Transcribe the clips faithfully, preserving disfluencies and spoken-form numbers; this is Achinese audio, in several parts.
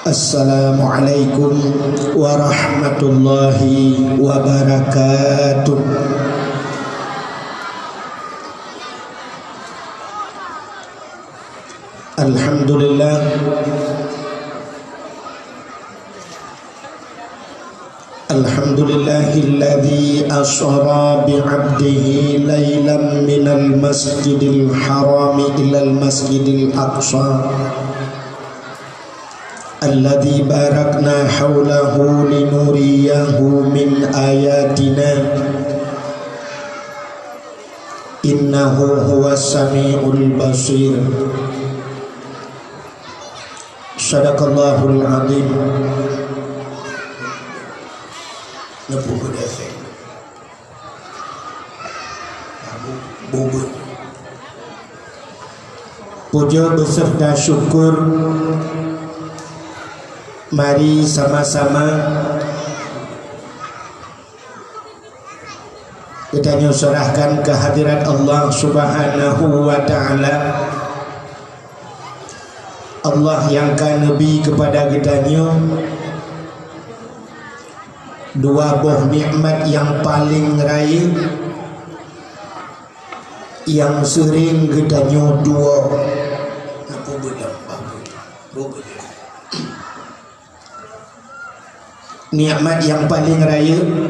Assalamualaikum warahmatullahi wabarakatuh. Alhamdulillah. Alhamdulillahilladzi asra bi 'abdihi lailan minal masjidil harami ilal masjidil aqsa. Alladzi barakna haulahu linuriyahu min ayatina. Innahu huwas samiul basir. Sadaqallahul azim. Neupeu beudasai. Bubut. Puja beserta syukur, mari sama-sama geutanyoe serahkan keu hadirat Allah Subhanahu wa Ta'ala. Allah nyang ka neubri keupada geutanyoe dua boh nikmat nyang paleng rayeuk, nyang seuring geutanyoe tuwoe. Nikmat nyang paleng rayeuk,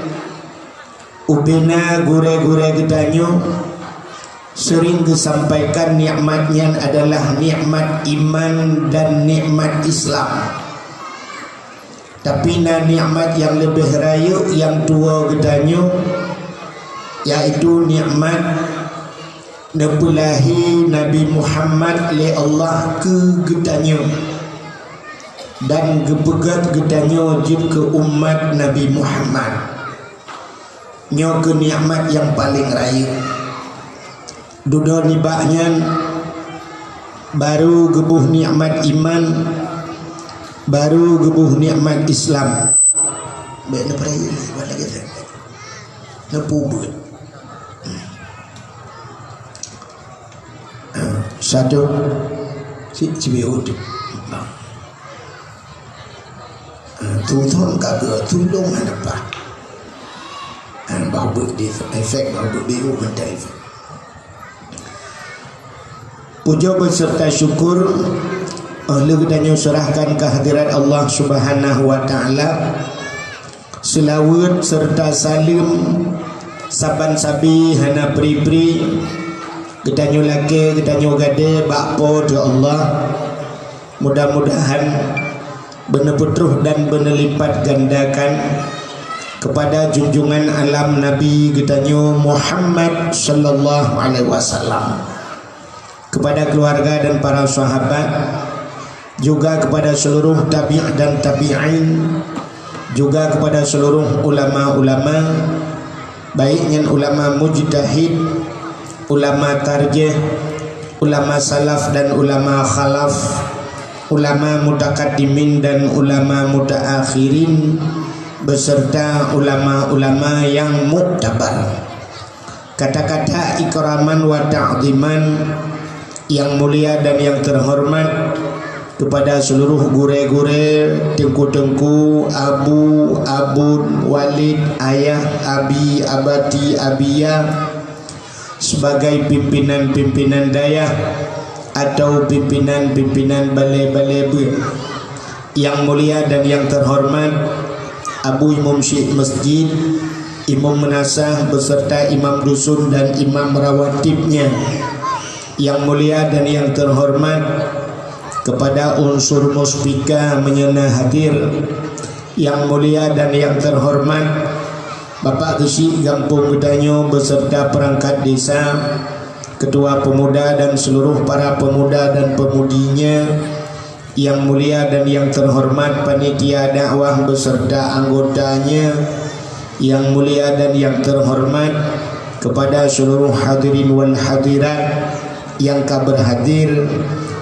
ubena gurée-gurée geutanyoe seuring geusampaikan nikmat nyan adalah nikmat iman dan nikmat Islam. Tapi na nikmat nyang leubeh rayeuk nyang tuwoe geutanyoe, yaitu nikmat neupeulahé Nabi Muhammad lé Allah keu geutanyoe dan geupeugét geutanyoe jeuet keu umat Nabi Muhammad. Nyoe keuh nikmat nyang paleng rayeuk. Dudoe nibak nyan, baru geuboh nikmat iman, baru geuboh nikmat Islam. Bék neupeurayeuk lé, buat lagée nyan. Neupubeuet. Satu. Si, si bieu tu. Ah, tu thon ka geu, tu lôn hana paih. Ah, bak beuet di efek, bak beuet biru mantong efek. Puja beserta syukur, eh, lheueh geutanyoe serahkan keu hadirat Allah Subhanahu wa Ta'ala. Seulaweuet serta saleuem saban sabe hana pri-pri geutanyoe lakée, geutanyoe gadée bak Po teu Allah. Mudah-mudahan beuneupeutroh dan beuneulipatgandakan keupada junjungan alam Nabi geutanyoe Muhammad sallallahu alaihi wasallam, keupada keuluwarga dan para sahabat, juga keupada seuluruh tabi' dan tabi'in, juga keupada seuluruh ulama-ulama, baik nyan ulama mujtahid, ulama tarjih, ulama salaf dan ulama khalaf, ulama mutakaddimin dan ulama mutaakhirin, beserta ulama-ulama nyang muktabar. Kata-kata ikraman wa ta'ziman nyang mulia dan nyang teuhoreumat keupada seuluruh gurée-gurée, teungku-teungku, abu, abon, walid, ayah, abi, abati, abiyah, sebagai pimpinan-pimpinan dayah atau pimpinan-pimpinan balée-balée beuet. Nyang mulia dan nyang teuhoreumat Abu Imum Syik Masjid, Imum Meunasah beserta Imam Dusun dan Imam Rawatibnya. Nyang mulia dan nyang teuhoreumat keupada unsur muspika meunyoe na hadir. Nyang mulia dan nyang teuhoreumat Bapak Geuchik gampông geutanyoe beserta peurangkat desa, ketua pemuda dan seuluruh para pemuda dan pemudinya, nyang mulia dan nyang teuhoreumat panitia dakwah beserta anggotanya, nyang mulia dan nyang teuhoreumat keupada seuluruh hadirin wal hadirat nyang ka beurhadir,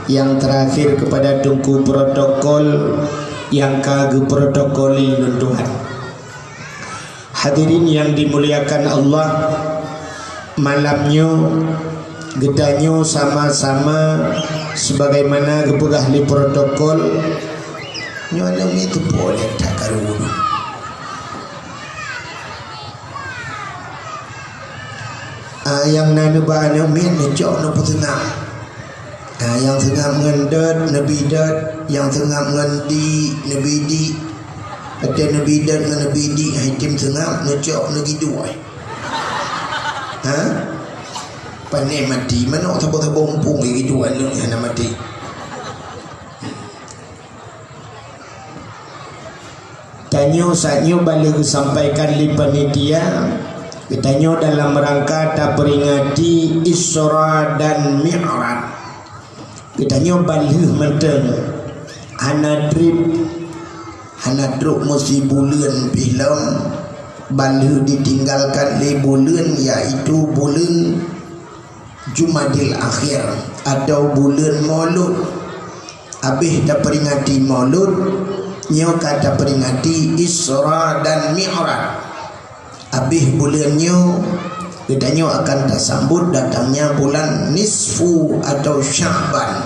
nyang teurakhir keupada teungku protokol nyang ka geuprotokoli lôn tuan. Hadirin nyang dimuliakan Allah, malam nyoe geutanyoe sama-sama sebagaimana geupeugah lé protokol, Nyoe aneuk miet teupok lé that karu. Ah, nyang na neuba aneuk miet neucok neupeuseunak. Ah, nyang seungab ngon dot neubi dot, nyang seungab ngon di neubi di. Watèe neubi dot ngon neubi di hai tem seungab, neucok neugiduek. Ha? Pané maté, manok saboh-saboh muphom giduek lôn hana maté. Tanyoe saat nyoe ban lheueh geusampaikan lé panitia, geutanyoe dalam rangka taperingati Isra dan Mi'raj. Geutanyoe ban lheueh mantong hana trép, hana trok meusibuleuen pih lom, ban lheueh ditinggalkan lé buleuen, yaitu buleuen Jumadil Akhir atau buleuen Maulud. Abéh taperingati Maulud, nyoe ka taperingati Isra dan Mi'raj. Abéh buleuen nyoe, geutanyoe akan tasambot datangnya bulan Nisfu atau Sya'ban.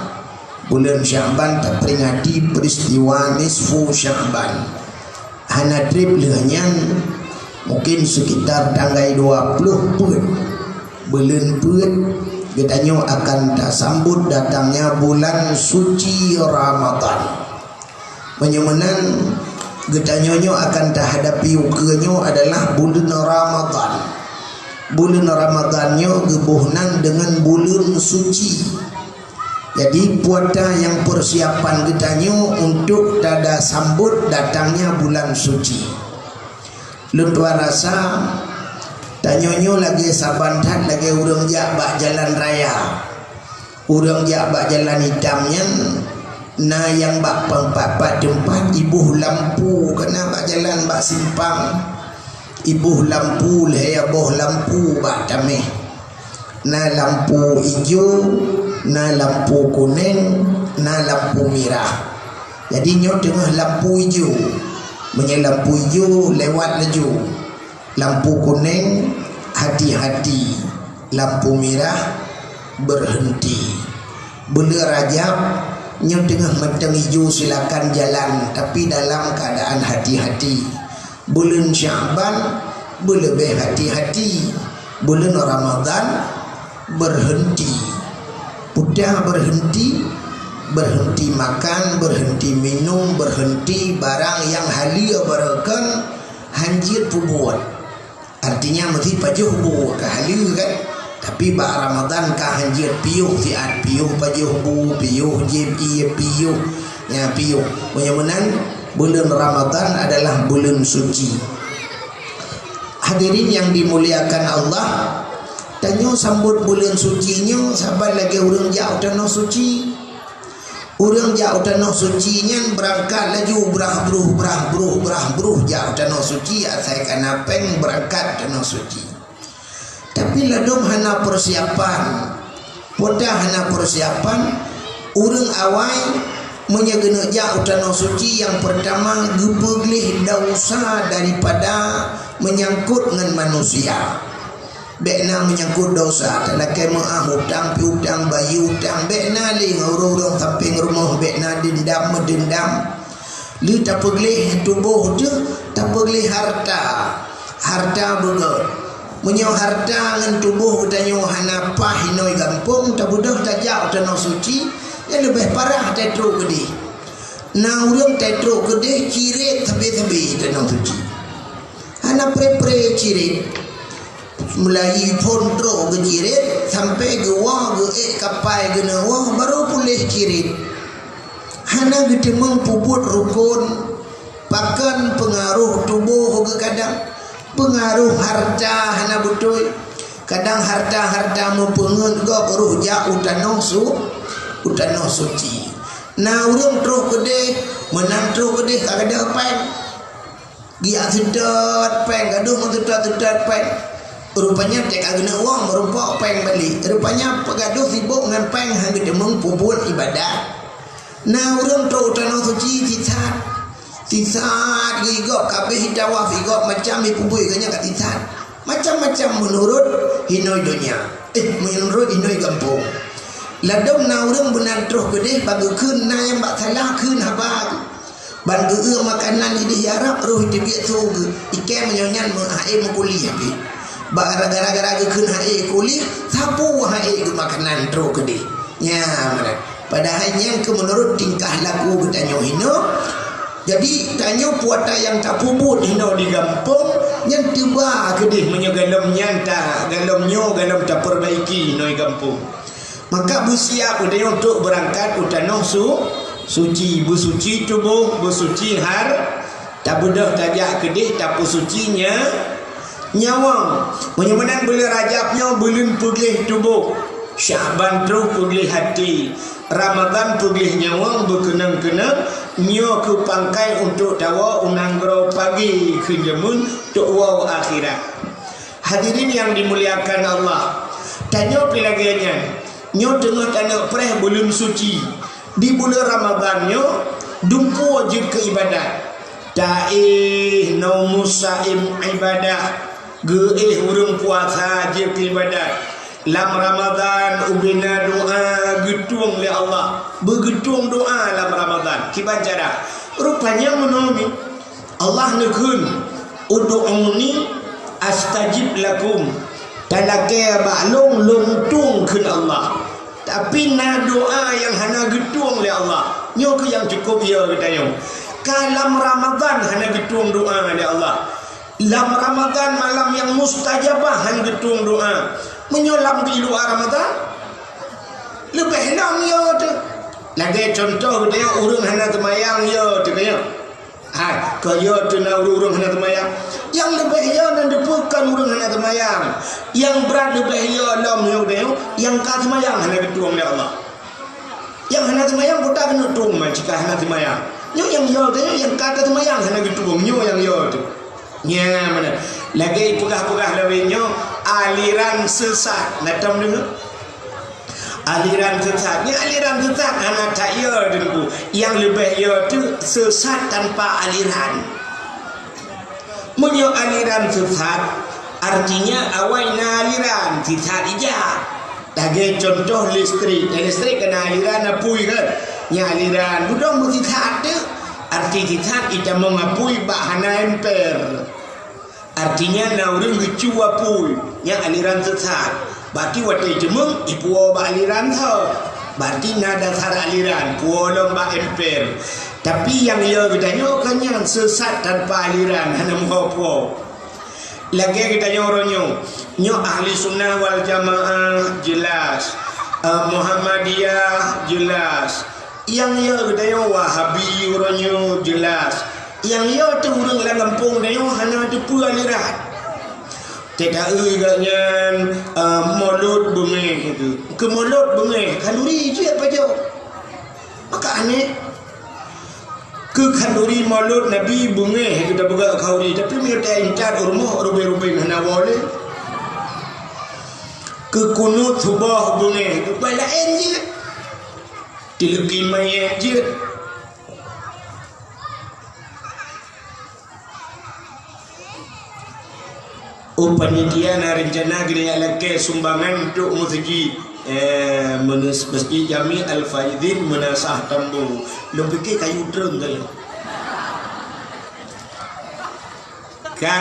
Buleuen Sya'ban taperingati peristiwa Nisfu Sya'ban. Hana trép lheueh nyan, mungkin sekitar tanggai dua ploh peuet, buleuen peuet, geutanyoe akan tasambot datangnya bulan suci Ramadan. Meunyoe meunan, geutanyoe nyoe akan tahadapi ukeue nyoe adalah buleuen Ramadan. Buleuen Ramadan nyoe geuboh nan deungon buleuen suci. Jadi, peue ata nyang peusiapan geutanyoe untuk tada sambot datangnya bulan suci. Lôn tuan rasa, tanyoe nyoe lagèe saban that lagèe ureueng jak bak jalan raya. Ureueng jak bak jalan itam nyan, na nyang bak pat-pat teumpat iboh lampu, ka na bak jalan bak simpang. Iboh lampu, lhèe boh lampu bak taméh. Na lampu ijo, na lampu kunèng, na lampu mirah. Jadi, nyoe teungoh lampu ijo. Meunyoe lampu ijo, lewat laju. Lampu kunèng, hati-hati. Lampu mirah, berhenti. Buleuen Rajab, nyoe teungoh mantong ijo, silakan jalan, tapi dalam keadaan hati-hati. Buleuen Sya'ban, beuleubeh hati-hati. Buleuen Ramadan, berhenti. Peue ta berhenti? Berhenti makan, berhenti minum, berhenti barang nyang haleue barokon, hanjeuet peubuet. Artinya, meusti pajoh bu ka haleue kan? Tapi bak Ramadan ka hanjeuet piôh siat, piôh pajoh bu, piôh jieb ié, piôh, ya, piôh. Meunyoe meunan, buleuen Ramadan adalah buleuen suci. Hadirin yang dimuliakan Allah, tanyoe sambot buleuen suci nyoe saban lagèe ureueng jak u tanoh suci. Ureueng jak u tanoh suci nyan beurangkat laju brah bruh, brah bruh, brah bruh jak u tanoh suci, asai ka na pèng beurangkat u tanoh suci. Tapi ladôm hana peusiapan. Peue ta hana peusiapan, ureueng awai meunyoe geuneuk jak u tanoh suci, nyang peurtama geupeugleh desya daripada meunyangkot ngon manusia. Bèk na meunyangkot desya, talakèe meu'ah utang, piutang, bayeue utang, bèk na lé ngon ureueng-ureueng sampéng rumoh, bèk na deundam, meudeundam. Lheueh tapeugleh tuboh teuh, tapeugleh harta. Harta beugöt. Meunyoe harta ngon tuboh geutanyoe hana paih inong gampông, tabeudôh tajak u tanoh suci, nyan leubeh parah tatrok keudeh. Na ureueng tatrok keudeh cirét sabe-sabe tanoh suci. Hana pré-pré cirét. Mulai phôn trok geucirét, sampoe geuwoe geuék kapai geuneuk woe, barô puléh cirét. Hana geuteumeung peubuet rukon, pakon peungaroh tuboh geuh kadang, peungaroh harta hana beutôi. Kadang harta-harta meupeungeut gob roh jak u tanoh su-, u tanoh suci. Na ureueng troh keudeh, meunan troh keudeh ka gadôh péng. Geujak seutôt péng, gadôh meuseutôt-seutôt péng. Rupanya teuka geuneuk woe meurumpok péng balek. Rupanya peugadôh sibok ngon péng, han geuteumeung peubuet ibadat. Na ureueng troh u tanoh suci sisat. Sisat geuh, igob ka abéh tawaf, igob macam ipeubui geuh nyan ka sisat. Macam-macam meunurot hinoe donya. Eh, meunurot hinoe gampông. Ladôm na ureueng meunan troh keudeh, bak geukheun na nyang bak salah kheun haba geuh. Ban geu-eu makanan idéh Arab, roh teubiet su geu. Ikei meunyoe nyan meu-, hase meukuliah pih. Ba gara-gara geukheun hase kuliah, sapeue hase geu makanan trok keudéh. Nyan meunan. Padahai nyan keu meunurot tingkah laku geutanyoe hinoe. Jadi, tanyoe puasa nyang tapeubuet hinoe di gampông, nyan teuba keudéh meunyoe galom nyan ta-, galom nyoe galom tapeurbaiki hinoe di gampông. Maka beusiap geutanyoe untuk beurangkat u tanoh su-, suci, beusuci tuboh, beusuci har-, tabeudôh tajak keudéh, tapeusuci nya-, nyawöng. Meunyoe meunan buleuen Rajab nyoe buleuen peugleh tuboh, Syakban troh peugleh até, Ramadhan peugleh nyawöng beukeunong-keunong, nyoe keuh pangkai untuk tawoe u nanggroe pagée kheun jameun tok woe akhirat. Hadirin yang dimuliakan Allah, tanyoe pih lagée nyan, nyoe teungoh taneuk preh buleuen suci. Di buleuen Ramadhan nyoe, dumpeue jeuet keu ibadat. Taéh, naumus saim ibadah, geuéh ureuëng puasa jeuet keu ibadat. Lam Ramadhan ubena doá geutueng lé Allah, beugeutueng doá lam Ramadhan. Kiban cara? Rupanya meunoe nyoe. Allah neukheun, "Ud'uni astajib lakum." Talakée bak lôn, lôn tueng kheun Allah. Tapi na doá nyang hana geutueng lé Allah. Nyoe keuh nyang cukôp yo geutanyoe. Ka lam Ramadhan hana geutueng doá lé Allah. Lam Ramadhan malam nyang mustajabah hana geutueng doá. Meunyoe lam di luwa Ramadhan, leubeh lom yo teuh. Lagée cuntoh geutanyoe ureuëng hana teumayang yo teuh, ka nyo. Hai, keu yo teuh na ureuëng-ureuëng hana teumayang. Nyang leubeh yo nan deupeue kon ureuëng hana teumayang. Nyang brat leubeh yo lom nyoe, nyang ka teumayang hana geutueng lé Allah. Nyang hana teumayang buta keuneuk tueng man cit ka hana teumayang. Nyoe nyang yo teuh, nyang ka teumayang hana geutueng, nyoe nyang yo teuh. Nyan meunan. Lagée peugah-peugah lawét nyoe, aliran sesat. Na tom deungoe? Aliran sesat. Nyan aliran sesat hana that yo Teungku. Nyang leubeh yo teuh sesat tanpa aliran. Meunyoe aliran sesat, artinya awai na aliran, sesat ija. Lagée cuntoh listrik. Nyan listrik ka na aliran, na apui kan? Nyan aliran. Beudong beusesat teuh. Arti sesat itamong apui bak hana emper. Artinya na ureuëng geucue apui, nyan aliran sesat. Berarti watée jimeueng, ipuwoe bak aliran tho. Berarti na dasar aliran, puwoe lom bak emper. Tapi nyang yo geutanyoe kon nyan sesat tanpa aliran, hana meuho puwoe. Lagée geutanyoe uroe nyoe, nyoe Ahli Sunnah wal Jamaah jeulaih, eh, Muhammadiyah jeulaih, Nyang yo geutanyoe Wahabi uroe nyoe jeulaih. Nyang yo teuh ureuëng lam gampông tanyoe hana teupeue aliran. Teuka eu geuh nyan, eh, Molot beungéh teuh. Keu Molot beungéh, khanduri jeuet pajoh. Maka aneh. Keu khanduri Molot Nabi beungéh teuh tapeugah khanduri, tapi meunyoe taintat u rumoh rubén-rubén hana woe lé. Keu kunut suboh beungéh teuh, bah laén jeuet. Tileuki manyét jeuet. Oh, panitia na rencana geuneuk lakée sumbangan untuk meuseujid, eh, meunus-, Masjid Jami Al-Faizin Meunasah Tambo. Lôn pike kayu treun tadi. Ka?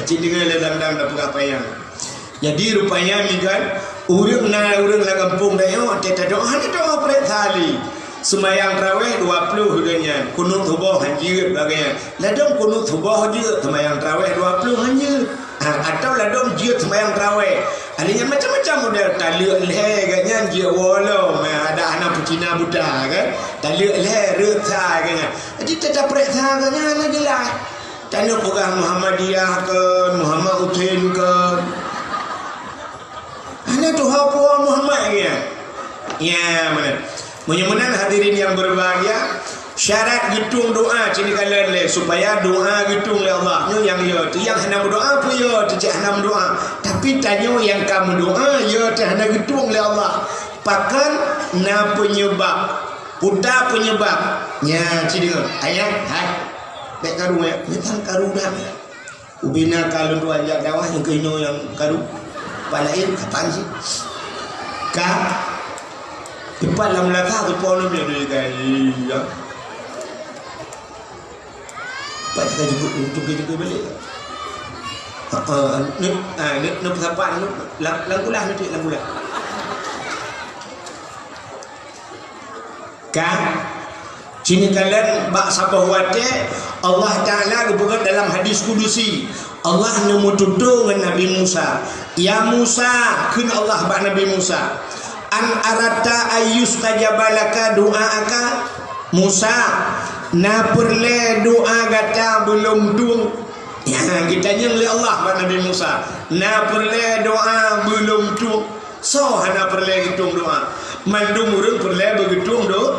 Aci deungoe lé dang-dang tapeugah panyang. Jadi, rupanya, migan, ureuëng na ureuëng lam gampông tanyoe, watée tadoa, hana doa prek sali. Seumayang tarawéh dua ploh lagée nyan, kunut suboh han jeuet lagée nyan. Ladom kunut suboh jeuet, seumayang tarawéh dua ploh han jeuet. Ha, atawa ladom jeuet seumayang tarawéh. Ahli nyan macam-macam model, taleuek lhée geuh nyan jeuet woe lom, ha, adak hana peucina buta, kan? Taleuek lhée, reuet sa geuh nyan. Jadi, teuka prek sa geuh nyan hana jeulaih. Tanyoe peugah Muhammadiyah kon, Muhammad Hussein kon. Hana tuha puwoe Muhammad nyan. Ya, meunan. Meunyoe meunan hadirin yang berbahagia, syarat geutueng doa cit neukalon lé supaya doa geutueng lé Allah. Nyoe nyang yo teuh, nyang hana meudoa peue yo teuh cit hana meudoa. Tapi tanyoe nyang ka meudoa yo teuh hana geutueng lé Allah. Pakon na peunyeubab? Peue ta peunyeubab? Nyan ci deungoe. Ayah, hai. Bék karu ya. Nyan tan karu dah. Ubena ka lôn tuan jak dakwah nyang keunoe nyang karu. Palaén kapan sih? Ka. Tepat lam laka teupon lom ya doi gai. Ya. Pat ka jemput, untuk ka jemput balik. Ha, ha, ni, ha, ni, ni pesawat ni, lam, lam kulah ni, lam kulah. Kan? Sini kalian bak saboh watée Allah Taala geupeugah dalam hadis kudusi. Allah neumeututoe ngon Nabi Musa, "Ya Musa," kheun Allah bak Nabi Musa, "an aratta ayyustajaba laka du'aaka?" Musa, na peureulée doa gata beulom tueng? Ya, geutanyong lé Allah bak Nabi Musa, na peureulée doa beulom tueng? Soe hana peureulée geutueng doa? Mandum ureuëng peureulée beugeutueng do-,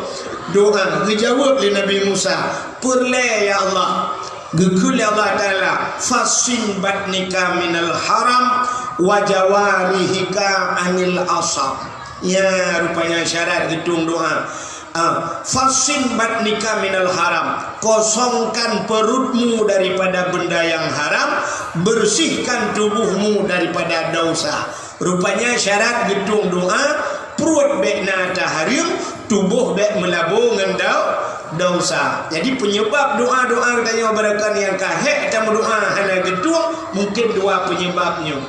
doa. Geujaweueb lé Nabi Musa, "Peureulée, ya Allah." Geukheun lé Allah Taala, "Fassin batnika minal haram wa jawarihika anil asab." Ya, rupanya syarat geutueng doa. Ah, "Fassin batnika minal haram." Kosongkan perutmu daripada benda yang haram, bersihkan tubuhmu daripada dosa. Rupanya syarat geutueng doa, pruet bék na ata hareuem, tuboh bék meulabo ngon dau-, dosa. Jadi, penyebab doa-doa geutanyoe barangkapeue nyang ka hék tameudoa hana geutueng, mungken dua penyebab nyoe.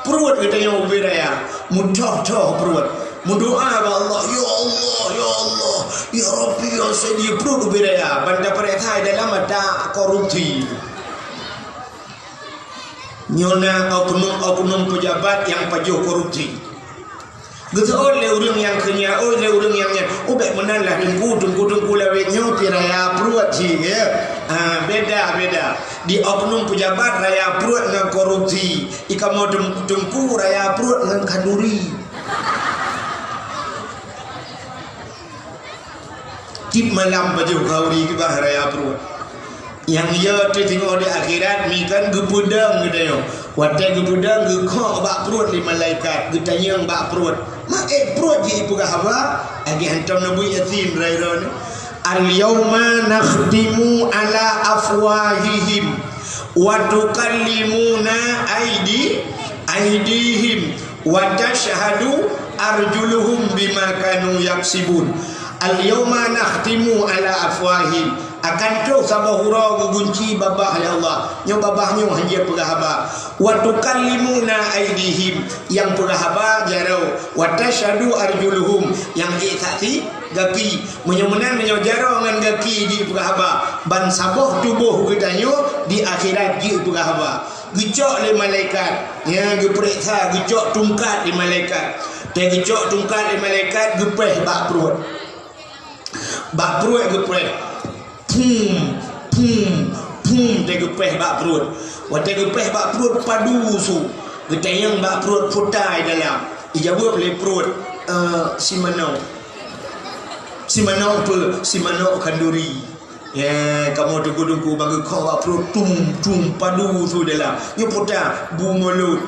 Pruet geutanyoe ubé raya, meutoh-toh pruet. Meudoa bak Allah, "Ya Allah, ya Allah, ya Rabbi, ya Sayyidi," pruet ubé raya. Ban tapareksa dalam ata korupsi. Nyoe na oknum-oknum pejabat nyang pajoh korupsi. Geuseuôt lé ureuëng nyang keu nyan, ôt lé ureuëng nyang nyan, "Oh, bék meunan lah, Teungku, Teungku, Teungku lawét nyoe pih raya pruet cit, ya." Ah, beda, beda. Di oknum pejabat raya pruet ngon korupsi. Di kamoe Teung-, Teungku raya pruet ngon khanduri. Tiep malam pajoh khanduri kiban raya pruet. Nyang yo teuh teungoh di akhirat, mi kan geupeudong geutanyoe. Watée geupeudong, geukhok bak pruet lé malaikat, geutanyong bak pruet. "Ma ék pruet jih ipeugah haba?" Lagée hantom Nabi Yasin rayeuk nyoe. "Al-yauma nakhtimu ala afwahihim wa tukallimuna aidi-, aidihim wa tashhadu arjuluhum bima kanu yaksibun." "Al-yauma nakhtimu ala afwahihim." Akan troh saboh uroe geugunci babah lé Allah. Nyoe babah nyoe hanjeuet peugah haba. "Wa tukallimuna aidihim," nyang peugah haba jaroe. "Wa tashhadu arjuluhum," nyang ék saksi gaki. Meunyoe meunan, meunyoe jaroe ngon gaki jeuet peugah haba, ban saboh tuboh geutanyoe di akhirat jeuet peugah haba. Geucok lé malaikat, ya, geupareksa, geucok tungkat lé malaikat. Teuh geucok tungkat lé malaikat, geupéh bak pruet. Bak pruet geupéh. Phum, phum, phum, teuh geupéh bak pruet. Watée geupéh bak pruet, padum su. Geutanyong bak pruet, "Peue ta i dalam?" Ijaweueb lé pruet, "Eh, simanok." "Simanok peue?" "Simanok khanduri." Ya, kamoe Teungku-teungku bak geukhok bak pruet, tum, tum, padum su dalam. "Nyoe peue ta?" "Bu mulod."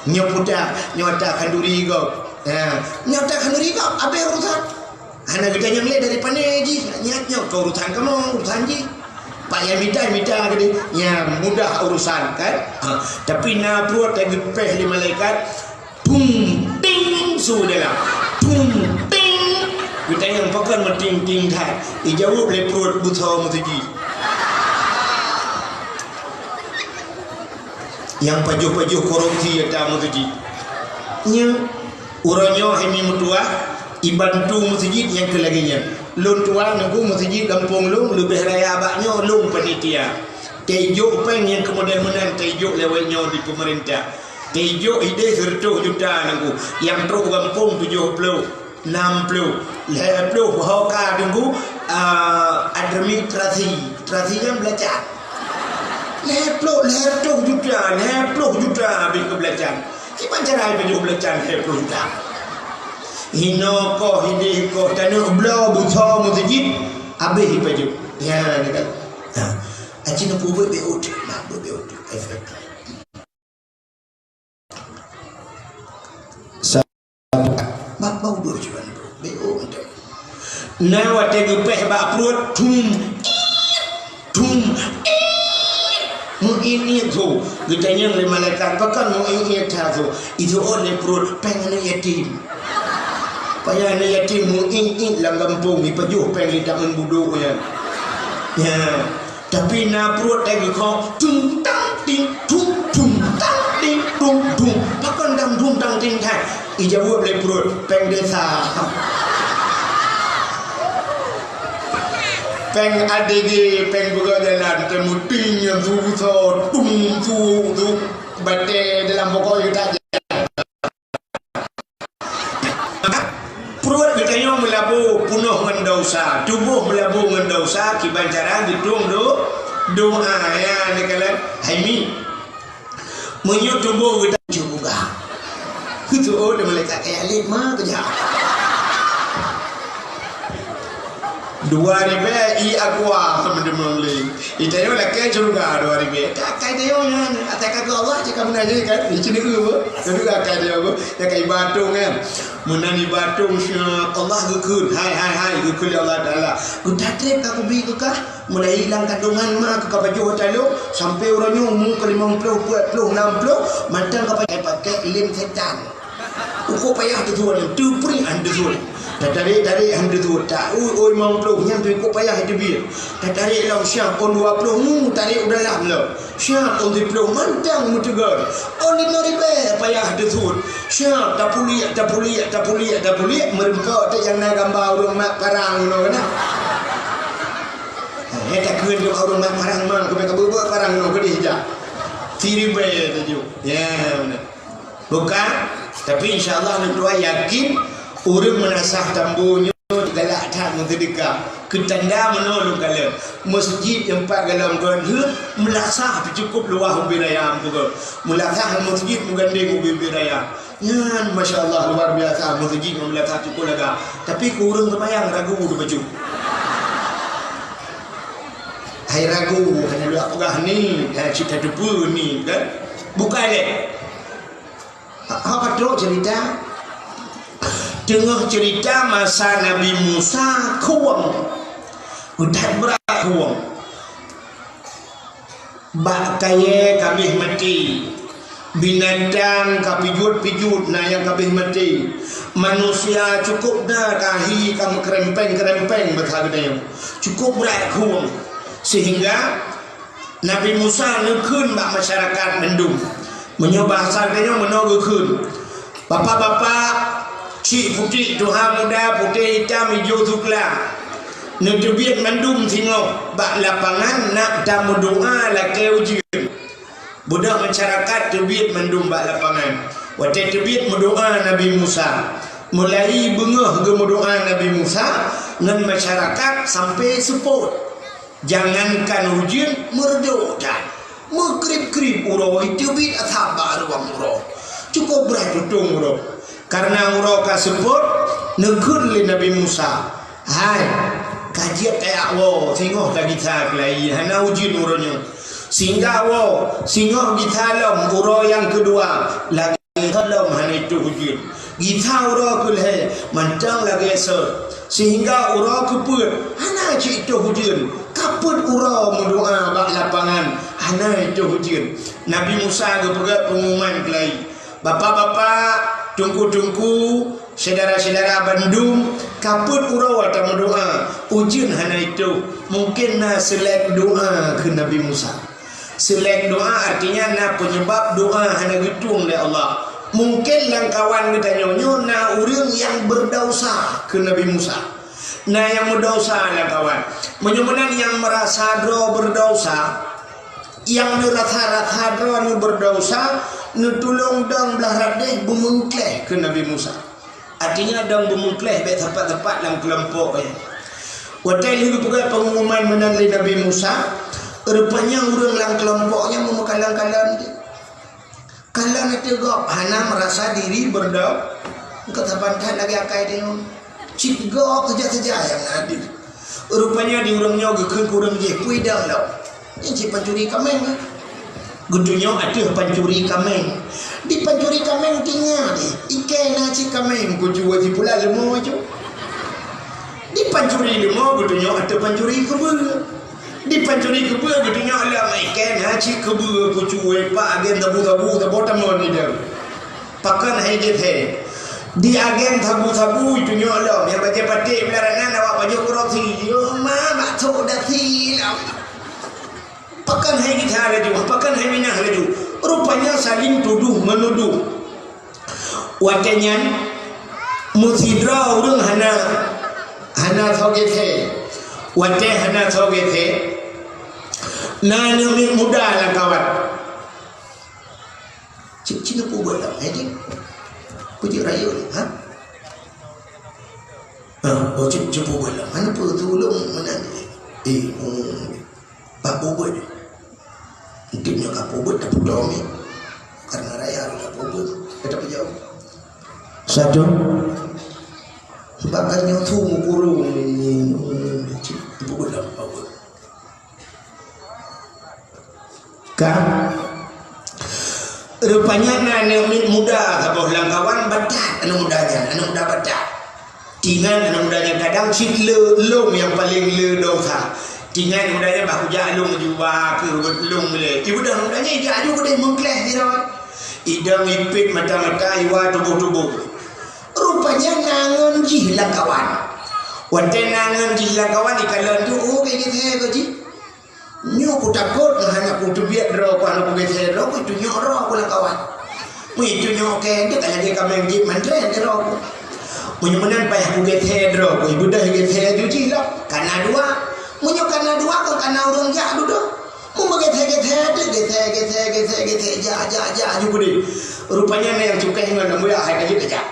"Nyoe peue ta?" "Nyoe ata khanduri gob." Ya, "Nyoe ata khanduri gob, abéh urusan." Hana geutanyong lé dari pane jih, nyan nyoe keu urusan kamoe, urusan jih. Pak nyang mita, mita keudeh, nyan mudah urusan, kan? Ha, tapi na pruet nyang geupéh lé malaikat, pum, ting, su dalam. Pum, ting. Geutanyong pakon meuting-ting that. Ijaweueb lé pruet, "Beusoe meuseujid." Nyang pajoh-pajoh korupsi ata meuseujid. Nyan Uroe nyoe hai mi meutuah, ibantu meuseujid nyang keu lagée nyan. Lôn tuan Teungku, meuseujid gampông lôn leubeh raya bak nyoe, lôn panitia. Teuh ijok péng nyang keu model meunan, teuh ijok lé awak nyoe di peumeurintah. Teuh ijok ideh sireutôh juta Teungku, nyang trok gampông tujoh ploh, nam ploh, lhée ploh ho ka Teungku, ah, administrasi. Administrasi nyan beulacan. Lhée ploh, lhée reutôh juta, lhée ploh juta habéh keu beulacan. Kiban cara ipajoh beulacan lhée ploh juta? Hinoe koh, ideh koh, taneuk bloe beusoe meuseujid, habéh ipajoh. Ya, ni kan. Ha. Aci neupeubuet bék uteuk, nah, buet bék uteuk. Efek. Sa-, bak bau dua cuman, bék uteuk. Na watée geupéh bak pruet, thum, thum, meuiet-iet su. Geutanyong lé malaikat, "Pakon meuiet-iet that su?" Ijaweueb lé pruet, "Péng aneuk yatim." Payah aneuk yatim meuiet-iet lam gampông, ipajoh péng lé tameun budok nyan. Ya. Tapi na pruet lagèe kong, tung tang ting tung, tung tang ting tung tung. Pakon dang tung tang ting hai? Ijaweueb lé pruet, "Péng desa." Péng A D G, péng peugöt jalan, teumuting nyang su-, su-, tung su-, su-, batèe dalam pokok yu tak Pruet geutanyoe meulabu peunoh ngon desya, tuboh meulabu ngon desya, kiban cara geutueng do-, doa, ya, neukalon hai mi. Meunyoe tuboh geutanyoe buka. Keutu'oh lé malaikat, "Eh, Alif, ma keujak." Dua ribèe ié aqua, meudeungoe lé. Itanyoe lakèe syeuruga dua ribèe. Ka, ka itanyoe nyan, atai ka keu Allah, cit ka meunan jih kan. Ici ni eu, ka itanyoe, ka iba atong kan. Meunan iba atong siat, Allah geukheun, hai, hai, hai, geukheun lé Allah Taala. Geutatrék ka kubi keu kah, mulai lam kandongan ma keu ka pajoh talô, sampai uroe nyoe umu ka limong ploh, peuet ploh, nam ploh, mantong ka pakai, pakai lem setan. Uko payah teusuet, teupriek han teusuet. Tatarek-tarek han teusuet. Ta, ui, ui, limong ploh, nyan teuh uko payah teubiet. Tatarek lom siang, ôn dua ploh, mu, tarek u dalam lom. Siang, ôn siploh, mantong meuteugon. Ôn limong ribèe payah teusuet. Siang, tapuliek, tapuliek, tapuliek, tapuliek, meureungkok teuk nyang na gamba ureueng mat parang nyoe keunan. Eh, takheun keu ureueng mat parang ma, keubiet ka beuet parang nyoe keudeh jak. Siribèe teuh ju. Ya, beuna. Bukan, tapi insya Allah lôn tuan yakin ureueng meunasah tambo nyoe galak that meuseudeukah. Keu tanda meunoe lôn kalon, meuseujid nyang pat galom gon heuet meulasah teuh cukôp luwah ubé raya, peugah meulasah meuseujid meugandeng ubé-ubé raya. Nyan masya Allah luar biasa meuseujid ngon meulasah cukôp lagak. Tapi keu ureueng seumayang ragu teuh bacut. Hai ragu, hana lôn peugah ni, hai cit tateupeue ni kan. Bukai lé. Ha, ha, ka trok cerita. Teungoh cerita masa Nabi Musa khueng. That brat khueng. Bak kayèe ka abéh maté. Binatang ka pijuet-pijuet, na nyang ka abéh maté. Manusia cukôp na ka hi ka meukeurempeng-keurempeng basa geutanyoe. Cukôp brat khueng. Sehingga Nabi Musa neukheun bak masyarakat mandum. Meunyoe bahasa geutanyoe meunoe geukheun, "Bapak-bapak, chik putéh tuha muda, putéh itam, ijo sukla, neuteubiet mandum singoh bak lapangan nak tameudoa lakèe ujeuen." Beudôh masyarakat teubiet mandum bak lapangan. Watèe teubiet meudoa Nabi Musa. Mulai beungoh geumeudoa Nabi Musa ngon masyarakat sampai seupôt. Jangankan ujeuen, meureudôk that. Meukrib-krib uroe, teubiet asab bak ruwang uroe. Cukôp brat tutông uroe. Kareuna uroe ka seupôt, neukheun lé Nabi Musa, "Hai, ka jeuet kajak woe, singoh ka gisa keulayi, hana ujeuen uroe nyoe. Sehingga woe, singoh gisa lom uroe nyang keudua, lagèe lom hana itôh ujeuen. Gisa uroe keulhèe, mantong lagèe sot. Sehingga uroe keupeuet, hana cit itôh ujeuen. Ka peuet uroe meudoa bak lapangan, hana itôh ujeuen." Nabi Musa geupeugah peungumuman keulayi. Bapak-bapak, teungku-teungku, syedara-syedara bandum, ka peuet uroe tameudoa, ujeuen hana itôh. Mungken na seulek doa kheun Nabi Musa. Seulek doa artinya na peunyeubab doa hana geutueng lé Allah. Mungken lam kawan geutanyoe nyoe na ureueng nyang beudesya kheun Nabi Musa. Na nyang meudesya lam kawan. Meunyoe meunan nyang meurasa droe beudesya, nyang neurasa-rasa droe nyoe beudesya, neutulông dong blah radeh beumeukleh kheun Nabi Musa. Artinya dong beumeukleh bèk sapat-sapat lam keulompok nyan. Watèe lheueh geupeugah peungumuman meunan lé Nabi Musa, rupanya ureueng lam keulompok nyan meumeukalon-kalon. Kalon ateueh gob hana meurasa diri beurdo-, engkau saban that lagèe akai tanyoe. Cit gob saja-saja nyang adil. Rupanya di ureueng nyoe geukheun keu ureueng jih, "Peue idong lom? Nyan cit pancuri kaméng." Geutunyok ateueh pancuri kaméng. Di pancuri kaméng tinggai deh. Ikèe na cit kaméng kucue sipula leumo cu. Di pancuri leumo geutunyok ateueh pancuri keubeue. Di pancuri keubeue geutunyok lom, ikèe na cit keubeue kucue, pak agen sabu-sabu saboh tamon idong. Pakon hai jeuet he. Di agen sabu-sabu itunyok lom, nyang bajèe paték blah ranan awak pajoh keurosi. Yo ma, bak trok dasi lom. Pakon hai gisa laju, pakon hai minah laju. Rupanya saling tuduh menuduh. Watée nyan, meusidroe ureuëng hana, hana soe gét. Watée hana soe gét, na aneuëk miet muda lam kawan. Cit, cit na peue buet lam, hai, cit? Peue jeuet rayeuk, ha? Ha, oh, cit, cit peue buet lam. Hana peue, tulông meunan. Eh, oh. Bak peubuet. Mungkin nyoe ka peubuet, ka peudomi. Karena raya ka peubuet, ka tapeujaweueb. Satu. Sebab ka nyoe su meukurong ni, cit, peubuet lah, peubuet. Ka. Rupanya na aneuëk miet muda saboh lam kawan, batat aneuëk muda nyan, aneuëk muda batat. Tingat aneuëk muda nyan kadang cit le lông nyang paleng le desya. Tingat aneuëk muda nyan bah kujak lông juba keu lông le. Ibeudôh aneuëk muda nyan ijak aju keudeh meukleh sidroe. Idong ipit mata-mata, iwa tuboh-tuboh. Rupanya na ngon jih lam kawan. Watée na ngon jih lam kawan, ikalon tu, oh, keu jih, keu jih. Nyoe kutakot ngon hana kuteubiet droe ku, hana kugét droe ku, itunyok droe ku lam kawan. Meunyoe itunyok keu, dia ka lagée kaméng jih mandren droe ku. Meunyoe meunan payah kugét droe ku, ibeudôh gét ju jih lom. Kana dua. Meunyoe kana dua, kon kana ureuëng jak dudoe. Meunyoe gét, gét, gét, gét, jak, jak, jak, ju keudeh. Rupanya na nyang cukéh ngon lam buya hai ka jeuet jak.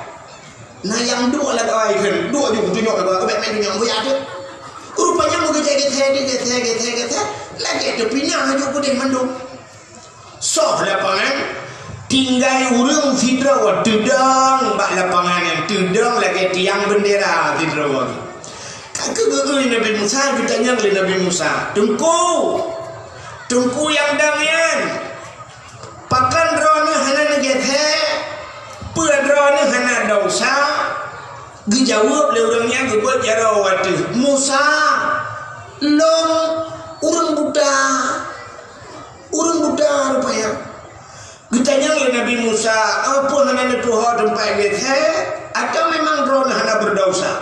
Na nyang duek lam kawan kheun, duek ju kutunyok lam kawan, kubek main tunyok buya tu. Rupanya meugeutée-geutée, geutée, geutée, geutée, lagée teupinah ju keudeh mandum. Soh lapangan, tinggai ureuëng sidroe teudong bak lapangan nyan, teudong lagée tiang beundera sidroe. Ka keugeue Nabi Musa, geutanyong lé Nabi Musa, "Teungku, Teungku nyang dong nyan, pakon droeneueh hana neugét? Peue droeneueh hana desya?" Geujaweueb lé ureuëng nyan geubeuet jaroe u ateueh, "Musa, lôn ureuëng buta." Ureuëng buta rupanya. Geutanyong lé Nabi Musa, "Peue hana neutuho teumpat gét, atawa memang droeneueh hana beudesya?"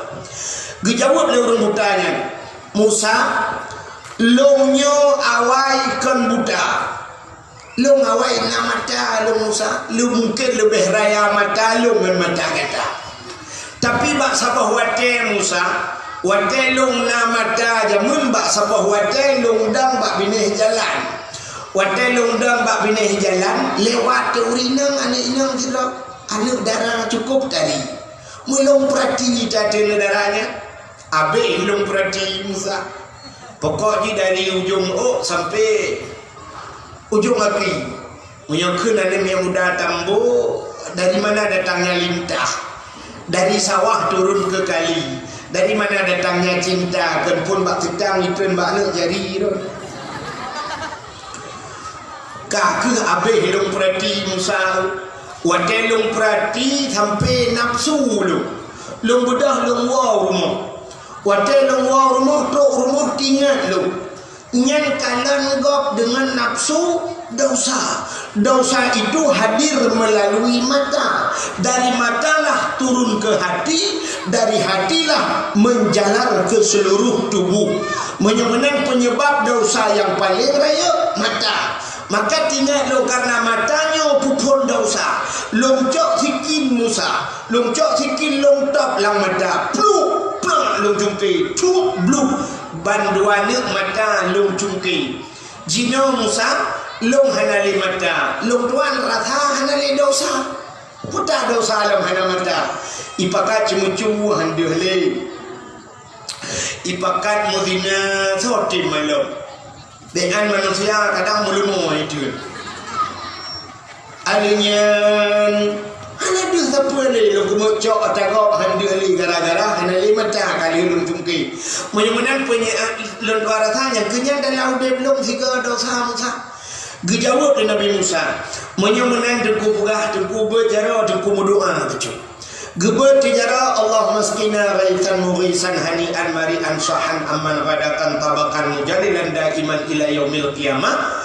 Geujaweueb lé ureuëng buta nyan, "Musa, lôn nyoe awai kon buta." Lôn awai na mata lôn, Musa, lôn mungken leubeh raya mata lôn ngon mata gata. Tapi bak saboh watée, Musa, watée lôn na mata jameun, bak saboh watée lôn dong bak binéh jalan. Watée lôn dong bak binéh jalan, lewat ureuëng inong, aneuëk inong sidroe, aneuëk dara cukôp tali. Meulôn peurati that aneuëk dara nyan, abéh lôn peurati, Musa. Pokok jih dari ujong ôk sampai ujong api. Meunyoe kheun aneuëk miet muda tambô, dari mana datangnya lintah? Dari sawah turun ke kali. Dari mana datangnya cinta? Kheun phon bak teutang, ikheun bak aneuëk jari tu. Ka keuh abéh lôn peurati Musa. Watée lôn peurati sampai nafsu lôn. Lôn beudôh lôn woe rumoh. Watée lôn woe rumoh, trok rumoh, teuingat lôn. Nyan kalon gob deungon nafsu desya. Desya itu hadir melalui mata. Dari matalah turun ke hati, dari hatilah menjalar ke seluruh tubuh. Meunyoe meunan penyebab desya nyang paleng rayeuk, mata. Maka teuingat lôn, karena mata nyoe peuphon desya. Lôn cok sikin Musa. Lôn cok sikin lôn top lam mata, pluk, plak lôn cungke, cuk, bluk, bandua neuk mata lôn cungke. Jinoe Musa, lôn hana lé mata, lôn tuan rasa hana lé desya. Peue ta desya lôn hana mata? Ipakat ceumeucue han deuh lé. Ipakat meuzina soe tem malom. Dengan manusia kadang meuleumo itu. Aleuh nyan hana deuh sapeue lé lôn keumeuk cok ata gob han deuh lé gara-gara hana lé mata ka lheueh lôn cungke. Meunyoe meunan peue nyang lôn dua rasa nyang keu nyan dalam udeb lôn sigoe desya Musa. Geujaweueb lé Nabi Musa, "Meunyoe meunan Teungku peugah, Teungku beuet jaroe, Teungku meudoa bacut." Geubeuet keu jaroe, "Allahumma asqina ghaitsan mughisan hani'an mari'an syahan amman ghadaqan tabaqan mujalilan daiman ila yaumil qiyamah."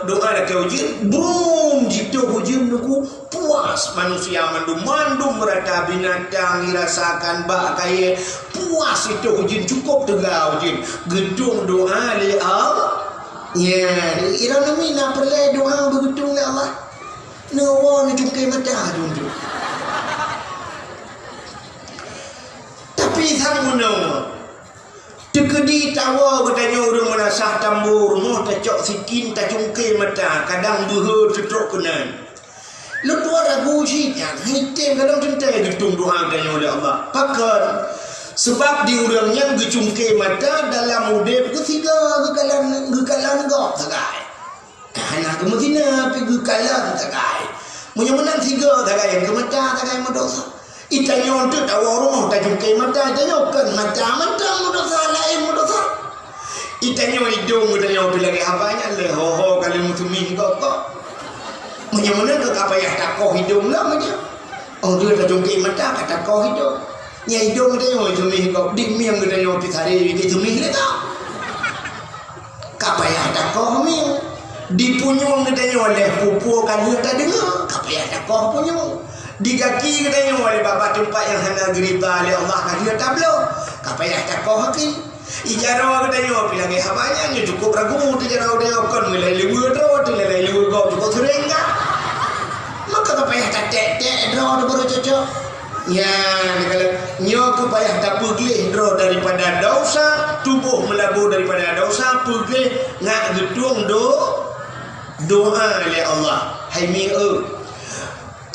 Doa lakée ujeuen, brum, jitoh ujeuen Teungku, puas manusia mandum, mandum rata binatang jirasakan bak kayée, puas jitoh ujeuen, cukôp teuga ujeuen. Geutueng doa lé Allah. Ya, ironomi na peureulée doa beugeutong lé Allah. Neuwoe neucungke mata jeuet. Tapi sang meunoe, teukeudi tawoe geutanyoe ureuëng meunasah tambo rumoh tacok sikin tacungke mata, kadang beuhe teutrok keunan. Lôn tuan ragu cit nyan, haitem galom teuntée geutong doa geutanyoe lé Allah. Pakon? Seubab di ureuëng nyan geucungke mata dalam udeb geusigoe geukalan, geukalan gob sagai. Hana geumeuzina pih geukalan sagai. Meunyoe meunan sigoe sagai nyang keumata sagai meudosa. Itanyoe teuk tawoe rumoh tacungke mata, itanyoe kon mata mantong meudosa, laén meudosa. Itanyoe idong geutanyoe pih lagée haba nyan lé ho-ho ka lheueh meuteumih gob-gob. Meunyoe meunan ka payah takoh idong lom nyan. Oh, dia tacungke mata ka takoh idong. Nyang idong geutanyoe teumih gob, di mieng geutanyoe pih sare di teumih lé gob. Ka payah takoh mieng. Di punyueng geutanyoe lé peue-peue ka lheueh tadeungoe, ka payah takoh punyueng. Di gaki geutanyoe lé babah teumpat nyang hana geurida lé Allah ka lheueh tabloe, ka payah takoh gaki. Ijaroe geutanyoe pih lagée haba nyan, nyoe cukup ragu teujaroe geutanyoe kon meulai luweue droe, teulai luweue gob cukup seuréng ka. Maka ka payah tatek-tek droe teuh baru cocok. Nyan, kalau nyoe keu payah tapeugleh droe daripada dosa, tuboh meulaboh daripada dosa, peugleh ngat geutueng do-, doa lé Allah. Hai mieng eu.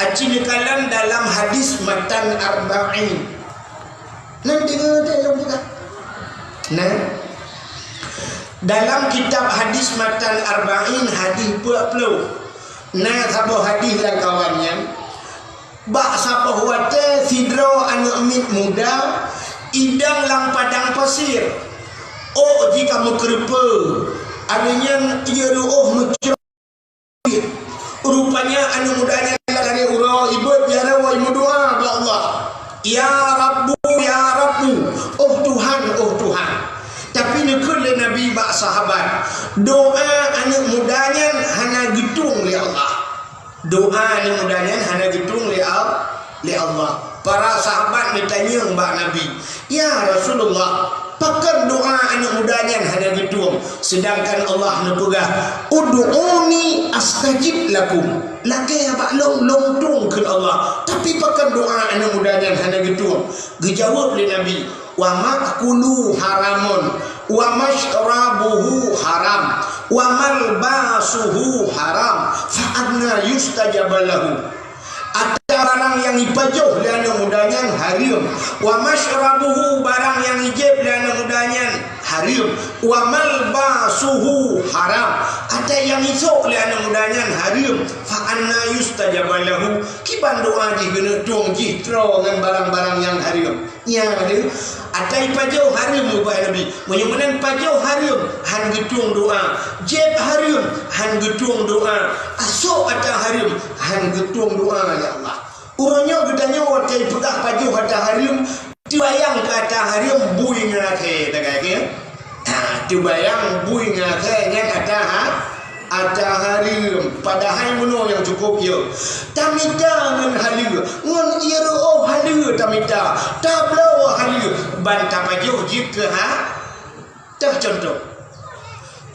Aci neukalon dalam hadis matan arba'in. Nan deungoe teuh lôn peugah. Nah. Dalam kitab hadis matan arba'in hadis peuet ploh. Na saboh hadis lamkawan nyan. Bak saboh watée sidroe aneuëk miet muda idong lam padang pasir. Ôk jih ka meukeureupeue, awaknyan ié reuôh meucok. Rupanya aneuëk muda nyan lam kareh uroe ibeuet jaroe imeudoa bak Allah, "Ya Rabbu, ya Rabbu, oh Tuhan, oh Tuhan." Tapi neukheun lé Nabi bak sahabat, doa aneuëk muda nyan hana geutueng lé Allah. Doa aneuëk muda nyan hana geutueng lé Al-, lé Allah. Para sahabat neutanyong bak Nabi, "Ya Rasulullah, pakon doa aneuëk muda nyan hana geutueng, seudangkan Allah neupeugah, 'Ud'uni astajib lakum'? Lakée bak lôn, lôn tueng kheun Allah, tapi pakon doa aneuëk muda nyan hana geutueng?" Geujaweueb lé Nabi, "Wa ma'kuluhu haramun, wa masyrabuhu haram, wa malbasuhu haram, fa anna yustajabu lahu?" Ata barang nyang ipajoh lé aneuëk muda nyan hareuem, wa masyrabuhu, barang nyang ijieb lé aneuëk muda nyan hareuem, wa malbasuhu haram, ata nyang isôk lé aneuëk muda nyan hareuem, fa anna yustajabu lahu? Kiban doa jih keuneuk tueng jih troe ngon barang-barang nyang hareuem? Nyan deuh, ata ipajoh hareuem ubak Nabi. Meunyoe meunan pajoh hareuem, han geutueng doa. Jieb hareuem, han geutueng doa. Asôk ata hareuem, han geutueng doa, ya Allah. Uroe nyoe geutanyoe watée ipeugah pajoh ata hareuem, teubayang keu ata hareuem bui ngon akhé, tagai keu? Ha, teubayang bui ngon akhé nyan ata ha-, ata hareuem, padahai meunoe nyang cukôp yo. Tamita ngon haleue, ngon ié reuôh haleue tamita, tabloe haleue, ban tapajoh jeuet keu ha-, teuh cuntoh.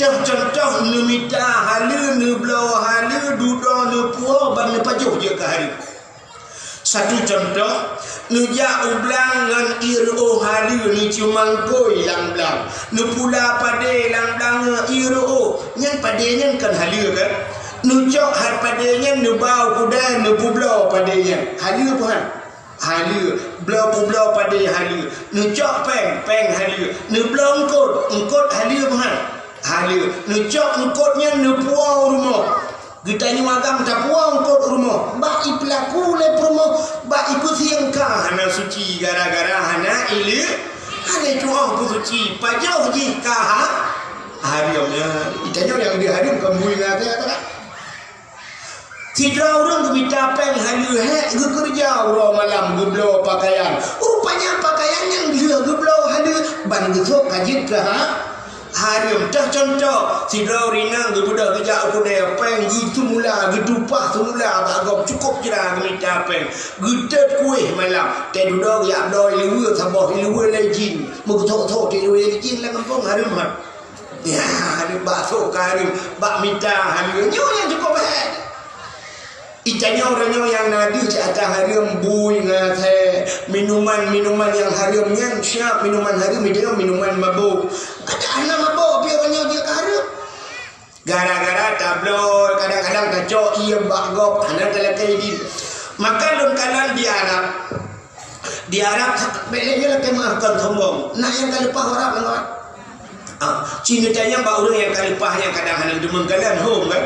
Teuh cuntoh neumita haleue, neubloe haleue, dudoe neupuwoe ban neupajoh jeuet keu hareuem. Satu cuntoh, neujak u blang ngon ié reuôh haleue neucumangkôi lam blang, neupula padé lam blang ngon ié reuôh, nyan padé nyan kon haleue kan? Neucok ha-, padé nyan neuba u keudè neupeubloe padé nyan, haleue peue han? Haleue, bloe peubloe padé haleue, neucok péng, péng haleue, neubloe eungkôt, eungkôt haleue peue han? Haleue, neucok eungkôt nyan neupuwoe u rumoh. Geutanyoe agam tapuwoe eungkôt u rumoh, bak ipeulaku lé peurumoh, bak ipeusieng ka hana suci gara-gara hana ileu-, hana tuoh peusuci, pajoh jih ka ha-, hareuem nyan. Geutanyoe nyang deuh hareuem kon bui ngon akhé, kan? Sidroe ureuëng geumita péng haleue hék geukeureuja uroe malam geubloe pakaian. Rupanya pakaian nyang lheueh geubloe haleue ban geusôk ka jeuet keu ha-, hareuem. Teuh cuntoh, sidroe ureuëng inong geubeudôh geujak u keudè péng geuteumula, geutupah teumula bak gob cukôp jra geumita péng. Geuteuet kuéh malam, teududoe geujak bloe ié luweue saboh, ié luweue lé jin. Meugeutôk-tôk ié luweue lé jin lam gampông hareuem that. Ya, ada bakso ka hareuem, bak mita hareuem. Nyoe nyang cukup bahaya. Itanyoe uroe nyoe nyang na deuh cit ata hareuem, bui ngon asèe, minuman-minuman nyang hareuem nyan, siap minuman hareuem, itanyoe minuman mabôk. Ada hana mabôk, pih uroe nyoe jeuet ka hareuem. Gara-gara tabloe, kadang-kadang tacok ié bak gob, hana talakèe idin. Maka lôn kalon di Arab. Di Arab, bèk lé nyoe lakèe meu'ah kon sombong. Na nyang ka leupah u Arab ngon. Ah, ci neutanyong bak ureueng nyang ka leupah nyang kadang hana deungon kalon hom kan.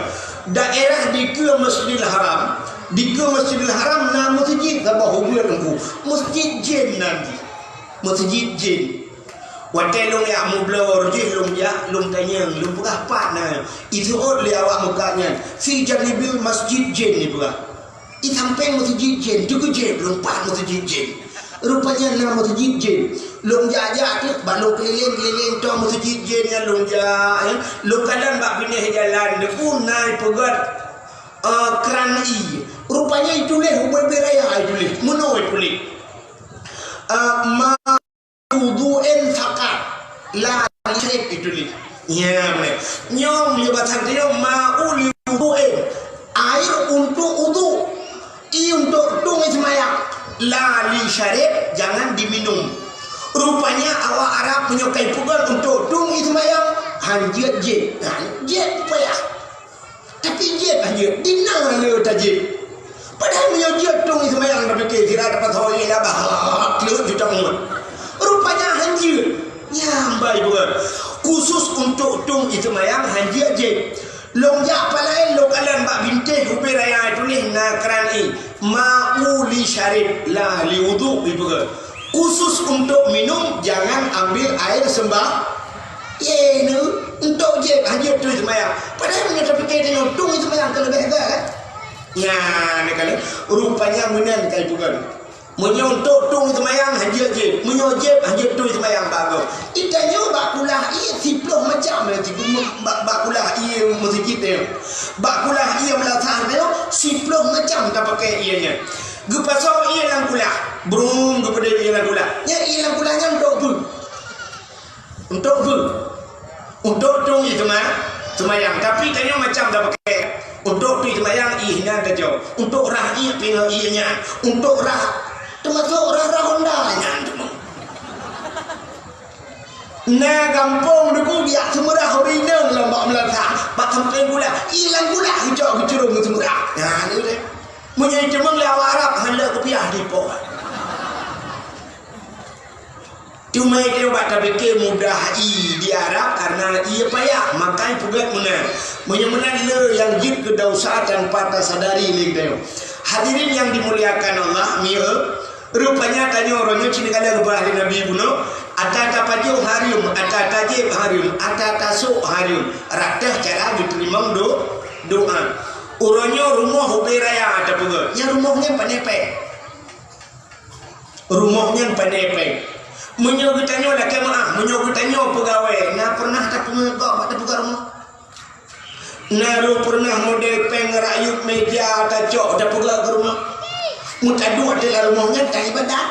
Daerah dikeue Masjidil Haram, dikeue Masjidil Haram na meuseujid saboh ubeut teungku. Meuseujid jén nan jih. Meuseujid jén. Watèe lôn jak mubloe jih lôn jak, lôn tanyong, lôn peugah pat na. Iseuôt lé awak muka nyan, "Fi janibil masjid jin," ipeugah. I sampéng meuseujid jén, teukeujép lôn pat meuseujid jén. Rupanya na meuseujid jén. Lôn jak-jak teuk, ban lôn keulileng-keulileng tô meuseujid jén nyan lôn jak, ya. Lôn kalon bak binéh jalan, deuh na ipeugöt, eh, kran ie. Rupanya ituléh ubé-ubé raya ituléh, meunoe ituléh. Eh, ma- Wudu'in faqat, la li syarib ituléh. Ya, beuna. Nyoe, nyoe basa nyoe, ma'u li wudu'in. Air untuk wudu. Ie untuk tueng ie seumayang. La li syarib, jangan diminum. Rupanya awak Arab meunyoe ka ipeugöt untuk tueng ie seumayang, han jeuet jieb. Han jeuet payah. Tapi jieb han jeuet, di na le tajieb. Padahai meunyoe jeuet tueng ie seumayang, tapike sira dapat ho ie labah, kleuet juta umat. Rupanya han jeuet. Nyang bai bukan. Khusus untuk tueng ie seumayang han jeuet jieb. Lôn jak pat laén lôn kalon bak bintéh ubé raya tuléh na kran ie. Ma'u li syarib la li wudu ipeugöt. Khusus untuk minum, jangan ambil air sembah-, ye, nu, untuk jieb, han jeuet tueng ie seumayang. Padahai meunyoe tapike tanyoe tueng ie seumayang ka leubeh agak, kan? Nyan, kan? Rupanya meunan ka ipeugöt. Meunyoe untuk tueng ie seumayang, han jeuet jieb. Meunyoe jieb, han jeuet tueng ie seumayang, bagoe. Itanyoe bak kulah ie siploh macam, bak, bak kulah ie meuseujid nyoe. Bak kulah ie meulasah nyoe, siploh macam tapake ie nyan. Geupasoe ie lam kulah. Brung, geupeudeh ie lam kulah. Nyan ie lam kulah nyan untuk peue? Untuk peue? Untuk tueng ie seuma-, seumayang. Tapi tanyoe macam tapake. Untuk tueng ie seumayang, ie nyan tacok. Untuk rhah ie, pingoh ie nyan. Untuk rhah, teumasok rhah-rhah Honda nyan teuma. Na gampông teungku, jak seumeurah ureueng inong lam bak meulasah. Bak sampéng kulah. Ie lam kulah geucok geucurông seumeurah. Nah, ni deh. Meunyoe iceumeung lé awak Arab, han lé kupiah dipoh. Teuma itu bak tapike mudah ie di Arab karena ie payah, maka ipeugöt meunan. Meunyoe meunan le nyang jeuet keu desya tanpa tasadari lé geutanyoe. Hadirin yang dimuliakan Allah, mieu, rupanya tanyoe uroe nyoe cit ka lheueh geupeugah lé Nabi bunoe, ata tapajoh hareuem, ata tajieb hareuem, ata tasok hareuem, rata cara geuteurimong do-, doa. Uroe nyoe rumoh ubé raya tapeugöt, nyan rumoh nyan pané péng. Rumoh nyan pané péng. Meunyoe geutanyoe lakèe meu'ah, meunyoe geutanyoe peugawée, na peureunah tapeugah bak tapeugah rumoh? Na peureunah model péng rakyueb meja tacok tapeugah keu rumoh? Meutaduek ateueh lam rumoh nyan tan ibadat.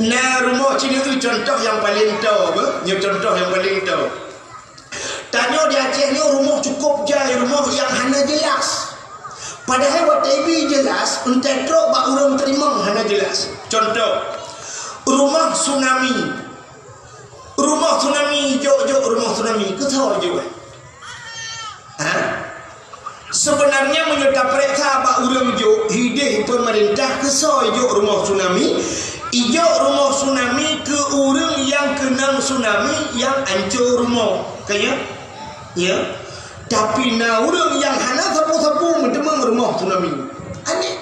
Na rumoh cit nyoe contoh nyang paleng toe, beuh, nyoe contoh nyang paleng toe. Tanyoe di Aceh nyoe rumoh cukôp jai, rumoh nyang hana jeulaih. Padahai watèe ibi jeulaih, entah trok bak ureueng teurimong hana jeulaih. Contoh, rumoh tsunami. Rumoh tsunami, jok-jok rumoh tsunami, keu soe jok? Ha? Seubeunarnya meunyoe tapeuriksa bak ureueng jok, hideh peumeurintah keu soe ijok rumoh tsunami, ijok rumoh tsunami keu ureueng nyang keunong tsunami nyang anco rumoh. Ka nyo? Ya. Tapi na ureueng nyang hana sapeue-sapeue meuteumeung rumoh tsunami. Aneh.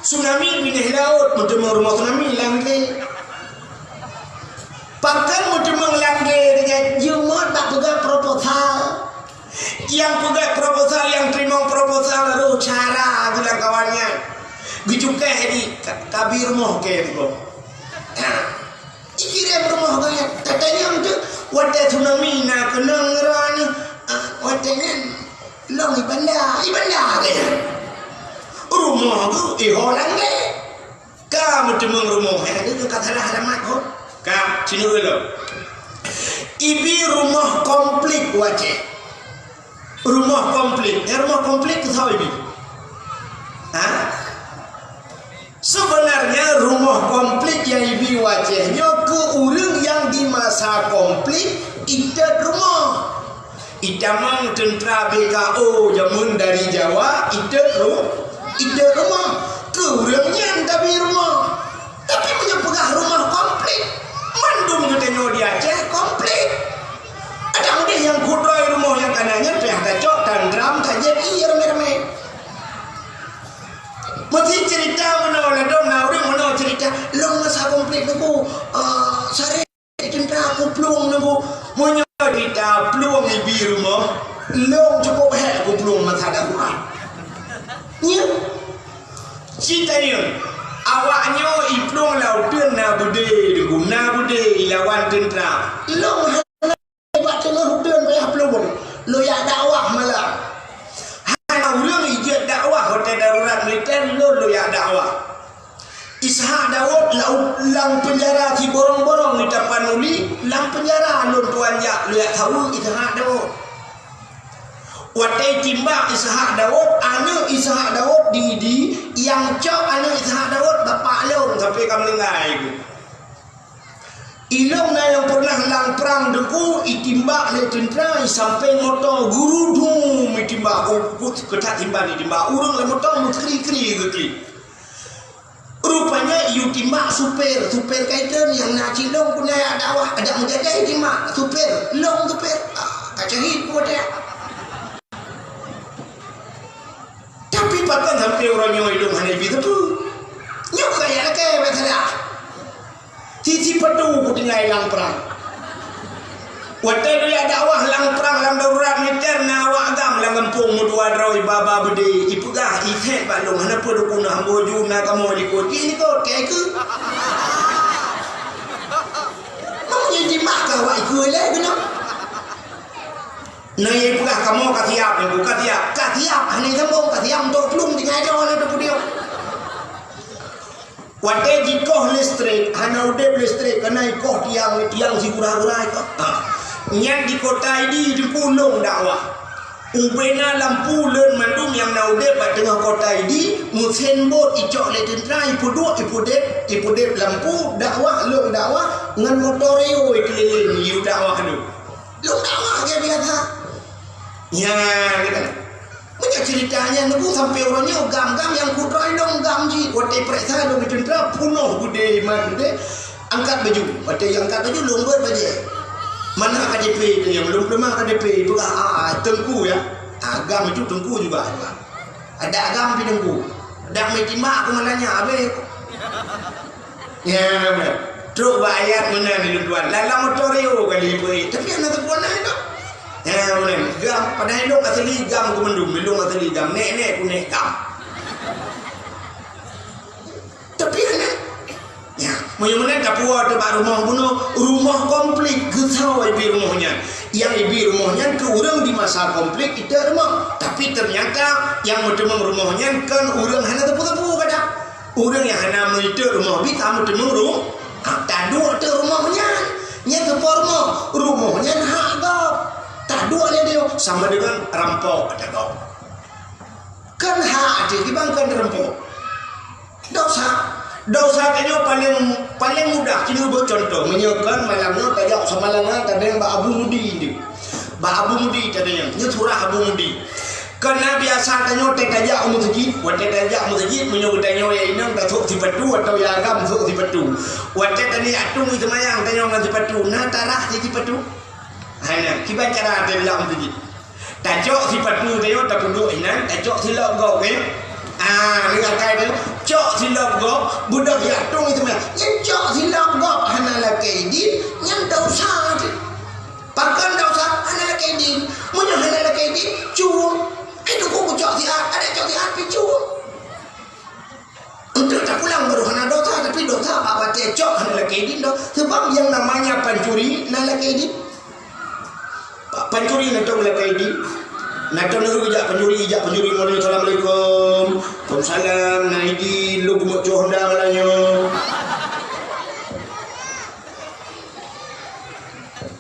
Tsunami binéh laôt, meuteumeung rumoh tsunami lam glé. Pakon meuteumeung lam glé, jeuet bak peugah proposal. Nyang peugah proposal, nyang teurimong proposal, roh cara geuh lam kawan nyan. Geucukéh di ka-, kabi rumoh kèe teuk. Nah, jikirém rumoh geuh nyan. Tatanyong teuk, watèe tsunami na keunong droeneuh, ah, watèe nyan lôn i banda, i banda geuh nyan. Rumoh geuh i ho lam glé. Ka meuteumeung rumoh, eh, ka salah alamat ho. Ka, sinoe lom. Ibi rumoh konflik u Aceh. Rumoh konflik. Eh, rumoh konflik keu soe ibi? Ha? Sebenarnya rumoh konflik nyang ibi u Aceh nyoe keu ureuëng nyang di masa konflik itot rumoh. Itamong teuntra B K O jameun dari Jawa, itot ru-, itot rumoh. Keu ureuëng nyan tabi rumoh. Tapi meunyoe peugah rumoh konflik, mandum geutanyoe di Aceh konflik. Kadang deh nyang kudroe rumoh nyang kana nyan payah tacok, tandram, tajép ié ramé-ramé. Meusti cerita meunoe ladôm na ureuëng meunoe cerita, lôn masa konflik nunggu, eh, saré. Cinta kuplueng nunggu, meunyoe kita plueng ibi rumoh, lôn cukup hék kuplueng masa darurat. Nyan. Cit tanyoe, awaknyoe iplueng lam uteuen na beudé, nunggu na beudé ilawan teuntra. Lôn hana bak teungoh uteuen payah plueng, lôn jak dakwah malam. Hana ureuëng ijeuet dakwah watée darurat militer, lôn lôn jak dakwah. Ishak Daud lau-, lam peunjara siborong-borong di Tapanuli, lam peunjara lôn tuan jak lôn jak saweue Ishak Daud. Watée timbak Ishak Daud, aneuëk Ishak Daud di Idi, nyang cok aneuëk Ishak Daud bapak lôn sampai ka meuninggai geuh. Ilôn na nyang pernah lam prang Teungku, itimbak lé teuntra, sampai moto gurudum itimbak, oh, keutat simban itimbak, ureuëng lam moto meukri-kri geuklik. Rupanya yue timbak supir, supir kaiton nyang na cit lôn puna jak dakwah, adak meujajai timbak supir, lôn supir, ah, ka syahid pun watée. Tapi pakon sampai uroe nyoe ilôn hana ibi teupeu. Nyoe keu rakyat lakée bak salah. Sisi padu kutinggai lam prang. Watée lôn jak dakwah lam prang lam darurat militer na awak agam lam gampông meudua droe baba beudé ipeugah iset bak lôn hana peue dukun hamba ju na kamoe likot. Jih likot kée keu. Meunyoe jimak ka awak ikeu lé keunoe. Na nyang peugah kamoe ka siap, nyoe ka siap. Ka siap, hana sambong, ka siap untuk plueng tinggai droe na teupeudiyong. Watée jikoh listrik, hana udeb listrik, keunan ikoh tiang, tiang sigura-gura ikoh. Ha. Nyan di kota Idi teungku lôn dakwah. Ubena lampu lôn mandum nyang na udeb bak teungoh kota Idi, meusén bot icok lé teuntra, ipeuduek, ipudeb, ipudeb lampu, dakwah, lôn dakwah, ngon motor Rio ikeulileng yue dakwah lôn. Lôn dakwah lagée biasa. Nyan, kan. Meunyoe cerita nyan nunggu sampai uroe nyoe gam-gam nyang kudroe lôn gam jih. Watée peuriksa lôn di teuntra, peunoh beudé iman beudé. Angkat baju. Watée angkat baju, lôn beuet bajée. Mana K T P tu nyang lôn, lôn ma K T P tu, ah, ah, ah, teungku ya. Ah, gam itu teungku juga. Adak agam pih teungku. Adak meuitima aku malah nyak habéh. Ya, beuna. Trok bak ayat meunan lôn tuan. Lam, lam motor Rio kali ipeue. Tapi hana teupeue na itu. Ya, beuna. Gam, padahai lôn asli gam keu mandum. Lôn asli gam. Nek-nek pun nek gam. Tapi hana. Ya, meunyoe meunan tapuwoe teuh bak rumoh bunoe, rumoh konflik geusawa ibi rumoh nyan. Nyang ibi rumoh nyan keu ureuëng di masa konflik itot rumoh. Tapi ternyata nyang meuteumeung rumoh nyan kon ureuëng hana teupeue-teupeue kadang. Ureuëng nyang hana meuitot rumoh bi ka meuteumeung ru-, ah, taduek teuh rumoh nyan. Nyan teupeue rumoh, rumoh nyan hak gob. Taduek lé dia sama dengan rampok ata gob. Kan hak jih, kiban kan reumpok. Dosa. Dosa tanyoe paleng, paleng mudah. Keuneuk beuet cuntoh. Meunyoe kan malam nyoe tajak Samalanga, tadeng bak Abu Mudi nyoe. Bak Abu Mudi tadeng. Nyoe surah Abu Mudi. Kan na biasa tanyoe teuh tajak u meuseujid. Watée tajak u meuseujid, meunyoe geutanyoe ya inong tasok sipatu atau ya agam sok sipatu. Watée tani atong seumayang tanyoe ngon sipatu. Na tarah di sipatu. Hana, kiban cara tajak u meuseujid. Tacok sipatu tanyoe tapeuduek inan, tacok silop gob, eh? Ah, deungon akai tanyoe, cok silop gob, beudôh jak tueng itu meh. Nyan cok silop gob hana lakée idin, nyan dosa teuh. Pakon dosa? Hana lakée idin. Meunyoe hana lakée idin, cueng. Hai, teungku kucok siat, adak cok siat pih cueng. Untuk tapulang baru hana dosa, tapi dosa bak watée cok hana lakée idin doh. Sebab yang namanya pancuri na lakée idin. Pancuri na tong lakée idin. Na tong nyoe jak pancuri, jak pancuri, "Assalamualaikum." "Waalaikumsalam, na idin, lôn geumeuk cok honda malam nyoe."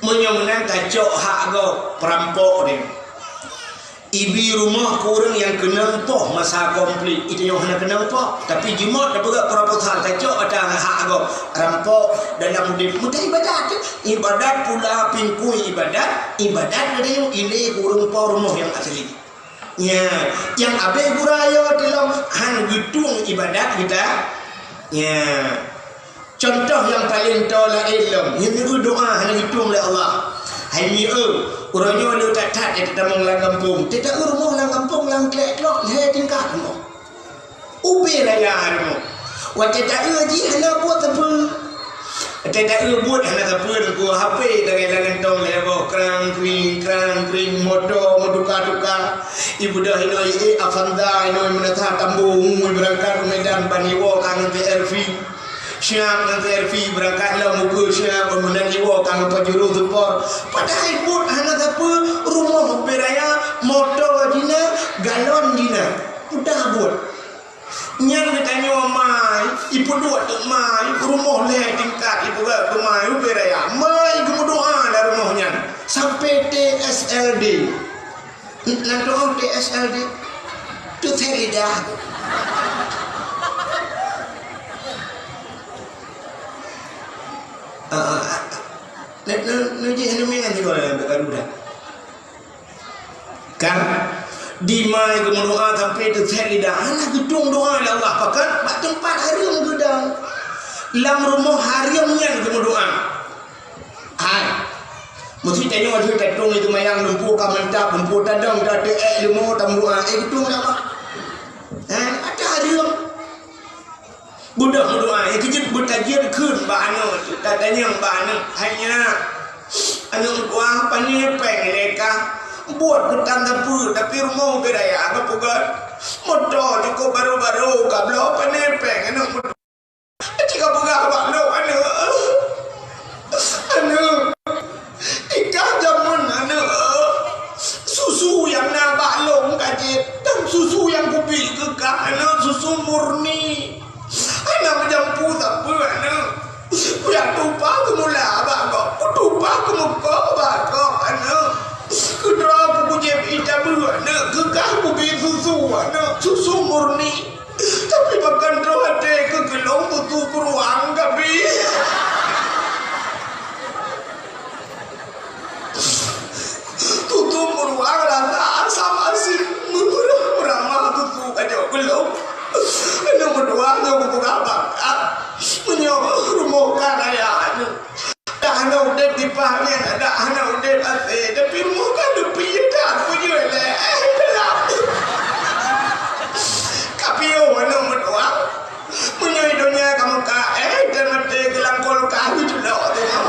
Meunyoe meunan tacok hak gob, peurampok deh. Ibi rumoh keu ureueng nyang keunong poh masa konflik, itu nyoe hana keunong poh. Tapi jimot tapeugah proposal, tacok ata hak gob, rampok dalam udeb. Meutai ibadat, ibadat pula pingkui ibadat, ibadat geutanyoe ilée keu ureueng po rumoh nyang asli. Nya, nyang abéh gura yo tilom han geutueng ibadat geuta. Nya. Contoh nyang paleng toe laén lom, nyan doa hana geutueng lé Allah. Hai mi eu, uroe nyoe le that-that tatamong lam gampông. Teuta eu rumoh lam gampông lam klek-klok lhée tingkat rumoh. Ubé raya rumoh. Watée ta eu jih hana buet sapeue. Watée ta eu buet hana sapeue, teungku, H P lagée lam gantong lhée boh, krang kring krang kring, moto meutuka-tuka. Ibeudôh inoe ié Avanza, inoe meunasah Tambo, ngui beurangkat u Medan ban iwoe ka ngon T R V. Siap ngon T R V beurangkat lom ukeue siap, meunan iwoe ka ngon Pajero Sport. Padahai buet hana sapeue, rumoh ubé raya, moto jina, galon jina. Udah buet. Nyan geutanyoe mai, ipeuduek teuk mai, rumoh lhée tingkat ipeugah keu mai ubé raya. Mai geumeudoa lam rumoh nyan sampai T S L D. Lam doa T S L D. Tu saya lidah. Ah, ah, ah. Neu, neu, neu jih neu mingan sigoe lam garuda. Kan? Dimai geumeudoa sampai teusét lidah. Hana geutueng doa lé Allah. Pakat bak teumpat hareuem geudong. Lam rumoh hareuem nyan geumeudoa. Hai. Meusti tanyoe jeuet tatueng itu mayang lumpur ka mantap, lumpur tadong, tateuék leumo tameudoa. Eh, geutueng lé Allah. Hai, ata hareuem. Beudôh meudoa, nyang keujeuet beutajieun kheun bak aneuk, tatanyong bak aneuk, "Hai nyak, aneuk meutuah, pané péng ilée kah? Buet keutan sapeue, tapi rumoh ubé raya ka peugöt. Moto cukôp barô-barô ka bloe, pané péng aneuk meutuah?" Cit ka peugah bak lôn, "Aneuk, aneuk, ikah jameun aneuk, susu nyang na bak lôn ka jeuet, dan susu nyang kubi keu kah aneuk, susu murni. Hana meujampu sapeue aneuk. Kujak tupa keumula bak gob, kutupa keumeukoh bak gob aneuk. Keudroe kujieb ié tabeue aneuk, keu kah kubi susu aneuk, susu murni." Tapi pakon troh até keu geulong tutoe peuruang kabi. Tutoe peuruang rasa asam asin meurah-meurah tutoe kajok geulong. Aneuk meutuah nyoe kupeugah bak kah, meunyoe rumoh kah raya aneuk. Dak hana udeb dipah nyan, dak hana udeb asée, tapi rumoh ka leupie that peue jeuet lé, eh, dalam. Ka piôh aneuk meutuah. Meunyoe donya ka meuka, eh, dan maté keu lam kulkas geuculok teuh.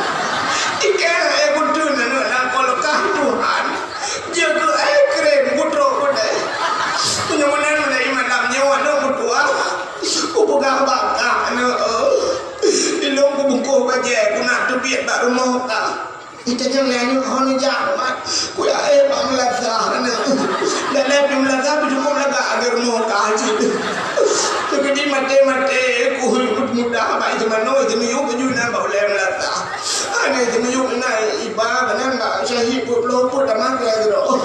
Ikée, eh, kuteun aneuk lam kulkas Tuhan. Jeuet keu, eh, krem kutrok keudeh. Meunyoe meunan lé malam nyoe aneuk meutuah. Kupeugah bak kah aneuk, eh. Ilôn kubungkôh bajée, kunak teubiet bak rumoh kah. Itanyong lé aneuk, "Ho neujak, Mak?" Kujak, "Eh, bak meulasah aneuk." Lalée pih meulasah, pih cukôp lagak lagée rumoh kah cit. Keu keudeh maté-maté, kuhôi mudah bak ié teumanoe, ié teumiyueb, baju na bak ulée meulasah. Aneuk ié teumiyueb na iba, kanan bak syahid peuet ploh peuet tamah keu droe.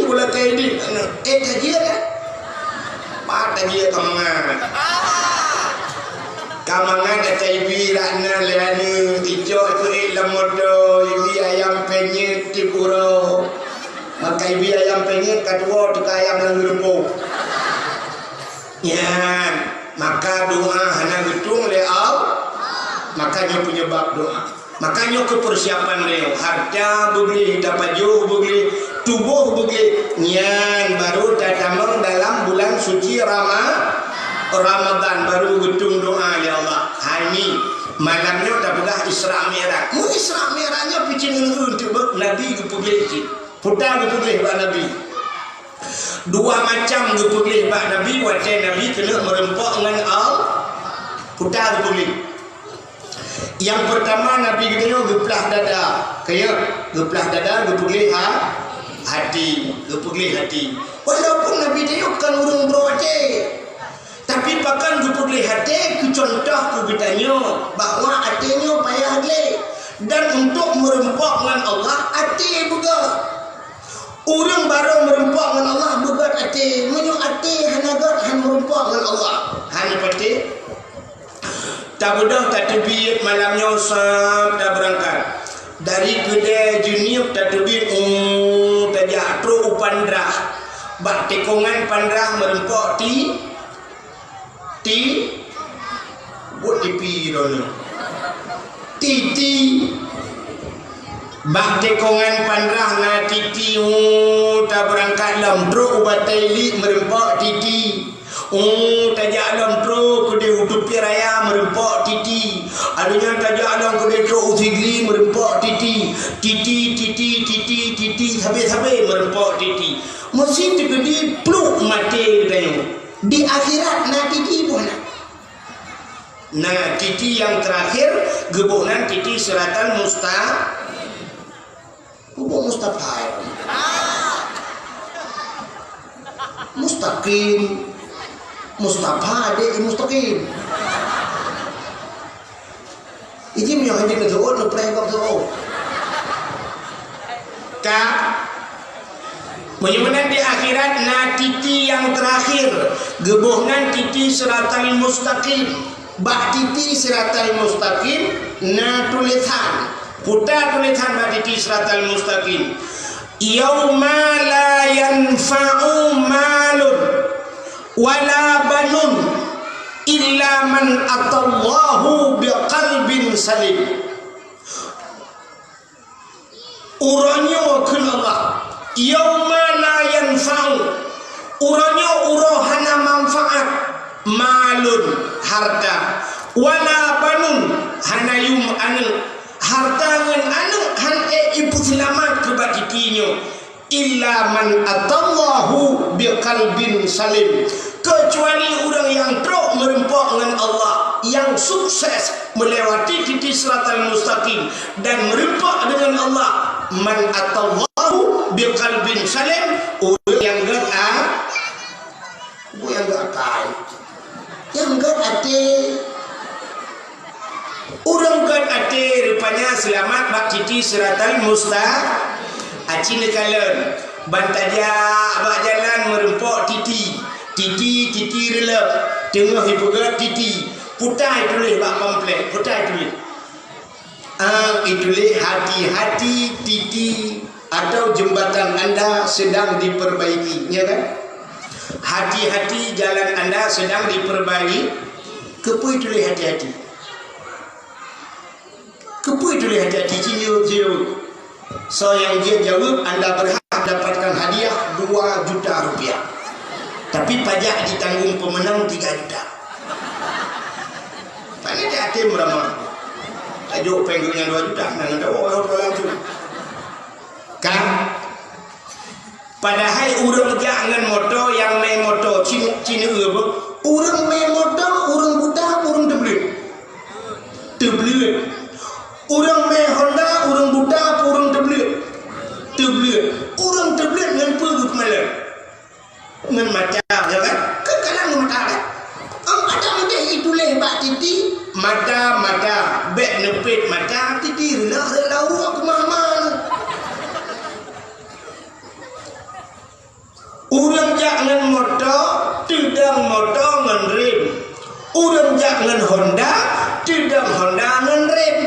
Gula kredit aneuk. Eh, tajieun, eh? Pat tajieun ka mangat. Ka mangat ata ibi rak na lé aneuk, icok keuék lam moto, ibi ayam penyet tiep uroe. Maka ibi ayam penyet ka tuwoe teuka ayam lam geureupoh. Nyan, maka doa hana geutueng lé Allah. Maka nyoe penyebab doa. Maka nyoe keu persiapan lé, harta beugleh, tapajoh beugleh, tuboh beugleh. Nyan baru tatamong dalam bulan suci Rama-, Ramadan, baru geutueng doa lé Allah. Hai mi, malam nyoe tapeugah Isra Mi'raj. Mu Isra Mi'raj nyoe picen ngeun teuk beuh Nabi geupeugleh cit. Peue geupeugléh bak Nabi. Dua macam geupeugléh bak Nabi watée Nabi keuneuk meureumpok ngon Allah. Peue geupeugléh. Nyang peurtama Nabi geutanyoe geuplah dada. Keu nyoe, geuplah dada geupeugléh ha-, hati, geupeugléh hati. Walaupun Nabi tanyoe kon ureuëng broe até. Tapi pakon geupeugléh até keu cuntoh keu geutanyoe bahwa até nyoe payah glé. Dan untuk meureumpok ngon Allah, até beugöt. Ureuëng barô meureumpok ngon Allah beugöt até. Meunyoe até hana göt, hana meureumpok ngon Allah. Hana patéh. Tabeudôh tateubiet malam nyoe sab tabeurangkat. Dari keudè Jeunieb tateubiet, uh, tajak trok u Pandrah. Bak tikongan Pandrah meureumpok ti, ti, buet tipi droeneuh. Titi. Bak tikongan Pandrah na titi, uh, tabeurangkat lom trok u Batée Iliek meureumpok titi. Oh, tajak lom trok keudeh u Teupian Raya meureumpok titi. Alheuh nyan tajak lom keudeh trok u Sigli meureumpok titi. Titi, titi, titi, titi, sabe-sabe meureumpok titi. Meusi teukeudi pluek maté geutanyoe. Di akhirat na titi boh na. Na titi nyang teurakhir, geuboh nan titi Siratal Musta-, Peubuet Mustafa, ya. Mustaqim. Mustafa, dek, mustaqim. Iji meunyoe hana neuseuôt, neupreh gob seuôt. Ka. Meunyoe meunan di akhirat na titi nyang teurakhir, geuboh nan titi Siratal Mustaqim. Bak titi Siratal Mustaqim na tulésan. Puta tulésan bak titi Siratal Mustaqim. "Yauma la yanfa'u malun wala banun illa man atallahu biqalbin salim." Uroe nyoe kheun Allah, "Yauma la yanfa'u", uroe nyoe uroe hana manfaat, "malun", hareuta, "wala banun", hana yum aneuëk, hareuta ngon aneuëk han ék jipeuseulamat keu bak titi nyoe, "illa man atallahu biqalbin salim", keucuali ureuëng nyang trok meureumpok ngon Allah, nyang sukses meulewati titi Siratal Mustaqim dan meureumpok deungon Allah, "man atallahu biqalbin salim", ureuëng nyang göt a-, ureuëng nyang göt akai. Nyang göt até. Ureuëng göt até rupanya seulamat bak titi Siratal Musta-, aci neukalon. Ban tajak bak jalan meureumpok titi. Titi, titi reuleueb. Teungoh jipeugöt titi. Puta tuléh bak pamflet. Puta tuléh. Ah, ituléh hati-hati titi atau jembatan anda sedang diperbaiki, ya kan? Hati-hati jalan anda sedang diperbaiki. Keupeue ituléh hati-hati? Keupeue ituléh hati-hati? Ci jaweueb, ci jaweueb. Soe nyang jeuet jaweueb, anda berhak mendapatkan hadiah dua juta rupiah. Tapi pajak ditanggung pemenang tiga juta. Pane di até meuramah. Tajok péng geuh nyang dua juta, na ngon tawoe, tawoe langsung. Kan? Padahai ureuëng jak ngon moto, nyang mé moto, ci-, ci neueu beuh. Ureuëng mé moto, ureuëng buta, ureuëng teubleuet. Teubleuet. Ureuëng mé Honda, ureuëng buta, ureuëng teubleuet. Teubleuet. Ureuëng teubleuet ngon peue geupeumalon? Ngon mata, ya kan? Kan kadang ngon mata, kan? Am, ada mudeh ituléh bak titi, mata, mata. Bék neupet mata, titi reulah, reulah uroe keu mama. Ureuëng jak ngon moto, teudong moto ngon rem. Ureuëng jak ngon Honda, teudong Honda ngon rem.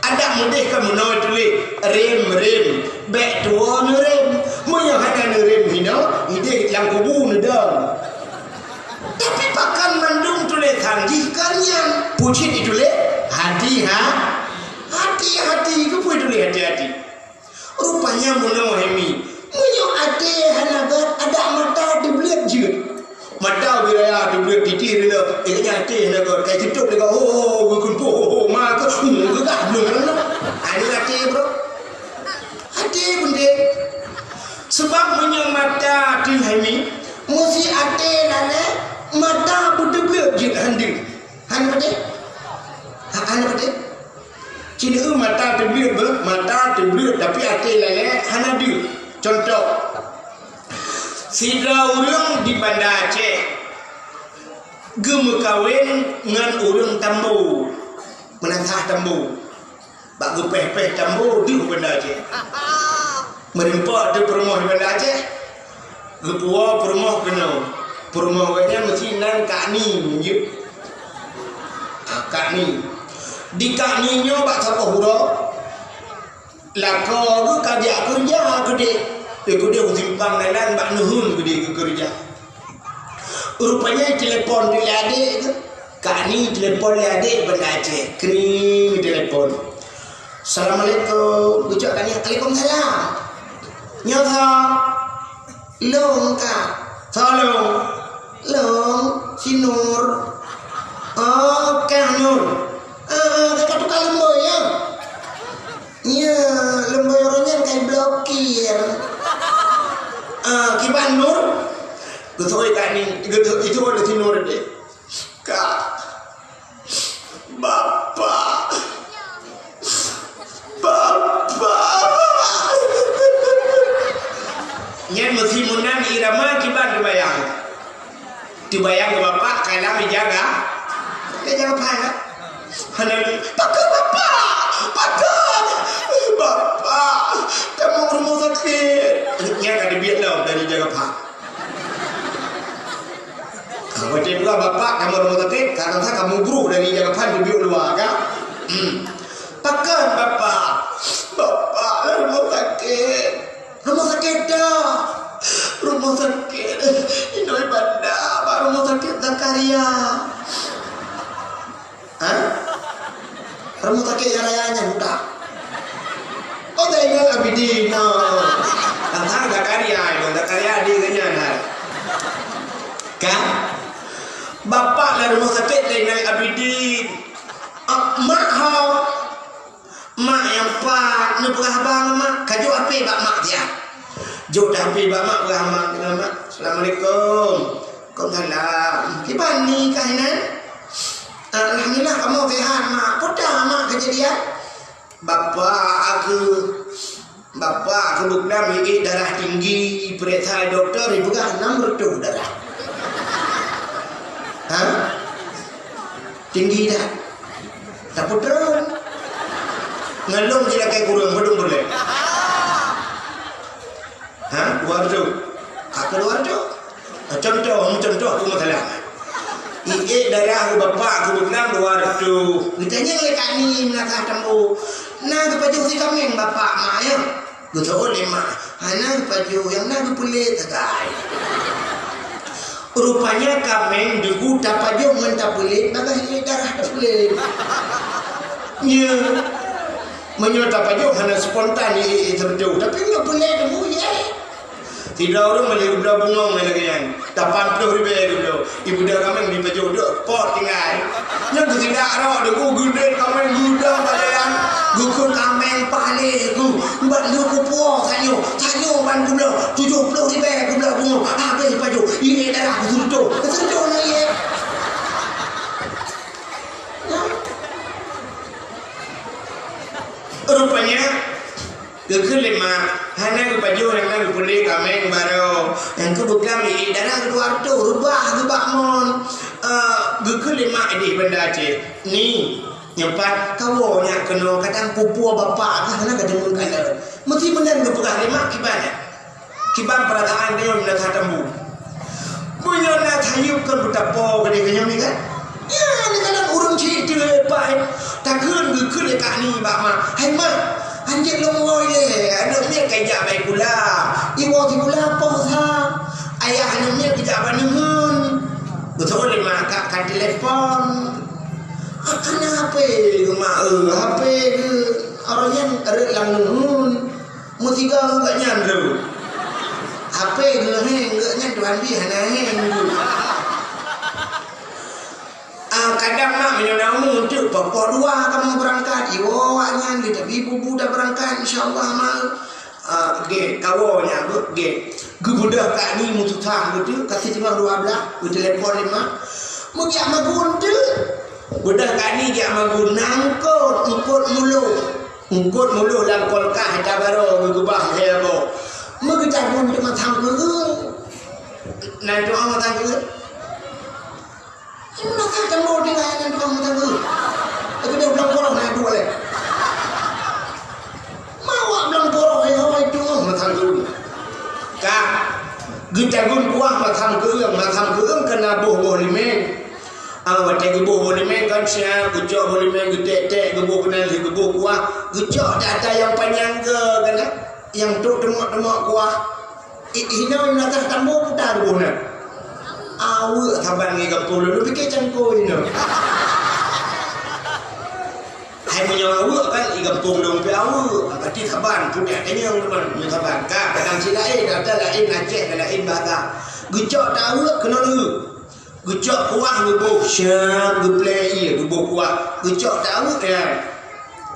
Adak meudeh ka meunoe tuléh, rem, rem. Bék tuwoe neurem. Meunyoe hana neurem hinoe, ideh lam kubu neudong. Tapi pakon mandum tulésan jih ka nyan? Pucit ituléh, hati ha-, hati-hati. Keupeue ituléh hati-hati? Rupanya meunoe, Hemi. Meunyoe até hana göt, adak mata teubleuet jeuet. Mata ubé raya teubleuet, titi reuloh. Eh, nyan até hana göt. Kai teutôp lé ka, ho, ho, ho, geukeumpôh, ho, ho, ma keuh, hmm, geugah blong. Aneuk até, bro. Até peunteng. Seubab meunyoe mata teuh, Hemi, meusi até lalé, mata beuteubleuet jeuet handeuh. Hana patéh? Ha, hana patéh? Ci neueu mata teubleuet beuh, mata teubleuet tapi até lalé hana deuh. Cuntoh, sidroe ureuëng di Banda Aceh, Geumeukawen ngon ureuëng Tambo, meunasah Tambo. Bak geupéh-péh Tambo deuh Banda Aceh. Meurimpok teuh peurumoh di Banda Aceh. Geupuwoe peurumoh keunoe. Peurumoh gobnyan meusti nan Kak Ni, jeuet. Ah, Kak Ni. Di Kak Ni nyoe bak saboh uroe, lakoe geuh ka jak keureuja keudeh. Eh, keudeh u simpang dalan bak neuheun keudeh geukeureuja. Rupanya telepon lé adék geuh. Kak Ni telepon lé adék Banda Aceh. Kring telepon. "Assalamualaikum." Geucok Kak Ni, "Waalaikumsalam." "Nyoe soe?" "Lôn, Kak." "Soe lôn?" "Lôn, si Nur." "Oh, Kak Nur. Ah, Kakak tukang leumbôi, ya?" "Iya, leumbôi uroe nyan ka iblokir." "Ah, kiban Nur?" Geutôi Kak Ni, geutôi, itu ada si Nur deh. "Kak, Bapak, Bapak." Nyan meusi meunan irama kiban teubayang. Teubayang keu bapak, kalam ija ga, ija gaphan, kan? Hana lé, "Pakon bapak? Pakon? Bapak, tamong rumoh sakét." Nyan ka teubiet lom dari ija gaphan. Ka watèe dua bapak tamong rumoh sakét, ka rasa ka mubruh dari ija gaphan teubiet luwa, kan? Hmm. "Pakon bapak? Bapak lam rumoh sakét." "Rumoh sakét dah." "Rumoh sakét. Inong Ibanda bak rumoh sakét Zakaria." "Hah? Rumoh sakét nyang raya nyan budak?" "Oh, Zainal Abidin, no." Tantang Zakaria, Imam Zakaria di nyan, hai. Kan? "Bapak lam rumoh sakét Zainal Abidin." "Ah, mak ho?" "Mak nyang pat neupeugah haba ngon mak, ka jok hapé bak mak siat." Jok hapé bak mak, peugah mak, "Assalamualaikum." "Waalaikumsalam. Kiban Ni kah inan?" "Alhamdulillah, kamoe sehat, Mak. Peue mak keujadian?" "Bapak aku, bapak aku beuklam iék darah tinggi, peuriksa dokto, ipeugah enam reutôh darah." "Hah? Tinggi dah." "Tapeutron. Ngon lôn jilakèe kureueng, padum buleuen?" "Hah? Dua reutôh?" "Ka keu dua reutôh. Contoh, contoh peue masalah. Iék darah bapak aku beuklam dua reutôh." Geutanyong lé Kak Ni meunasah Tambo, "Na geupajoh si kaméng bapak, Mak, ya?" Geuseuôt lé mak, "Hana geupajoh, nyang na geupeulét sagai." Rupanya kaméng deungon tapajoh ngon tapeulét bagaih iék darah tapeulét. Nyo, meunyoe tapajoh hana spontan iék teureutôh, tapi meunyoe peulét deungon iék. Sidroe ureueng meulheueh geubloe bungong lagèe nyan. Lapan ploh ribèe geubloe. Ibu dah kaméng dipajoh deuek pot tinggai. Nyan geusindak rot deungon geudeh kaméng geudah bak jalan. Geukheun kaméng paléh geuh. Bak lheueh kupuwoe tanyoe. Tanyoe ban geubloe. Tujoh ploh ribèe geubloe bungong. Habéh pajoh. Iék darah geuseureutôh. Geuseureutôh na iék. Rupanya, geukheun lé mak, hana geupajoh nyang na geupeulét kaméng baroe. Nyang keu beuklam iék darah dua reutôh, reubah geuh bak mon. Eh, geukheun lé mak idéh Banda Aceh, "Ni, nyoe pat kawoe nyak keunoe, kadang pupuwoe bapak ka hana ka deungon kalon." Meusti meunan geupeugah lé mak kiban nyan. Kiban peurasaan tanyoe meunasah Tambo. Meunyoe na sayeuep kon beutapo keudeh keu nyoe kan? Nyan kadang ureueng cit teuh leupah, eh. Takheun geukheun lé Kak Ni bak mak, "Hai mak, hanjeuet lôn woe ilèe, aneuk miet ka ijak bak sikula. Iwoe sikula poh sa. Ayah aneuk miet geujak bak neuheun." Beutôi lé mak ka, ka telepon. "Hana hapé geuh mak, eh, hapé geuh." Awak nyan rhot lam neuheun. Meusigoe ngon gobnyan lom. Hapé geuh héng, gobnyan tuan bie hana héng. Ah, kadang mak meunyoe na umu teuk, poh dua kamoe beurangkat, iwoe awak nyan, lé tabi bubu tabeurangkat, insya Allah, mak. Ah, gét, kawoe nyan beuh, gét. Geubeudôh Kak Ni meususah beutôi, ka siteungoh dua blah, geutelepon lé mak. Meugiak magun teuk. Beudôh Kak Ni giak magun, na eungkôt, eungkôt muloh. Eungkôt muloh lam kulkas, hita barô geukeubah lhèe boh. Meugeutabong teuma sang keueue. Nan teuma sang keueue. Maka kamoe tinggai ngon tukang meutanggeueng. Tapi dah blang poroh na duek lé. Mawak blang poroh, eh, hoi, teungoh meutanggeueng. Ka. Geutagun kuah masam keueung, masam keueung keunan boh-boh limeng. Ah, watée geuboh boh limeng kan siap, geucok boh limeng, geutek-tek, geuboh keunan lheueh geuboh kuah. Geucok ata-ata nyang panyang keu keunan, nyang trok teumok-teumok kuah. I-, inoe meunatah tambo puta geuboh na. Aweuek saban ngon gampông lôn, lôn pike cangkôi inoe. Hai meunyoe aweuek kan, i gampông lôn pih aweuek. Berarti saban, puta kenyang teuma, meunyoe saban. Ka, kadang cit laén, ata laén, Aceh ka laén bahasa. Geucok ta aweuek keunoe lheueh. Geucok kuah geuboh, syam, geuplé ié, geuboh kuah. Geucok ta aweuek, ya.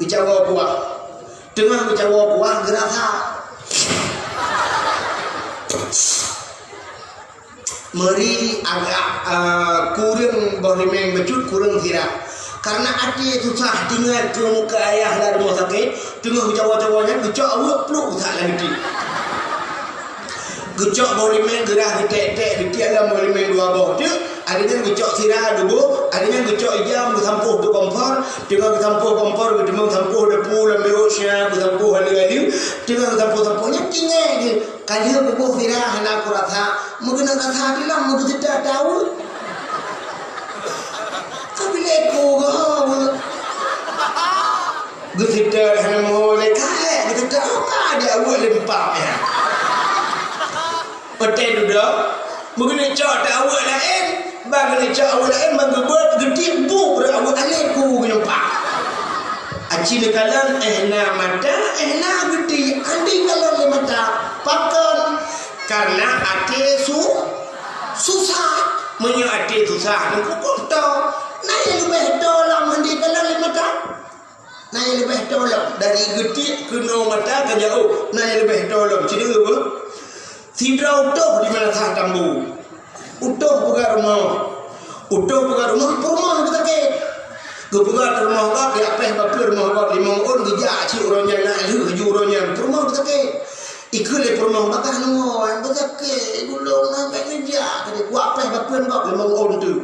Geucawa kuah. Teungoh geucawa kuah geurasa. Meuri agak, eh, kureueng boh limeng bacut, kureueng sira. Karena até susah teuingat keu muka ayah lam rumoh sakét, teungoh geucawa-cawa nyan geucok aweuek pluek usak lam geuti. Geucok boh limeng geurah geutek-tek, geutiek lam boh limeng dua boh teuk, akhé nyan geucok sira geuboh, akhé nyan geucok ijam geusampôh keu kompor, teungoh geusampôh kompor geuteumeung sampôh dapu lam biru siap geusampôh aleue-aleue, teungoh geusampôh-sampôh nyan tinggai geuh. Ka lheueh geuboh sira hana kurasa, meugeunong rasa dilam meugeuseutet ta aweuek. Ka bileko geuh aweuek. Geuseutet hana meuho lé kaék, geuseutet ka di aweuek lé meupak nyan. Watée dudoe, meugeuneucok ta aweuek laén, ban geuneucok aweuek laén ban geubeuet geutiek buet aweuek alé ku geunyoe pak. Aci neukalon éh na mata, éh na geuti, andi kalon lé mata. Pakon? Karena até su-, susah. Meunyoe até susah, neupukon to. Na nyang leubeh to lom andi kalon lé mata. Na nyang leubeh to lom. Dari geutiek keunoe mata ka jauh. Na nyang leubeh to lom. Ci deungoe beuh? Sidroe utôh di Meunasah Tambu. Utôh peugah rumoh. Utôh peugah rumoh, peurumoh geusakét. Geupeugah rumoh gob, geujak péh bapeue rumoh gob limong ôn, geujak cit uroe nyan na lheueh laju uroe nyan. Peurumoh geusakét. Ikheun lé peurumoh, "Bagaih nyoe, beusakét, gulong na bék neujak." Geujak péh bapeue gob limong ôn teuk.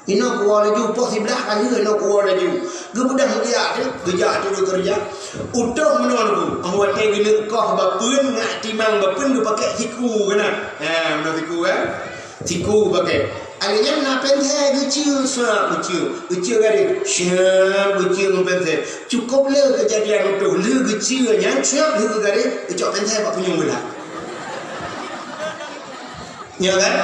Inoe kuwoe laju, poh siblaih ka lheueh inoe kuwoe laju. Geubeudôh meujak teuk, geujak teuk geukeureuja. Utôh meunoe Teungku, watée geuneuk koh bapeuen ngat timang bapeuen geupakée siku keunan. Ha, meunoe siku, eh. Siku geupakée. Akhé nyan na pénsé geucue, sa geucue. Geucue garéh, sa geucue ngon pénsé. Cukôp le keujadian utôh, le geucue nyan, sa lheueh geugaréh, geucok pénsé bak punyueng geulah. Nyo kan?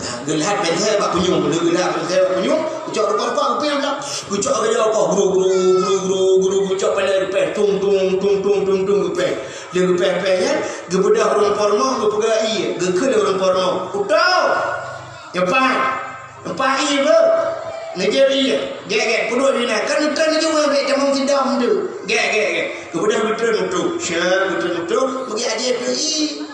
Nah, geulhat pénsé bak punyueng, geulhat pénsé bak punyueng, geucok rupa-rupa geupéh lam. Geucok geujok koh, gru, gru, gru, gru, gru, geucok palai geupéh, tung, tung, tung, tung, tung, tung, geupéh. Lheueh geupéh-péh nyan, geubeudôh ureuëng po rumoh, geupeugah ié, geukheun lé ureuëng po rumoh, "Utôh! Nyoe pat! Nyoe pat ié beuh! Neujép ié! Gét, gét, peuduek di na! Kan, kan neujeuet bék tamong sidom tu! Gét, gét, gét!" Geubeudôh geutreun utôh, syeuh, geutreun utôh, meugiak jép ié.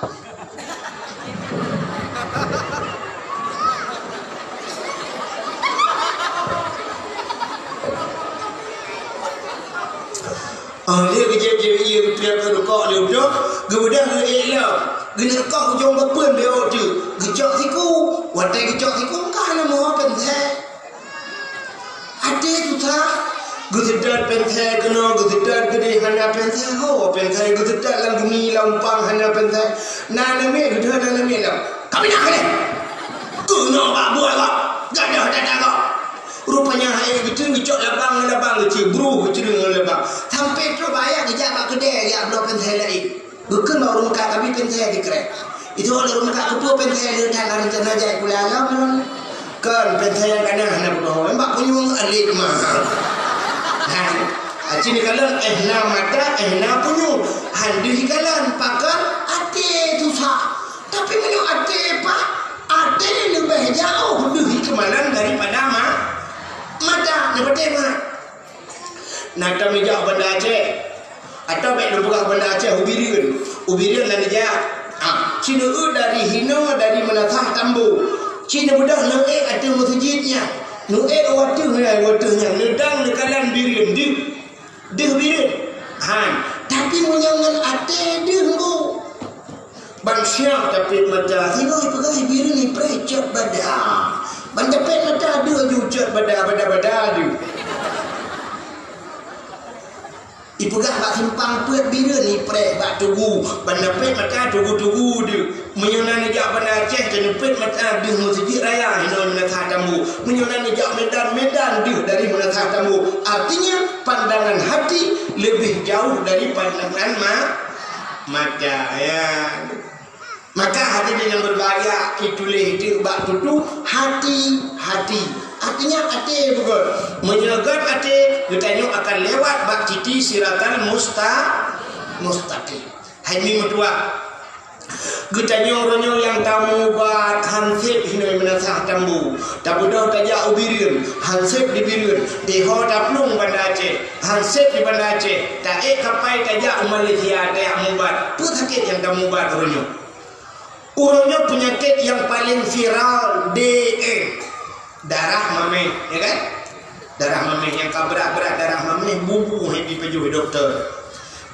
Ah, lé geujép-jép ié geupiak keu rukok lé udôh, geubeudôh geuék lom. Geuneuk koh ujong bapeuen lé ôk teuk, geucok siku. Watée geucok siku, ka hana meuho pénsé. Até susah, geuseutet pénsé keunoe, geuseutet keudeh hana pénsé, ho pénsé geuseutet lam gumi, lam umpang hana pénsé. Na namiet geuteuh, na namiet lom. Ka pinah keudeh! Keunoe bak buet gob, gadôh dada gob. Rupanya hai geucreung geucok labang ngon labang geucreung, bruh geucreung ngon labang. Sampoe trok bak ayah geujak bak keudè jak bloe pénsé laén. Geukheun bak ureuëng meukat, "Kabi pénsé sikrek." Itu ureuëng meukat, "Keupeue pénsé lé that, rencana jai pula lom lôn." Kon pénsé nyang ka na hana peunoh, bak punyueng alet mah. Hai, aci neukalon éh na mata, éh na punyueng. Han deuh ikalon, pakon até susah. Tapi meunyoe até pat, até leubeh jauh deuh ikeumalon daripada ma-, mata. Neupatéh mat. Na tam neujak u Banda Aceh. Atawa bék neupeugah Banda Aceh, u Bireuen. U Bireuen na neujak. Ah, ci neueu dari hinoe, dari Meunasah Tambo. Ci neubeudôh neuék ateueh meuseujid nyan. Neuék u ateueh nyan, u ateueh nyan. Neudang neukalon Bireuen deuh. Deuh Bireuen. Han. Tapi meunyoe ngon até deuh, Teungku. Ban siap tapi mata singoh ipeugah Bireuen ipreh cot bada. Ban tapét mata deuh ju cot bada, bada, bada deuh. Ipeugah bak simpang peuet Bireuen, ipreh bak tugu. Ban tapét mata tugu-tugu deuh. Meunyoe na neujak Banda Aceh, taneupét mata deuh Meuseujid Raya hinoe Meunasah Tambu. Meunyoe na neujak Medan, Medan deuh dari Meunasah Tambu. Artinya, pandangan hati lebih jauh dari pandangan ma-, mata. Ya. Maka hadirin yang berbahagia, ituléh teuk bak tutoe, hati-hati. Artinya até beugöt. Meunyoe göt até, geutanyoe akan lewat bak titi siratal musta-, mustaqim. Hai mi meutuah. Geutanyoe uroe nyoe nyang tamubat han sép hinoe Meunasah Tambu. Tabeudôh tajak u Bireuen, han sép di Bireuen. Di ho taplueng Banda Aceh, han sép di Banda Aceh. Taék kapai tajak u Malaysia, tajak mubat. Peue sakét nyang tamubat uroe nyoe? Uroe nyoe peunyakét nyang paleng viral, D M. Darah maméh, ya kan? Darah maméh nyang ka brat-brat darah maméh, bu-bu hai bi pajoh dokto.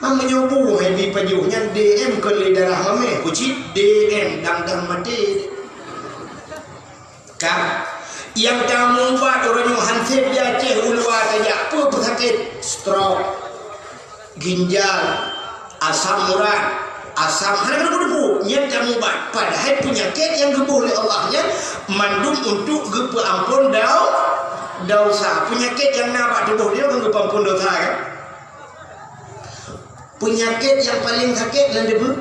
Meunyoe bu hai bi pajoh nyan D M kon lé darah maméh, kucit D M dang-dang maté. Kan? Nyang tamubat uroe nyoe han sép di Aceh u luwa tajak, peue peusakét? Stroke. Ginjal, asam urat, asam hana keuneuk-keuneuk, nyan tamubat. Padahai peunyakét nyang geuboh lé Allah nyan mandum untuk geupeuampon dau-, dosa. Peunyakét nyang na bak tuboh droe kan geupeuampon dosa kan? Peunyakét nyang paleng sakét nan deuh.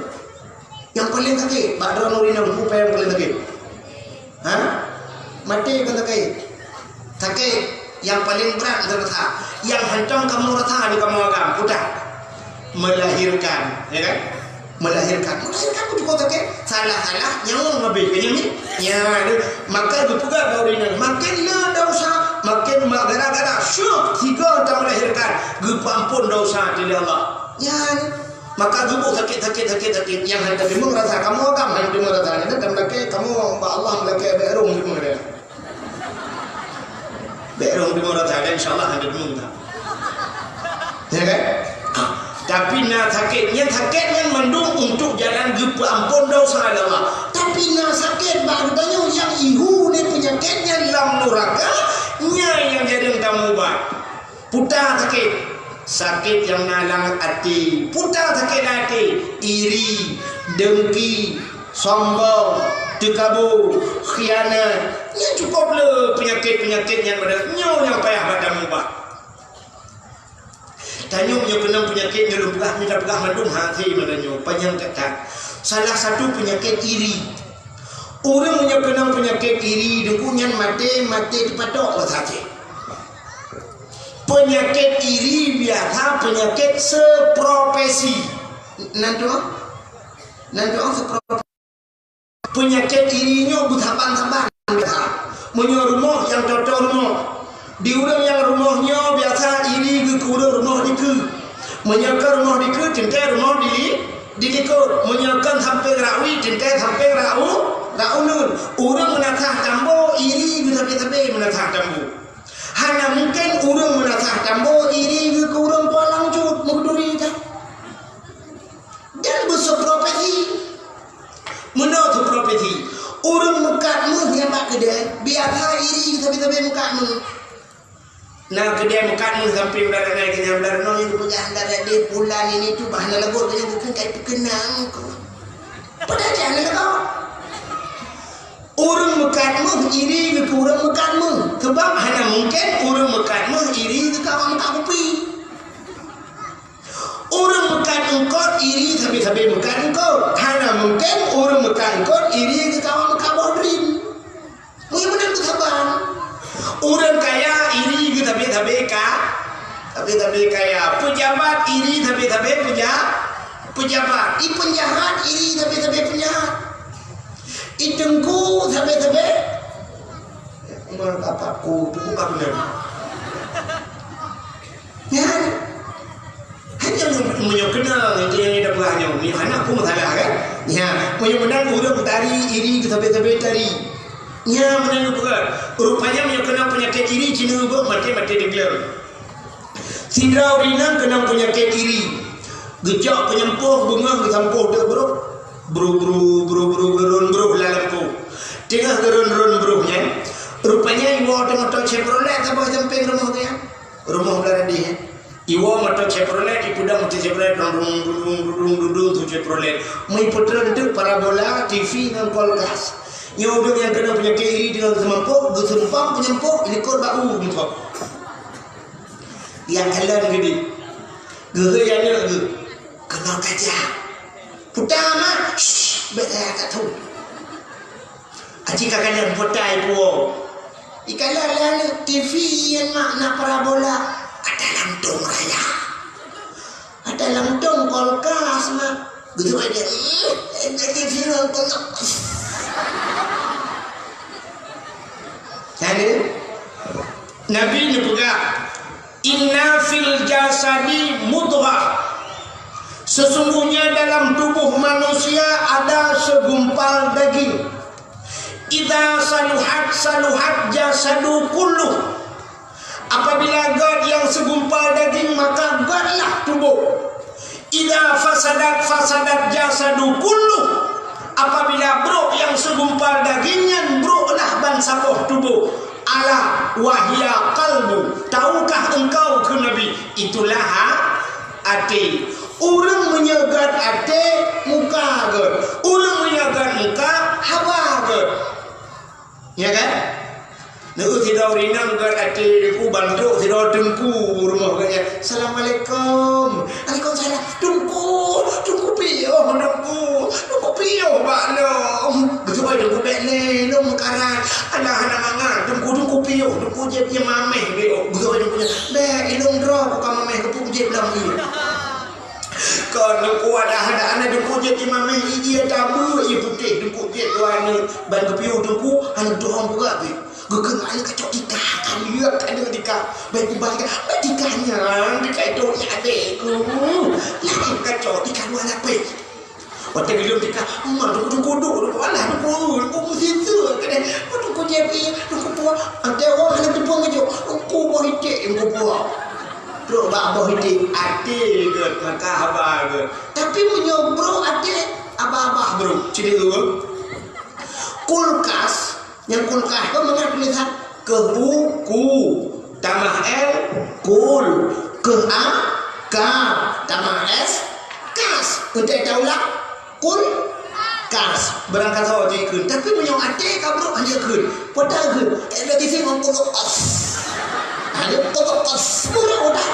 Nyang paleng sakét, bak droeneuh inong, peue nyang paleng sakét? Ha? Maté kon sakét. Sakét nyang paleng brat meunan rasa. Nyang hantom kamoe rasa di kamoe agam, peue? Melahirkan, ya kan? Melahirkan. Melahirkan pun cukup sakét. Salah-salah, nyawöng habéh. Kan nyan, ya? Maka geupeugah bak ureueng inong, makin na dosa, makin ma-, gara-gara syok sigoe tamelahirkan, geupeuampon dosa lé Allah. Nyan. Maka geuboh sakét, sakét, sakét, sakét. Nyang hana teudeungoe rasa, kamoe agam hana teudeungoe rasa. Nyan kan meulakèe, kamoe bak Allah meulakèe bèk rhung teudeungoe rasa. Bèk rhung teudeungoe rasa, dan insya Allah hana teudeungoe rasa. Ya kan? Ah, tapi na sakét. Nyang sakét nyan mandum untuk jalan geupeuampon dosa lé Allah. Tapi na sakét bak geutanyoe nyang ihu lé peunyakét nyan lam nuraka, nyan nyang jareueng tamubat. Peue sakét? Sakét nyang na lam até. Peue sakét lam até? Iri, dengki, sombong, teukabô, khianat. Nyan cukup le peunyakét-peunyakét nyan, nyoe nyang payah bak tamubat. Tanyoe nyoe keunong peunyakét nyoe lôn peugah, mita peugah mandum hase mata nyoe, panyang that-that. Salah satu peunyakét iri. Ureueng nyoe keunong peunyakét iri, deungon nyan maté, maté teupatok basa Aceh. Peunyakét iri biasa peunyakét seprofesi. Nan tu? Nan tu seprofesi. Peunyakét iri nyoe beusaban-saban biasa. Meunyoe rumoh nyang toe-toe rumoh, di ureueng nyang rumoh nyoe biasa iri geuh keu ureueng rumoh dikeue. Meunyoe kon rumoh dikeue, teuntèe rumoh di, di likot. Meunyoe kon sampéng rakui, teuntèe sampéng rakui, rakui uneun. Ureueng meunasah tambo iri geuh sabe-sabe meunasah tambo. Hana mungken ureueng meunasah tambo iri geuh keu ureueng po lam cut, meukeuduri that. Dan beuseprofesi. Meunoe seprofesi. Ureueng meukat méuh nyang bak keudè, biasa iri sabe-sabe meukat méuh. Na keudè meukat méuh sampéng blah danai keu nyang blah danau nyang geupeugah blah danai pulan ini tu bah na lagot keu nyang geukeung kai peukeunang keu. Padahai hana lagot. Ureueng meukat méuh iri geuh keu ureueng meukat méuh. Sebab hana mungken ureueng meukat méuh iri geuh keu awak meukat kupi. Ureueng meukat eungkot iri sabe-sabe meukat eungkot. Hana mungken ureueng meukat eungkot iri geuh keu awak meukat boh drim. Meunyoe meunan beusaban. Ureueng kaya iri geuh sabe-sabe ka-, sabe-sabe kaya. Peujabat iri sabe-sabe peuja-, peujabat. I peunjahat iri sabe-sabe peunjahat. I teungku sabe-sabe. Meukapat ku, teungku ka beuna. Nyan. Hanya meunyoe keunong, itu nyang ida peugah nyoe. Meunyoe hana pun masalah, kan? Nyan. Meunyoe meunan ureueng tari iri geuh sabe-sabe tari. Nyan meunan geupeugah. Rupanya meunyoe keunong peunyakét iri, ci neubeuk maté-maté teugleng. Sidroe ureueng inong keunong peunyakét iri. Geucok peunyampoh beungoh geusampoh teuk broh. Broh, broh, broh, broh, geuron broh lam lampôh. Teungoh geuron-ron broh nyan, Rupanya iwoe moto Chevrolet saboh sampéng rumoh geuh nyan. Rumoh blah radeh nyan. Iwoe moto Chevrolet, ipeudong moto Chevrolet, dung, dung, dung, dung, dung, dung, tu Chevrolet. Meuipeutreun teuk parabola, T V ngon kulkas. Nyoe ureueng nyang keunong peunyakét iri deungon seumampôk, geuseumpang peunyumpôk, ilikot bak u meuthop. Nyang kalon geude. Geuhôi aneuk geuh. Keunong kaja. Puta mak. Shh, bèk lagèe ka thon. Aci ka kalon puta ipuwoe. Ikalon lé aneuk T V nyan mak na parabola. Ada lantong raya. Ada lantong kulkas mak. Beutôi dia. Jadi viral kau. Jadi, Nabi neupeugah, "Inna fil jasadi mudghah." Sesungguhnya dalam tubuh manusia ada segumpal daging. Idza saluhat, saluhat jasadu kulluh. Apabila gèt nyang segumpal daging, maka gètlah tuboh. Idza fasadat, fasadat jasadu kulluh. Apabila brok nyang segumpal daging nyan, broklah bansaboh tuboh. Ala wa hiya qalbu. Tahukah engkau, kheun Nabi, itulah ha-, até. Ureueng meunyoe gèt até, muka gèt. Ureueng meunyoe gèt muka, haba gèt. Ya kan? Neu sidroe ureueng inong gèt até teungku, ban trok sidroe teungku rumoh geuh nyan. "Assalamualaikum." "Waalaikumsalam." "Teungku, teungku piôh, teungku. Teungku piôh bak lôn." Beutôi teungku, "Bèk lé, lôn meukarat." "Alah, hana mangat. Teungku, teungku piôh. Teungku jép ié mamèh piôh." Beutôi teungku, "Bèk, ilôn droe, buka mamèh keupeue jép lom ié." Kon teungku, ada-ada aneuk teungku jép ié mamèh, ié tabeue, ié putéh teungku jép dua aneuk ban geupiôh teungku, aneuk tuha peugah pih. Geukheun aneuk kacok tika, ka liek aneuk tika. Bai kubah tika, bai tika nyan, tika itu ya adekku. Laén kacok tika dua lapéh. Watèe geuleueng tika, ma teungku, teungku duek, teungku alah, teungku, teungku meusinseu, kadang, teungku jép ié, teungku puah. Até awak hana teupeu meujok, teungku boh iték, teungku puah. Trok bak boh iték, até gèt, maka haba gèt. Tapi meunyoe brok até, abah-abah brok. Cit ureueng. Kulkas, nyang kulkas tu mangat tulisan keu u, ku, tamah l, kul, keu a, ka, tamah s, kas. Untuk taulah, kul, kas. Barangkasoe jikheun. Tapi meunyoe até ka brok hana jikheun. Peue takheun? Eh, lagi sih ngomong kos. Hana kos, kos. Brok dah.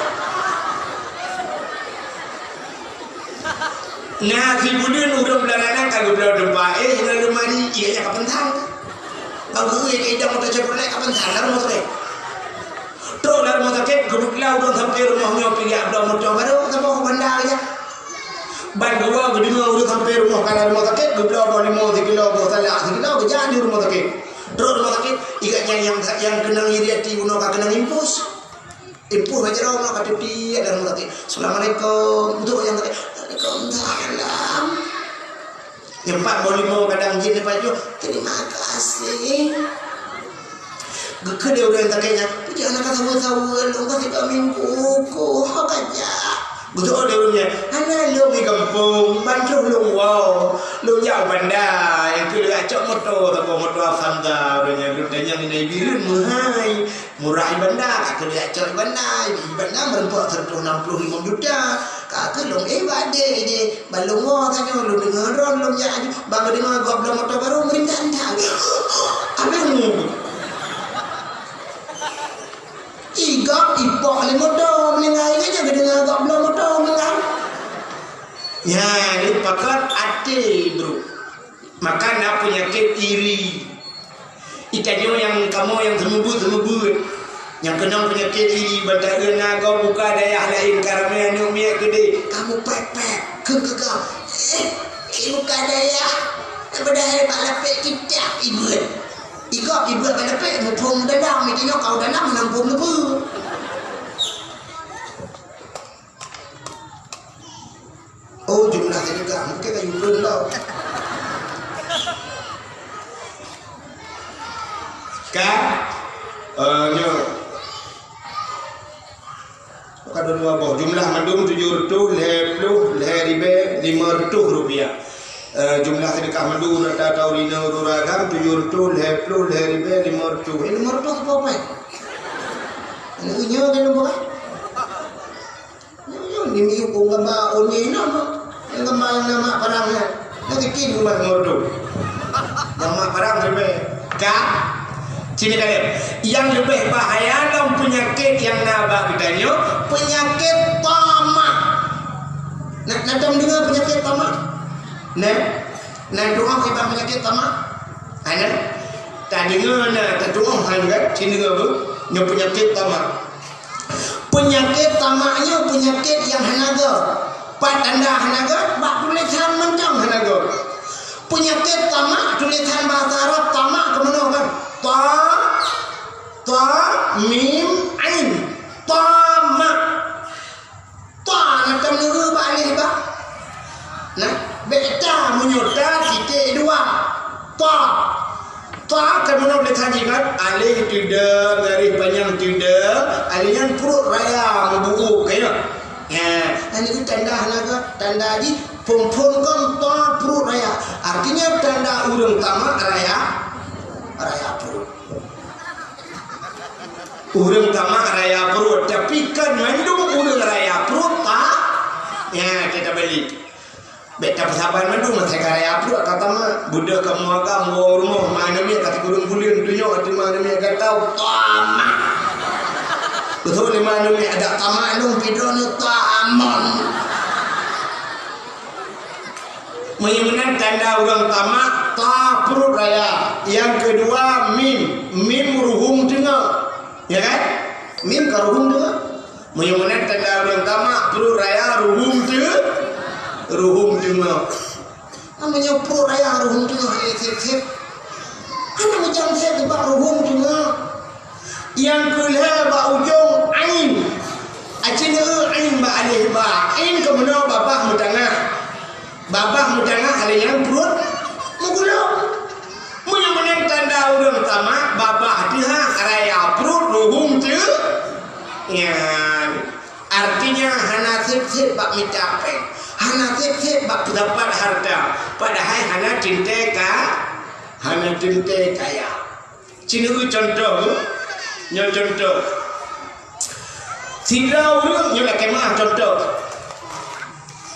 Na si buleuen ureueng beulalanan ka geubloe teumpat, eh, lam lemari, ié nyan ka peuntan. Ka geuék keu idang moto Chevrolet ka peuntan lam rumoh sakét. Trok lam rumoh sakét, geupeugah ureueng sampoe rumoh nyoe piléh bloe moto barô, saboh banda ya. Ban geuwoe geudeungoe ureueng sampoe rumoh ka lam rumoh sakét, geubloe boh limau sikilo, boh salak sikilo, geujak di rumoh sakét. Trok rumoh sakét, igat nyan nyang, nyang keunong iri até bunoe ka keunong impus. Impus bak jaroe meunoe ka teubiet lam rumoh sakét. "Assalamualaikum." Untuk nyang sakét, "Waalaikumsalam." Nyang pat boh limau kadang jih nyoe pat jih, "Terima kasih." Geukheun lé ureueng sakét nyan, "Peue jih hana ka saweue-saweue, lôn ka sigoe minggu, ku ho ka jak." Beutôi lé ureueng nyan, "Hana lôn di gampông, ban troh lôn woe. Lôn jak u banda, nyang keu lôn jak cok moto, saboh moto Avanza ureueng nyan, lôn tanyong di Bireuen meuhai." Murah i banda, ka keuneuk cok i banda, i banda meureumpok seratus enam puluh lima juta. Ka keuneuk, eh, bak dek jih, ban lôn woe tanyoe, lôn deungoe droen, lôn jak aju, ban geudeungoe gob bloe moto barô, meurindak-rindak. Abéh mu. I gob ipok lé moto, meuninggai nyan geudeungoe gob bloe moto, meuninggai. Nyan, ni pakat até, bro. Maka na peunyakét iri. Itanyoe nyang kamoe nyang seumeubeuet-seumeubeuet, nyang keunong peunyakét iri, ban taeu na gob buka dayah laén ka ramé aneuk miet keudeh, kamoe pèt-pèt keu keugah. Eh, i buka dayah, padahai bak lapék kitab ibeuet. I gob ibeuet bak lapék muphom dalam, itanyoe kau dalam meunan phom neubeuet. Oh, jumlah teudeungoe, mungkin ka yue lom. Kan? Eh, nyoe. Bukan dua boh. Jumlah mandum tujoh reutôh lhèe ploh lhèe ribèe lima reutôh rupiah. Eh, jumlah seudeukah mandum rata-rata ureueng inong ureueng agam tujoh reutôh lhèe ploh lhèe ribèe limong reutôh. Eh, limong reutôh sapeue? Nyoe kan limong reutôh? Nyoe, nyoe, ni miyup ureueng gamba, oh, nyoe inong. Nyang gamba nyang na mak parang nyan. Nyan keucing rumoh limong reutôh. Nyang mak parang ribèe. Ka? Sini kalian. Nyang leubeh bahaya lom peunyakét nyang na bak geutanyoe, peunyakét tamak. Na, na tom deungoe peunyakét tamak? Na? Na tu'oh kiban peunyakét tamak? Hana? Tadeungoe na, tatu'oh han kan? Sini deungoe bu? Nyoe peunyakét tamak. Peunyakét tamak nyoe peunyakét nyang hana göt. Pat tanda hana göt, bak tulésan mantong hana göt. Peunyakét tamak, tulésan bahasa Arab, tamak keunoe kan? Ta, ta, mim, ain. Tamak. Ta na tom neueu bak alèh ba. Nah, bèk ta meunyoe ta titik dua. Ta. Ta kan meunan lé tadi kan, alèh teudong, garéh panyang teudong, alèh nyan pruet raya meubuuk, ka ya. Ya, nyan itu tanda hana göt, tanda jih phon-phon kon ta pruet raya. Artinya tanda ureueng tamak raya, raya pruet. Ureueng tamak raya pruet, tapi kan mandum ureueng raya pruet ta-, ya, kita balik. Bèk tapeusaban mandum, masa ka raya pruet ka tamak. Beudôh kamoe agam woe rumoh, ma aneuk miet ka sikureueng buleuen, tunyok teuma aneuk miet ka tau, tamak. Beutôi lé ma aneuk miet, adak tamak lôn pidon tamak. Meunyoe meunan tanda ureueng tamak, ta pruet raya. Nyang keudua, mim. Mim ruhueng teungoh. Ya kan? Mim ka ruhueng teungoh. Meunyoe meunan tanda ureueng tamak, pruet raya, ruhueng teu-, ruhueng teungoh. Meunyoe pruet raya, ruhueng teungoh, eh, sép-sép. Hana meucam sép bak ruhueng teungoh. Nyang keulhèe bak ujong ain. Aci neueu ain bak alèh ba. Ain keumeunyoe babah meutangah. Babah meutangah alèh nyan pruet meugulong. Meunyoe meunan tanda ureueng tamak, babah teuhah, raya pruet, ruhueng teu-, nyan. Artinya hana sép-sép bak mita péng, hana sép-sép bak peudapat hareuta, padahai hana teuntèe ka, hana teuntèe kaya. Ci neueu cuntoh, nyoe cuntoh. Sidroe ureueng, nyoe lakèe meu'ah cuntoh.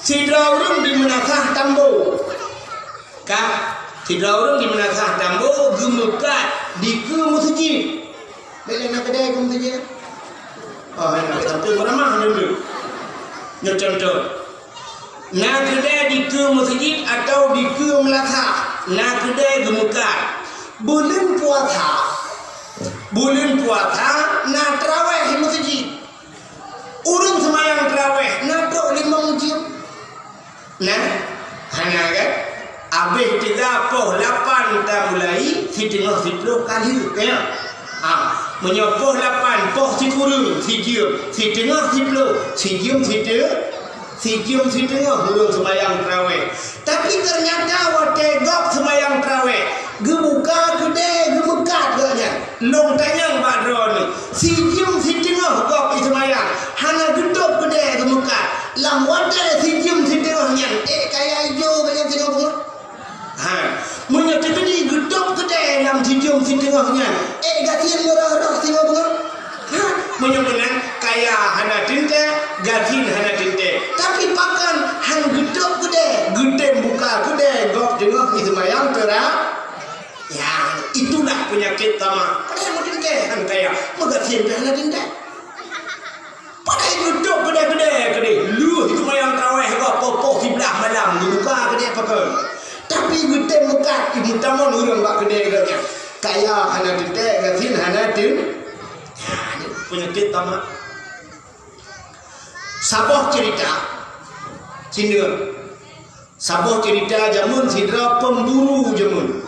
Sidroe ureueng di Meunasah Tambo. Ka, sidroe ureueng di Meunasah Tambo geumeukat dikeue meuseujid. Bèk lé na keudè keu meuseujid. Oh, na keudè keu meuseujid. Nyoe cuntoh. Na keudè dikeue meuseujid atawa dikeue meulasah, na keudè geumeukat. Buleuen puasa, buleuen puasa na teurawèh di meuseujid. Ureueng seumayang teurawèh na trok limong jeuem. Nah, hana kan? Abéh teuga poh lapan tamulai, siteungoh siplôh ka lheueh, ka nyan? Ah, meunyoe poh lapan, poh sikureueng, sijeuem, siteungoh siplôh, sijeuem site-, sijeuem siteungoh ureueng seumayang teurawèh. Tapi ternyata watèe gob seumayang teurawèh, geubuka keudè geumeukat gobnyan. Lôn tanyong bak droeneuh, sijeuem siteungoh gob jiseumayang, hana geutôb keudè geumeukat. Lam watèe sijeuem siteungoh nyan, ék kaya ijo gobnyan singoh beungoh? Ha, meunyoe teukeudi geutôb keudè lam sijeuem siteungoh nyan, ék gasien meurôh-rôh singoh beungoh? Ha, meunyoe meunan, kaya hana teuntèe, gasien hana teuntèe. Tapi pakon han geutôb keudè, geutem buka keudè gob teungoh jiseumayang teura-, Ya, itulah peunyakét tamak. Padahai meuteuntèe han kaya, meugasien pih hana teuntèe. Padahai geutôb keudè-keudè keudéh, lheueh seumayang trawéh gob poh-poh siblaih malam geubuka keudè pakon. Tapi geutem meukat, geumeutamong ureueng bak keudè gobnyan. Kaya hana teuntèe, gasien hana teu-, ya, nyoe peunyakét tamak. Saboh ceurita, sineuk. Saboh ceurita jameun sidroe pemburu jameun.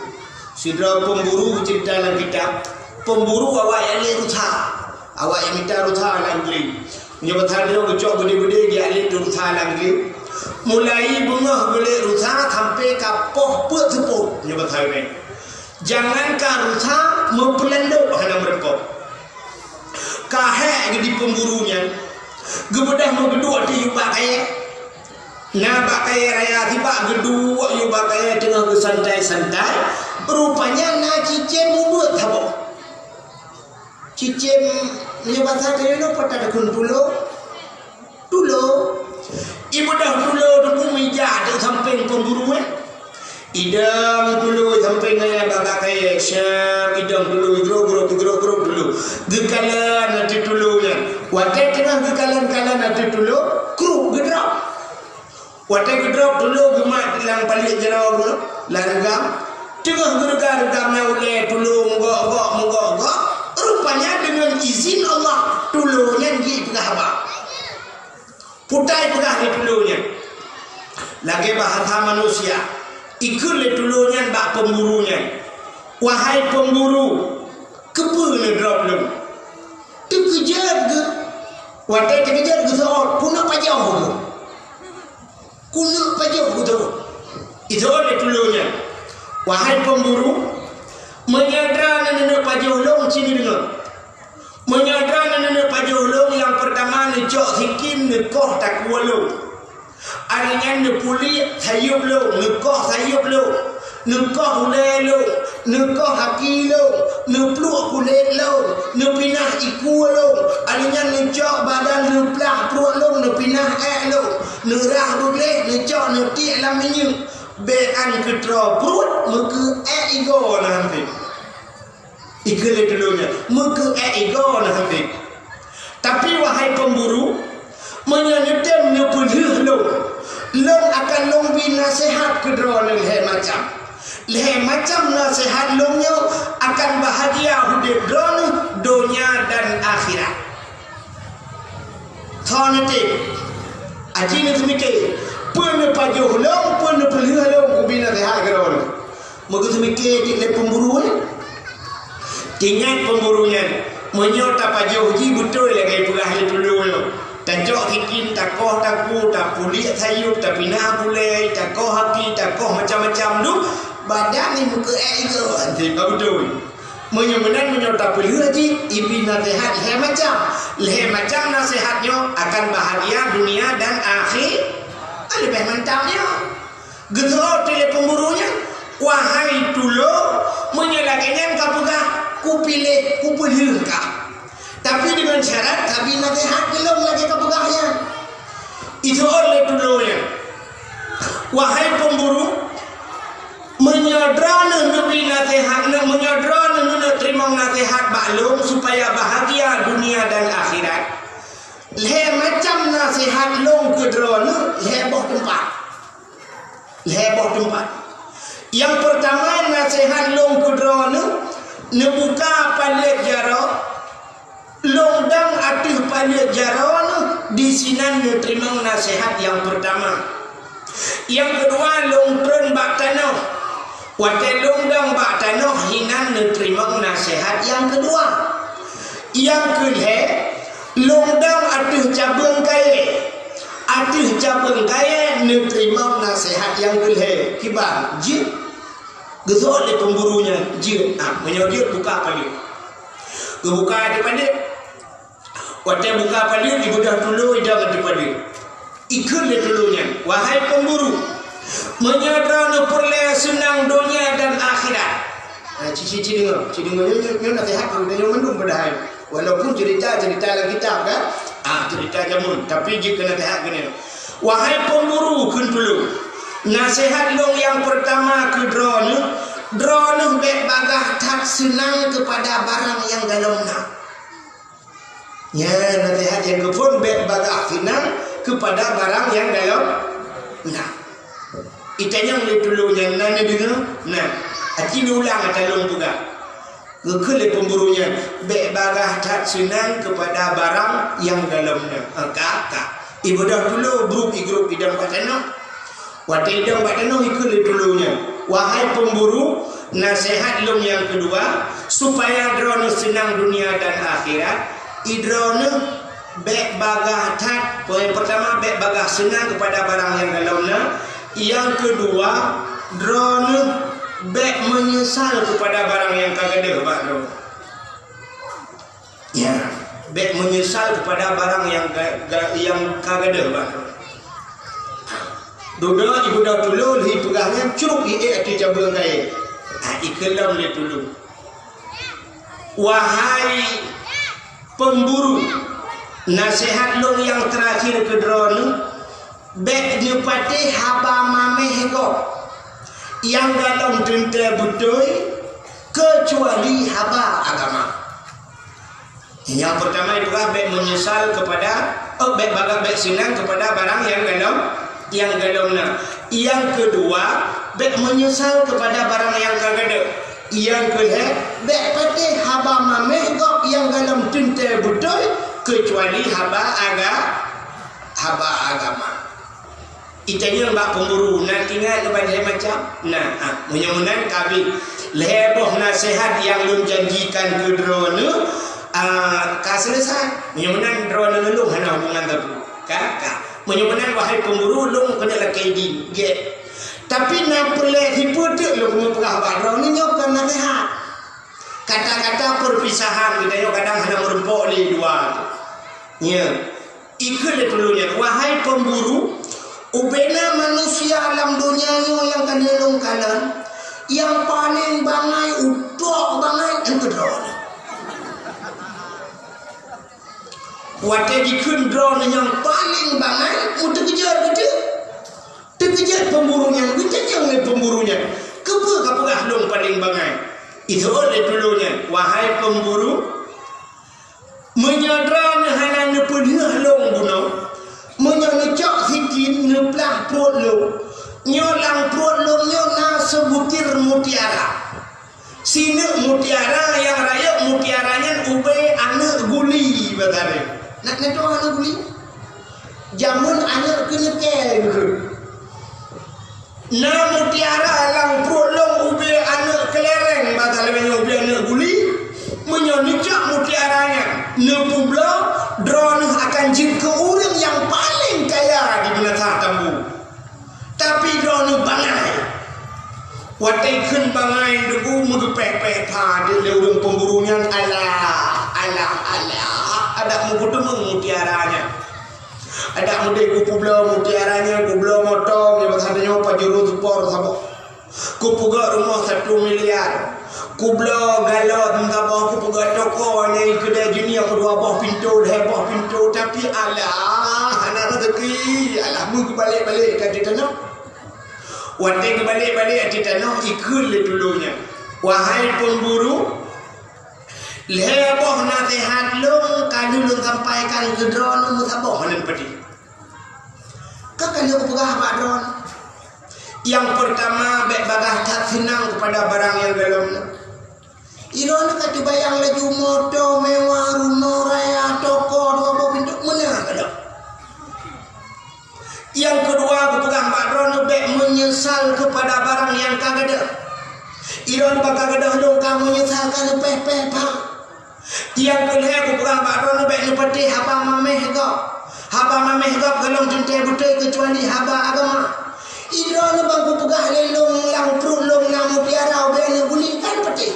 Sidroe pemburu ceurita lam kitab. Pemburu awak nyang lé rusa. Awak nyang mita rusa lam glé. Nyoe bak droe geucok beudé-beudé geulé rusa lam glé. Mulai beungoh geulé rusa sampoe ka poh peuet seupôt nyoe bak droe. Jangankan rusa, meupeulandôk hana meureumpok. Ka hék geuh di pemburu nyan, geubeudôh meugeuduek ateueh yub bak kayèe. Na bak kayèe raya sibak geuduek yue bak kayèe teungoh geusantai-santai, rupanya na cicém ubeuet saboh. Cicém meunyoe basa keunoe pat takheun tulo. Tulo. Ibeudôh tulo teupeu mija di sampéng pemburu, eh. Idong tulo sampéng nyan bak kayèe, syam idong tulo, grok, grok, grok, grok tulo. Geukalon ateueh tulo nyan. Watèe teungoh geukalon-kalon ateueh tulo, kruk geudrop. Watèe geudrop tulo geumat lam paliek jaroe geuh, lam reugam. Teungoh geureugam-reugam nyan ulèe tulo meugok-gok, meugok-gok. Rupanya deungon izin Allah, tulo nyan jipeugah haba. Putai peugah lé tulo nyan. Lagèe bahasa manusia, ikheun lé tulo nyan bak pemburu nyan, "Wahai pemburu, keupeue neudrop lôn?" Teukeujot geuh. Watèe teukeujot geuseuôt, "Keuneuk pajoh geuh?" "Keuneuk pajoh geuh?" Geuseuôt lé tulo nyan, "Wahai pemburu, meunyoe droeneuh neuneuk pajoh lôn, ci neudeungö. Meunyoe droeneuh neuneuk pajoh lôn, nyang peurtama neucok sikin neukoh takue lôn. Akhé nyan neupuliek sayeuep lôn, neukoh sayeuep lôn, neukoh ulèe lôn, neukoh aki lôn, neupluek kulét lôn, neupinah ikue lôn. Akhé nyan neucok badan, neuplah pruet lôn, neupinah èk lôn, neurah beugleh, neucok neutiek lam minyeuk. Bèk an keutroe pruet, meukeu èk igoe na han trép." Ikheun lé tulo nyan, "Meukeu èk igoe na han trép. Tapi wahai pemburu, meunyoe neutem neupeulheueh lôn, lôn akan lôn bri naseuhat keu droeneuh lhèe macam. Lhèe macam naseuhat lôn nyoe akan bahagia udép droeneuh donya dan akhirat." Tho neutem, aji neuteumike, peue neupajoh lôn, peue neupeulheueh lôn, kubri naseuhat keu droeneuh. Meugeuteumike cit lé pemburu nyan. Teuingat pemburu nyan, meunyoe tapajoh jih beutôi lagèe peugah lé tulo nyoe. Tacok sikin, takoh takue, tapuliek sayeuep, tapinah bulèe, takoh aki, takoh macam-macam dum, badan nyan meukeu èk igoe, han trép ka beutôi. Meunyoe meunan, meunyoe tapeulheueh jih, ibri naseuhat lhèe macam. Lhèe macam naseuhat nyoe akan bahagia dunia dan akhi-, leubeh mantap nyoe. Geuseuôt lé pemburu nyan, "Wahai tulo, meunyoe lagèe nyan kapeugah, kupiléh, kupeulheueh kah. Tapi deungon syarat kabri naseuhat keu lôn lagèe kapeugah nyan." Iseuôt lé tulo nyan, "Wahai pemburu, meunyoe droeneuh neubri naseuhat, meunyoe droeneuh neuneuk teurimong naseuhat bak lôn supaya bahagia dunia dan akhirat, lhèe macam naseuhat lôn keu droeneuh lhèe boh teumpat." Lhèe boh teumpat. Nyang peurtama naseuhat lôn keu droeneuh, neubuka paleuet jaroe, lôn dong ateueh paleuet jaroe neuh, disinan neuteurimong naseuhat nyang peurtama. Nyang keudua, lôn trôn bak tanoh. Watèe lôn dong bak tanoh, hinan neuteurimong naseuhat nyang keudua. Nyang keulhèe, lôn dong ateueh cabeueng kayèe. Ateueh cabeueng kayèe neuteurimong naseuhat nyang keulhèe. Kiban, jeuet. Geuseuôt lé pemburu nyan, jeuet. Ah, meunyoe jeuet, buka paleuet. Geubuka ateueh paleuet. Watèe buka paleuet, ibeudôh tulo idong ateueh paleuet. Ikheun lé tulo nyan, "Wahai pemburu, meunyoe droeneuh peureulèe seunang donya dan akhirat." Nah, ci, ci, ci deungö, ci deungö, nyoe, nyoe, nyoe naseuhat keu geutanyoe mandum padahai. Walaupun ceurita-ceurita lam kitab, kan? Ah, ceurita jameun, tapi jeuet keu naseuhat keu nyoe. "Wahai pemburu," kheun tulo, "naseuhat lôn nyang peurtama keu droeneuh, droeneuh bèk bagaih that seunang keupada barang nyang galom na." Nyan naseuhat nyang keuphôn, bèk bagaih seunang keupada barang nyang galom na. Itanyong lé tulo nyan, na neudeungö? Na. Aci neuulang ata lôn peugah. Geukheun lé pemburu nyan, bèk bagaih that seunang keupada barang nyang galom na. Ha, ka, ka. Ibeudôh tulo, grup, i grup idong bak tanoh. Watèe idong bak tanoh, ikheun lé tulo nyan, "Wahai pemburu, naseuhat lôn nyang keudua, supaya droeneuh seunang dunia dan akhirat, i droeneuh bèk bagaih that, poin peurtama, bèk bagaih seunang keupada barang nyang galom na, nyang keudua, droeneuh bèk meunyeusal keupada barang nyang ka gadôh bak droeneuh." Ya, bèk meunyeusal keupada barang nyang ga-, ga-, nyang ka gadôh bak droeneuh. Dudoe ibeudôh tulô lheueh peugah nyan, crok iék ateueh cabeueng kayée. Ah, ikeulom lé tulô. Wahai pemburu, naseuhat lôn nyang teurakhir keu droeneuh, bék neupatéh haba maméh gob nyang galom teuntée beutôi, keucuali haba agama. Nyang peurtama ipeugah bék meunyeusal keupada, oh, bék bagah bék seunang keupada barang nyang galom, nyang galom na. Nyang keudua, bék meunyeusal keupada barang nyang ka gadôh. Nyang keulhée, bék patéh haba maméh gob nyang galom teuntée beutôi, keucuali haba aga-, haba agama. Itanyong bak pemburu, na ingat keu bangai macam? Nah, ah, meunyoe meunan ka abéh. Lhée boh naseuhat nyang lôn janjikan keu droeneuh, ah, ka seuleusai. Meunyoe meunan droeneuh ngon lôn hana hubungan teungku. Ka, ka. Meunyoe meunan, wahai pemburu, lôn keuneuk lakée idin, gét. Tapi na peureulée sipeue teuk lôn keuneuk peugah bak droeneuh, nyoe kon naseuhat. Kata-kata perpisahan geutanyoe kadang hana meurumpok lé dua. Nyoe. Ikheun lé tulô nyan, wahai pemburu, ubena manusia lam donya nyoe nyang ka neulôn kalon, nyang paleng bangai, utok bangai, nyan keuh droeneuh. Watée jikheun droeneuh nyang paleng bangai, meuteukeujot beutôi. Teukeujot pemburu nyan, geutanyong lé pemburu nyan, "Keupeue kapeugah lôn paleng bangai?" Iseuôt lé tulô nyan, "Wahai pemburu, meunyoe droeneuh hana neupeulheueh lôn bunoe, meunyoe neucok sikin neuplah pruet lôn, nyoe lam pruet lôn nyoe na seubutir mutiara. Sineuk mutiara nyang rayeuk mutiara nyan ubé aneuëk guli, bak sabe." Na, na tueng aneuëk guli? Jameun aneuëk keuneukée geuh. Na mutiara lam pruet lôn ubé aneuëk keulereng, bak sabe nyoe ubé aneuëk guli. Meunyoe neucok mutiara nyan, neupeubloe, droeneuh akan jeuet keu ureuëng nyang paleng kaya di Meunasah Tambu. Tapi droeneuh bangai. Watée kheun bangai, deungon meugeupéh-péh that lé ureuëng pemburu nyan, "Alah, alah, alah, adak meupeudeumeung mutiara nyan. Adak meudeh kupeubloe mutiara nyan, kubloe moto nyan, masa nyoe pajuru seupor saboh. Kupeugöt rumoh satu miliar. Kubloe galon saboh, kupeugöt toko nyang keudè jeunia keudua boh pintoe, lhèe boh pintoe, tapi alah, hana raseuki, alah meugeubalik-balik ka di tanoh." Watèe geubalek-balek ateueh tanoh, ikheun lé tulô nyan, "Wahai pemburu, lhèe boh naseuhat lôn ka lheueh lôn sampaikan keu droeneuh meusaboh lôn peudeh. Ka keuneuk peugah bak droeneuh. Nyang peurtama, bèk bagaih that seunang keupada barang nyang gohlom nyoe. Droeneuh ka teubayang laju moto mewah, rumoh raya, toko dua boh pintoe, meunan ka lheueh. Nyang keudua, kupeugah bak droeneuh bèk meunyeusal keupada barang nyang ka gadôh. Droeneuh ban ka gadôh lôn ka meunyeusal ka leupèh-pèh that. Nyang keulhèe, kupeugah bak droeneuh bèk neupatéh haba maméh gob. Haba maméh gob gohlom teuntèe beutôi keucuali haba agama. Droeneuh ban kupeugah lé lôn lam pruet lôn na mutiara ubé aneuëk guli, kan patéh.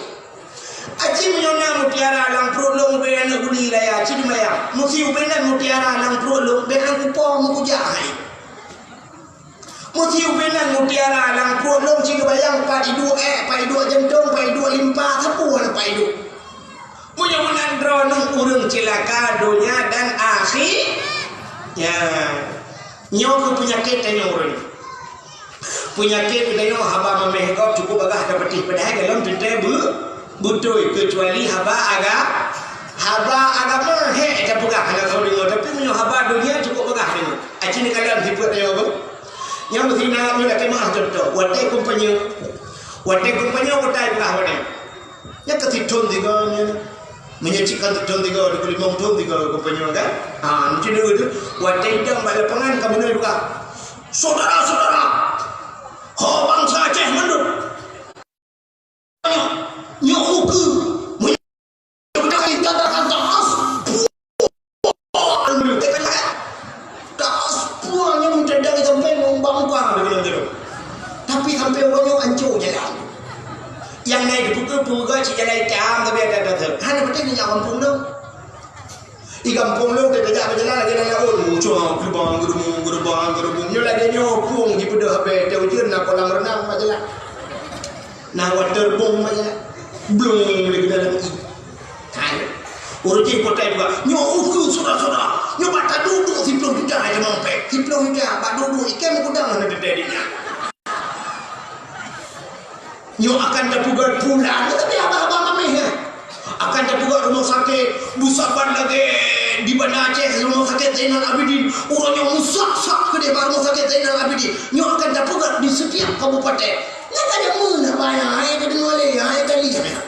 Aci meunyoe na mutiara lam pruet lôn ubé aneuëk guli raya, ci teubayang. Meusé ubé nan mutiara lam pruet lôn, bèk han kupo meukujak hai. Meusé ubé nan mutiara lam pruet lôn, ci teubayang pat iduek èk, pat iduek jantông, pat iduek limpa, sapeue hana pat iduek. Meunyoe meunan droeneuh ureuëng ceulaka donya dan akhi-, ya. Nyoe keuh peunyakét tanyoe ureuëng. Peunyakét geutanyoe haba maméh gob cukôp bagaih tapatéh, padahai gohlom teuntèe beu-, beutôi, keucuali haba aga-, haba agama, hék tapeugah hana soe deungoe, tapi meunyoe haba donya cukôp bagaih deungoe. Aci neukalon sifeuet tanyoe beuh. Nyang meusinan nyoe lakèe meu'ah cuntoh, watèe kumpanye, watèe kumpanye kutai peugah watèe. Nyan ka sithôn tiga nyan. Meunyoe cit ka sithôn tiga, dua puluh lima thôn tiga kumpanye kan? Ha, macam tu tu. Watèe idong bak lapangan ka beunoi peugah, "Syedara-syedara, ho bansa Aceh mandum. Nyoe ukeue, meunyoe kita akan taas." Taas puang nyang meuteuntang sampai meumbang-umbang di dalam jalan. Tapi sampai uroe nyoe ancô jalan. Nyang na dipeugah-peugah cit jalan itam, tapi ada-ada tu. Hana patéh nyak gampông tu. Di gampông lôn teuka jak bak jalan lagèe lam laôt, mucong geurubong geurubong geurubong geurubong. Nyoe lagèe nyoe pueng jipeudeuh abèe teuh ujeuen na kolam renang bak jalan. Na waterboom bak jalan. Blung lé keunan lam ié. Hai. Ureueng jih potai juga. Nyoe ukeue syedara-syedara. Nyoe bak taduek-duek siploh juta aja mampet. Siploh juta bak duek-duek ikan meukeudang hana teuntèe di nyan. Nyoe akan tapeugöt pulan, tapi haba-haba mamèh nyan. Akan tapeugöt rumoh sakét, beusaban lagèe di Banda Aceh, Rumoh Sakét Zainal Abidin. Uroe nyoe meusak-sak keudéh bak Rumoh Sakét Zainal Abidin. Nyoe akan tapeugöt di setiap kabupaten. Nyan ka jameun haba nyan, hai tadeungoe lé, hai tali nyan.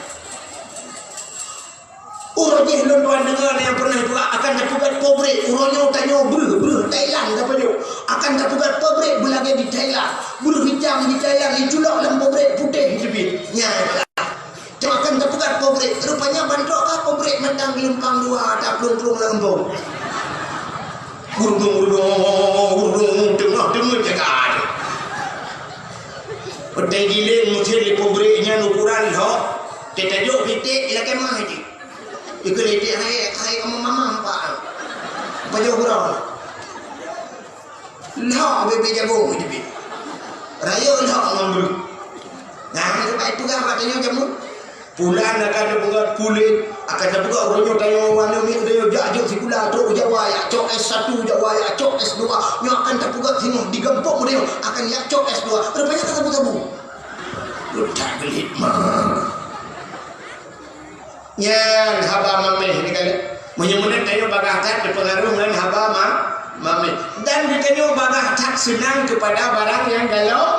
Uroe jih lôn tuan deungoe nyang pernah juga akan tapeugöt pabrik. Uroe nyoe tanyoe breuh, breuh, Thailand tapajoh. Akan tapeugöt pabrik beulagèe di Thailand. Breuh itam di Thailand, iculok lam pabrik putéh teubiet. Nyan. Cuma akan tapeugöt pabrik. Rupanya ban trok ka pabrik mantong geulumpang dua, taplueng-plueng lam gampông. Gurdung, gurdung, gurdung, teungoh-teungoh jaga. Peutai giléng meucen lé pabrik nyan ukuran lhok. Teutajok piték ilakèe mah jih. Ikeu lé piték hai, hai kamoe mamang, Pak. Pajoh uroe. Lhok bibit jabông jih. Rayeuk lhok ngon breuh. Nah, nyoe baik peugah bak tanyoe jameun. Pulan akan tapeugöt puléh, akan tapeugöt uroe nyoe tanyoe wan nyoe miet tanyoe jak jeuet sikula trok u Jawa, jak cok S satu Jawa, jak cok S dua. Nyoe akan tapeugöt singoh di gampông uroe nyoe akan jak cok S dua. Rupanya ka sabu-sabu. Utak geulit mah. Nyan haba mamèh ni kali. Meunyoe meunan tanyoe bagaih that teupeungaruh ngon haba ma-, mamèh. Dan geutanyoe bagaih that seunang keupada barang nyang galom.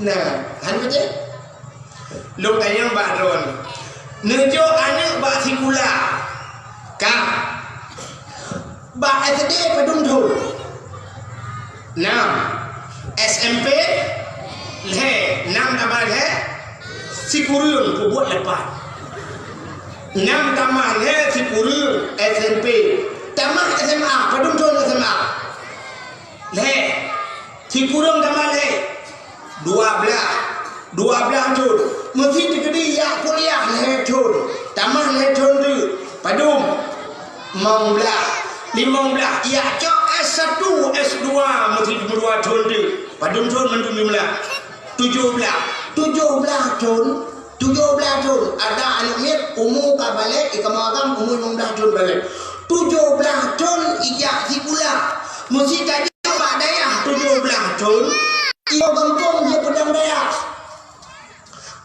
Nah, han beutôi? Lôn tanyong bak droeneuh. Neujok aneuk bak sikula. Ka. Bak S D padum thon? Nam. S M P? Lhèe. Nam tamah lhèe? Sikureueng peubuet lapan. Nam tamah lhèe sikureueng S M P. Tamah S M A, padum thon S M A? Lhèe. Sikureueng tamah lhèe? Dua blaih. Dua blaih thon. Meusi teukeudi jak kuliah lhèe thon. Tamah lhèe thon teuk. Padum? Limong blaih. Limong blaih. Jak cok S satu, S dua meusi dua thon teuk. Padum thon mandum jumlah? Tujoh blaih. Tujoh blaih thon. Tujoh blaih thon. Ada aneuk miet umu ka balek, ikamoe agam umu limong blaih thon balek. Tujoh blaih thon ijak sikula. Meusi tajak bak dayah tujoh blaih thon, iwoe gampông jeuet peudong dayah.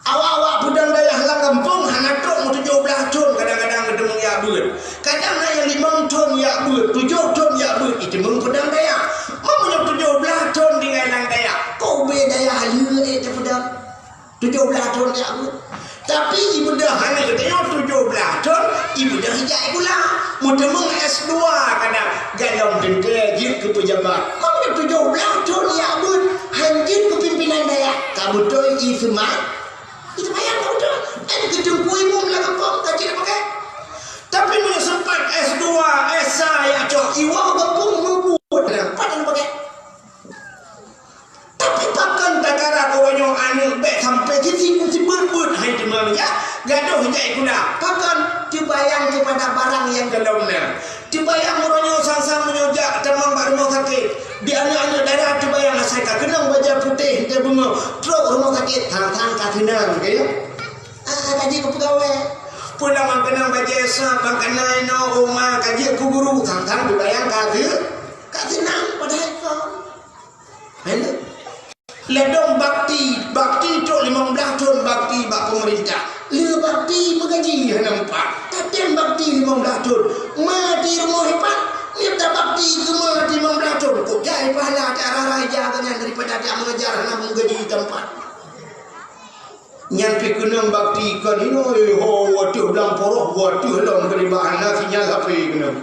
Awak-awak peudong dayah lam gampông hana trok meutujoh blaih thon, kadang-kadang geuteumeung jak beuet. Kadang na nyang limong thon jak beuet, tujoh thon jak beuet, iteumeung peudong dayah. Meunyoe tujoh blaih thon tinggai lam dayah, kok ubé dayah lheueh ék teupeudong? Tujoh blaih thon jak beuet. Tapi ibeudôh hana geutanyoe tujoh blaih thon, ibeudôh ijak sikula. Meuteumeung S dua kadang galom teuntèe jeuet keu peujabat. Meunyoe tujoh blaih thon jak beuet, han jeuet keu pimpinan dayah. Ka beutôi i seumayang? I seumayang ka beutôi. Dan keu teungku imum lam gampông ka jeuet pakai. Tapi meunyoe sempat S dua, S sa jak cok, iwoe gampông mubuet, pat han pakai. Tapi pakon takarat uroe nyoe aneuk bèk sampai sisi sibeuet-beuet hai teuma ya? Gadoh jai kuda. Pakon? Teubayang keupada barang nyang galom na. Teubayang uroe nyoe sang-sang meunyoe jak tamong bak rumoh sakét. Di aneuk-aneuk dara teubayang asai ka keunong bajèe putéh teubeungoh. Trok rumoh sakét, sang-sang ka seunang, ka ya? Ah, ka jeuet keu peugawèe. Peue lam keunong bajèe sab, bang kana inoe uma ka jeuet keu guru, sang-sang teubayang ka se-, ka seunang padahai kon. Hai lé. Ladôm bakti, bakti trok limong blaih thon bakti bak peumeurintah. Lé bakti meugaji hana mupat. Tatem bakti limong blaih thon. Ma di rumoh ipat, nyan tabakti keu ma di limong blaih thon. Kok jai pahala tak rara ija geuh nyan daripada tak mengajar hana meugaji tampat. Nyan pih keunong bakti kon inoe, ho, watèe blang poroh, watèe lom keuliba hana sinyal H P keunong.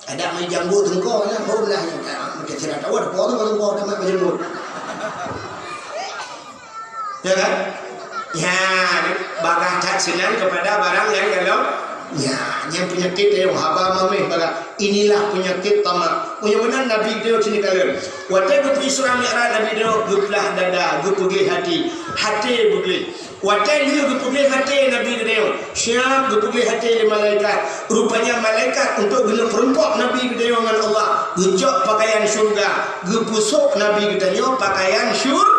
Ada mai janggut teungko nyan, ho lah nyan, ah, macam sira tawa, teungko, teungko, teungko, teungko, teungko. Ya kan? Ya, bagaih that seunang keupada barang nyang galom. Nyan, nyan peunyakét tanyoe haba maméh barat. Inilah peunyakét tamak. Meunyoe meunan Nabi geutanyoe cit neukalon. Watée geupeu Isra Mi'raj Nabi geutanyoe geuplah dada, geupeugléh até. Até beugléh. Watée lheueh geupeugléh até Nabi geutanyoe, siap geupeugléh até lé malaikat. Rupanya malaikat untuk geuneuk peurumpok Nabi geutanyoe ngon Allah, geucok pakaian syurga, geupeusok Nabi geutanyoe pakaian syur-,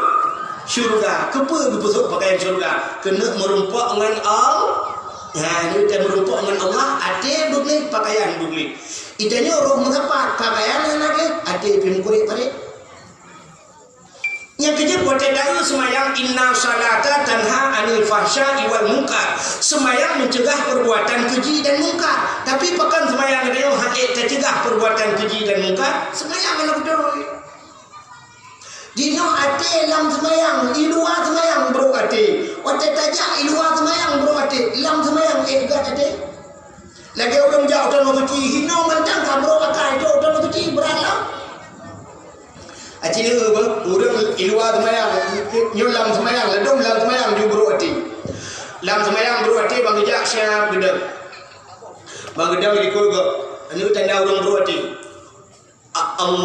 syurga. Keupeue geupeusok pakaian syurga? Keuneuk meurumpok ngon Allah. Nah, nyoe teuh meurumpok ngon Allah, até beugléh, pakaian beugléh. Geutanyoe roh meusapat, pakaian hana gleh, até pih meukurek-parek. Nyang keujeuet watée taeu seumayang, "Inna salata tanha 'anil fahsya'i wal munkar." Seumayang meucegah perbuatan keji dan mungkar. Tapi pakon seumayang geutanyoe han ék tacegah perbuatan keji dan mungkar? Seumayang hana beutôi. Jinoe até lam seumayang, i luwa seumayang brok até. Watée tajak i luwa seumayang brok até, lam seumayang ék gét até. Lagée ureuëng jak u Tanoh Suci, hinoe mantong ka brok akai jok u Tanoh Suci, brat lom. Aci neu beuh, ureuëng i luwa seumayang, nyoe lam seumayang, ladom lam seumayang ju brok até. Lam seumayang brok até, ban geujak siap geudong. Ban geudong di likot gob. Nyoe tanda ureuëng brok até. A-, Allahu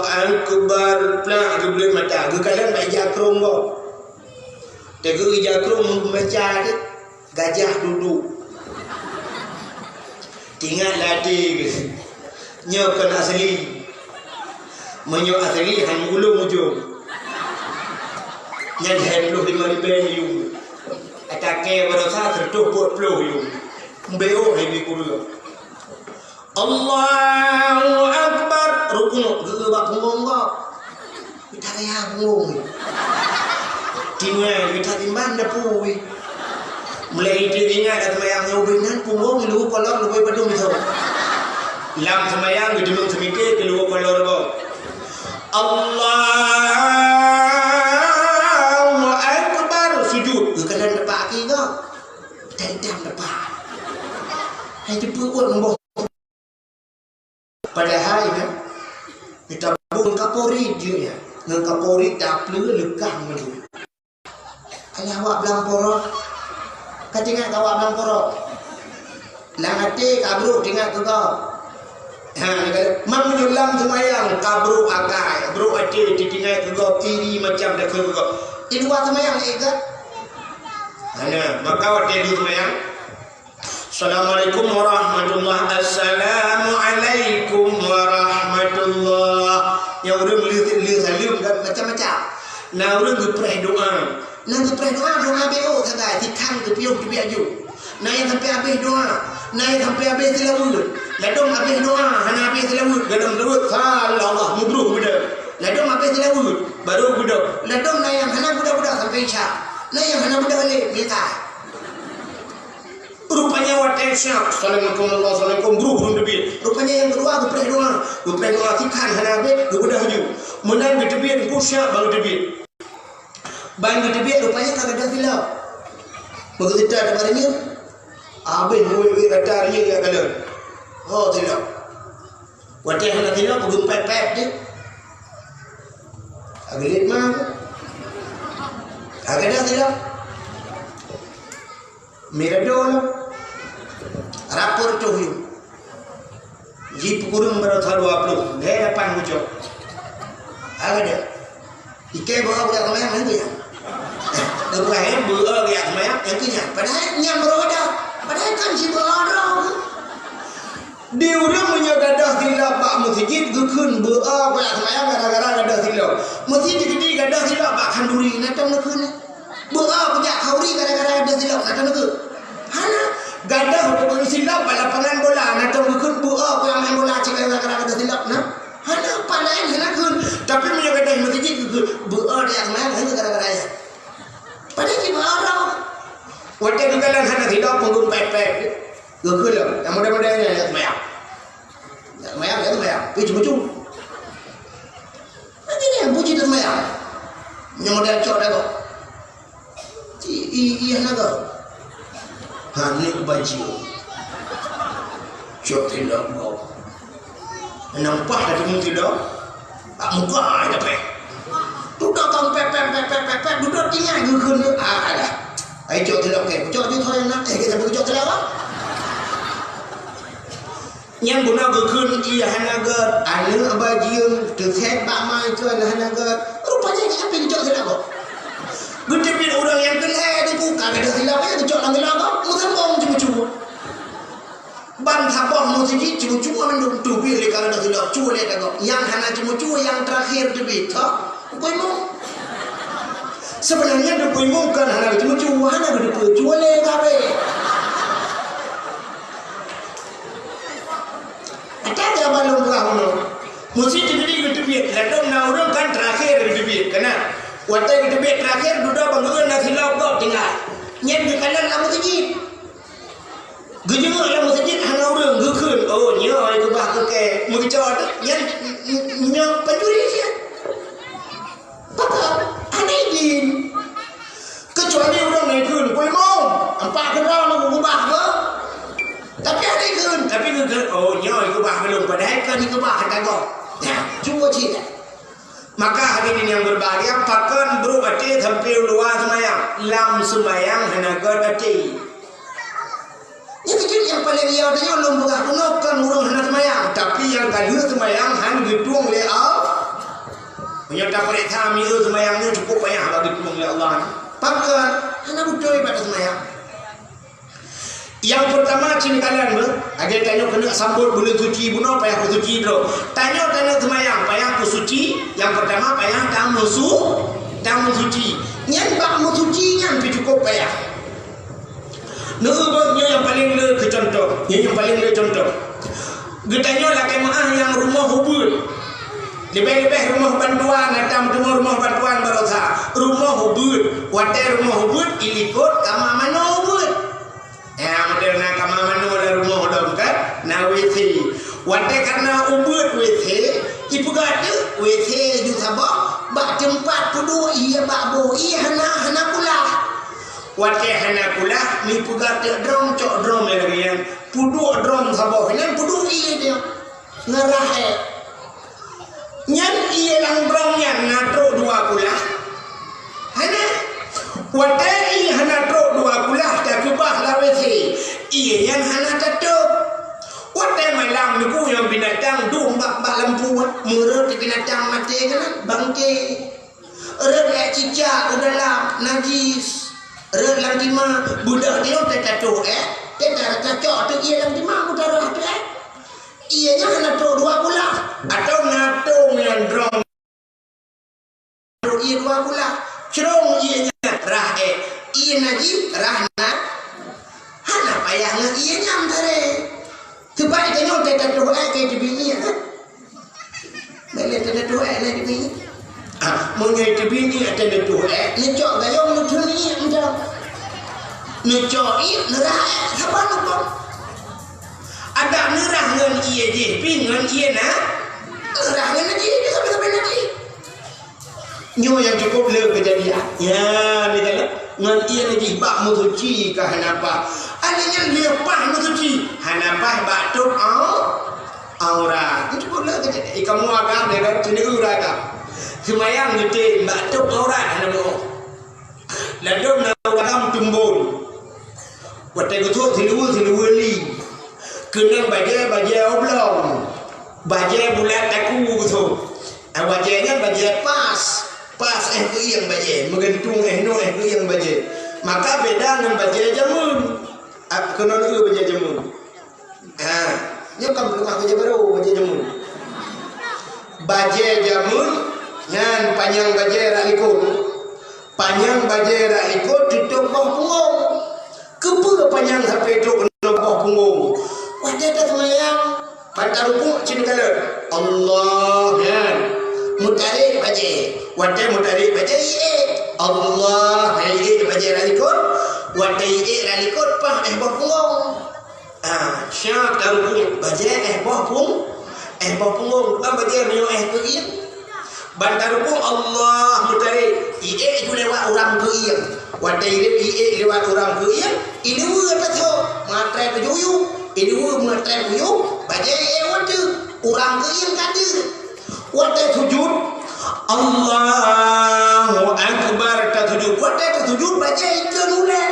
Akbar. Plak, geubleut mata. Geukalon bak ija krông gob. Teugeu ija krông meubaca deh. Gajah duduk. Teuingat lam até geuh. Nyoe kon asli. Meunyoe asli, han ulông ujông. Nyan hai ploh limong ribèe yuem. Ata kèe baroesa seratus empat puluh yuem. Mbeu hai bi kureueng. Allahu Akbar. Rukuk, geu bak punggong gob. Geutarayang punggong. Tinggai, geutatimbang dapu. Mulai itu ingat dah seumayang nyoe ubé nan punggong lu kolor lu padum itu. Lam seumayang geuteumeung seumike keu lu kolor gob. Allahu Akbar. Sujud. Geukalon tepak aki gob. Tendang tepak. Hai teupeu uot leumbôh. Padahai nyan, geutabông ngon kaporit jeuet nyan. Ngon kaporit tapleue leukah ngon jeuet. Alah awak blang porot. Ka teuingat keu awak blang porot. Lam até ka brok teuingat keu gob. Ha, man meunyoe lam seumayang ka brok akai, brok até teuingat keu gob, iri macam takheun keu gob. Di luwa seumayang ék gét. Hana, maka watèe di seumayang, Assalamualaikum warahmatullah. Assalamualaikum warahmatullah. Nyang ureueng lheueh, lheueh saleuem kan macam-macam. Na ureueng geupreh doa. Na geupreh doa, doa B O sagai, tikhan geupiôh teubiet aju. Na nyang sampai habéh doa. Na nyang sampai habéh seulaweuet. Ladôm habéh doa, hana habéh seulaweuet, golom seulaweuet, salawat, mubroh beudôh. Ladôm habéh seulaweuet, baru beudôh. Ladôm na nyang hana beudôh-beudôh sampai Isya. Na nyang hana beudôh lé, mita. Rupanya watèe siap, assalamualaikum, assalamualaikum, bruh, bruh, teubiet. Rupanya nyang keudua geupreh doa, geupreh doa tikhan hana habéh, geubeudôh aju. Meunan geuteubiet, teungku siap ban geuteubiet. Ban geuteubiet rupanya ka gadôh silop. Beugeuseutôt bak rinyueng, habéh muwéh-wéh rata rinyueng jak kalon. Oh, silop. Watèe hana silop, peugeumpét-pét jih. Ageulet ma. Ka gadôh silop. Mirado lom. Rapor tuh yum. Ji peukureueng baroesa dua ploh, lhèe lapan bucok. Ka gadôh. Ikei beuo jak seumayang, nyang keu nyan. Ibrahim beuo jak seumayang, nyang keu nyan. Padahai nyan baroe gadôh. Padahai kan jibeuo droe. Di ureueng meunyoe gadôh silop bak meuseujid, geukheun beuo jak seumayang gara-gara gadôh silop. Meuseujid di gadôh silop bak khanduri, na tom neukheun. Beuo kujak khanduri gara-gara gadôh silop, na tom neukheun. Hana, gadôh silop bak lapangan bola, na tom geukheun beuo kujak main bola cit gara-gara gadôh silop, na. Hana, pat laén hana kheun. Tapi meunyoe gadôh meuseujid geukheun, beuo jak seumayang hana gara-gara nyan. Padahai jibeuo droe. Watèe geukalon hana silop, peugeumpét-pét. Geukheun lom, nyang model-model nyan jak seumayang. Jak seumayang, jak seumayang. Pi cuma-cuma. Lagèe nyan, puji teuseumayang. Nyang model cok dah gob. I, i, i hana gob. Hana baju. Cok tindok gob. Nampak dah teumeu tindok. Tak muka ai dapet. Dudoe kong pep, pep, pep, pep, pep, pep. Dudoe tinggai geukheun. Ah, alah. Cok tilok kèe, cok ju thon nyang na, eh, kita beucok tilok apa? Nyan bunoe geukheun ié hana gèt, aneuk bajeueng, teuset bak ma ikheun hana gèt. Rupajih nyan pih geucok tilok kok. Geuteubiet ureueng nyang keu lhèe teungku, ka gadôh tilok, ya geucok lam tilok kok, meusambông ceumeucue. Ban saboh meuseujid ceumeucue mandum, teubiet lé ka gadôh tilok, cue lé tagok. Nyang hana ceumeucue nyang teurakhir teubiet, tho. Teungku Imum. Seubeunarnya Teungku Imum kon hana geuteupeue, hana geuteupeue, cue lé kabeh. Ata dia balong peurah unoe. Meuseujid teubiet geuteubiet, ladôm na ureueng kan teurakhir geuteubiet, kana. Watèe geuteubiet teurakhir, dudoe bak geuh na silop gob tinggai. Nyan geukalon lam meuseujid. Geujeuet lam meuseujid hana ureueng, geukheun, "Oh, nyoe ai keubah keu kèe." Meugeucok nyan, nyoe pencuri siat. Pakon? Hana idin. Keucuali ureueng na ikheun, "Teungku Imum, ampat keudroe lôn keubah keu." Tapi hana ikheun, tapi geukheun, "Oh, nyoe ai keubah keu lôn." Padahai kon ai keubah, hana gob. Nah, cuba cit. Maka hadirin yang berbahagia, pakon brôk até sampoe u luwa seumayang, lam seumayang hana gèt até. Nyan keuh nyang paleng yo tanyoe lôn peugah keunoe kon ureueng hana seumayang, tapi nyang ka lheueh seumayang han geutueng lé Allah. Meunyoe tapeuriksa miseue seumayang nyoe cukup payah bak geutueng lé Allah. Pakon? Hana beutôi ibadat seumayang. Nyang peurtama cit kalon beuh, lagèe tanyoe keuneuk sambot buleuen suci bunoe payah peusuci droe. Tanyoe taneuk seumayang payah peusuci, nyang peurtama payah tameusu-, tameusuci. Nyan bak meusuci nyan pih cukup payah. Neueu beuh nyoe nyang paleng le keu cuntoh, nyoe nyang paleng le cuntoh. Geutanyoe lakèe meu'ah nyang rumoh ubeuet. Leubeh-leubeh rumoh bantuan, na tam rumoh bantuan baroesa. Rumoh ubeuet, watèe rumoh ubeuet ilikot kama manoe ubeuet. Ya, model na kama manoe lam rumoh dong kan, na W C. Watèe ka na ubeuet W C, ipeugah teuk W C ju saboh bak teumpat peuduek ié bak boh ié hana, hana kulah. Watèe hana kulah, ipeugah teuk drom, cok drom lagèe nyan. Peuduek drom saboh nyan peuduek ié nyan. Ngon rah èk. Nyan ié lam drom nyan na trok dua kulah? Hana. Watèe ié hana trok dua kulah takeubah lam W C, ié nyan hana tatôb. Watèe malam nyoe nyang binatang dum bak, bak lampu, meureuet binatang maté keunan, bangké. Rhot lé cicak u dalam, najis. Rhot lam tima, beudôh nyoe teutatôh èk, teuta-, tacok ateueh ié lam tima, meutarah ateueh èk. Ié nyan hana trok dua kulah, atawa na tông nyan drom trok ié dua kulah. Crông ié nyan rah èk. Ié najis, rah na-, hana payah ngon ié nyan taré. Teubak tanyoe teutatôh èk keu teubiet ié, ha? Bèk lé teutatôh èk lé teubiet. Ah, meunyoe teubiet ié teutatôh èk, neucok gayông neuthôn ié mantong. Neucok ié, neurah èk, saban lupông. Adak neurah ngon ié jih pih ngon ié na, neurah ngon najih pih sabe-sabe najih. Nyoe nyang cukup le keujadian. Ya, ni dalam ngon ié najih bak meusuci ka hana paih. Adak nyan leupah meusuci, hana paih bak tôb au-, aurat. Nyoe cukup le keujadian. Ikamu agam deungon sini urat ka. Seumayang geutem bak tôb aurat hana meu'oh. Ladôm na ureueng tumbon. Watèe geutrôk siluweue, siluweue li. Keunong bajèe, bajèe oblong. Bajèe bulat taku geutrôk. Ah, bajèe nyan bajèe pas. Pas èh keuieng bajèe. Meugeuntung èh noe èh keuieng bajèe. Maka beda ngon bajèe jameun. Ah, keunoe bajèe jameun. Ha, nyoe kan peuleueh bajèe barô, bajèe jameun. Bajèe jameun nyan panyang bajèe rot likot. Panyang bajèe rot likot tutôp boh punggong. Keupeue panyang sabe trôk keunoe boh punggong? Watèe taseumayang, ban tarukuk cit kalon, Allah nyan. Meutarek bajèe. Watèe meutarek bajèe iék. Allah, iék bajèe rot likot. Watèe iék rot likot, paih èh boh punggong. Ah, siap tarukuk bajèe èh boh pung-, èh boh punggong, bukan bajèe meunyoe èh keuieng. Ban tarukuk Allah meutarek, iék ju lewat urang keuieng. Watèe iék lewat urang keuieng, iluweue tatrôk, meuatrèe peujuyuek, iluweue meuatrèe peujuyuek, bajèe iék watèe urang keuieng ka deuh. Watèe sujud, Allahu Akbar, tasujud. Watèe tasujud, bajèe ikheun ulèe.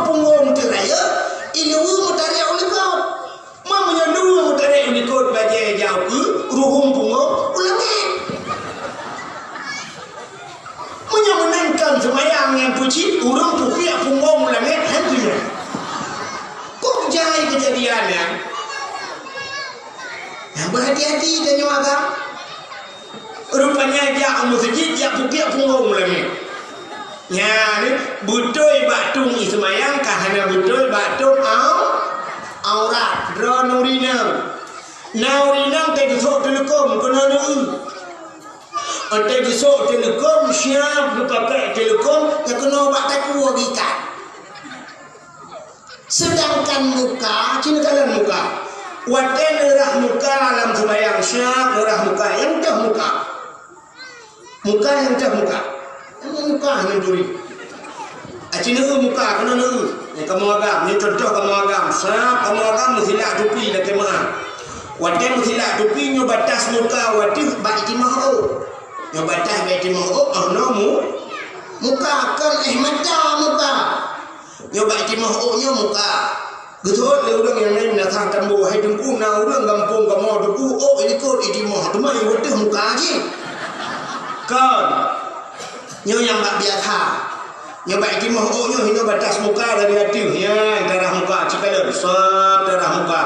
Punggong teuh rayeuk, ileue meutarek u likot. Ma meunyoe leue meutarek u likot bajée jak u keue, ruhueng punggong u langét. Meunyoe meunan kon seumayang nyang peucit, ureuëng pukiak punggong u langét, han tunyok. Kok jai keujadian nyan? Nah, beuhati-hati tanyoe agam. Rupanya jak u meuseujid, jak pukiak punggong u langét. Nyan, beutôi bak tueng seumayang ka hana beutôi bak tueng au-, aurat. Droeneuh ureuëng inong. Na ureuëng inong teugeusok teuleukom keunoe neu-eu. Teugeusok teuleukom, siap geupakai teuleukom, nyang keunoe bak takue geuikat. Seudangkan muka, ci neukalon muka. Watée neurah muka lam seumayang, siap neurah muka, nyang toh muka. Muka nyang toh muka. Nyang muka nyang turi. Aci neu muka, keunoe neu. Nyang kamoe agam, nyoe cuntoh kamoe agam. Siap kamoe agam meusilak tupi lakée meu'ah. Watée meusilak tupi nyoe batas muka watée bak itimah ôk. Nyoe batas bak itimah ôk, oh, nyoe mu-, muka kon éh mata muka. Nyoe bak itimah ôk nyoe muka. Geuseuôt lé ureuëng nyang laén na sang tambô, "Hai Teungku, na ureuëng gampông kamoe Teungku, ôk i likot itimah, teuma i wateuh muka jih." Kon. Nyoe nyang bak biasa. Nyoe bak itimah ôk nyoe hinoe batas muka dari ateueh. Nyan tarah muka, ci kalon, sat tarah muka.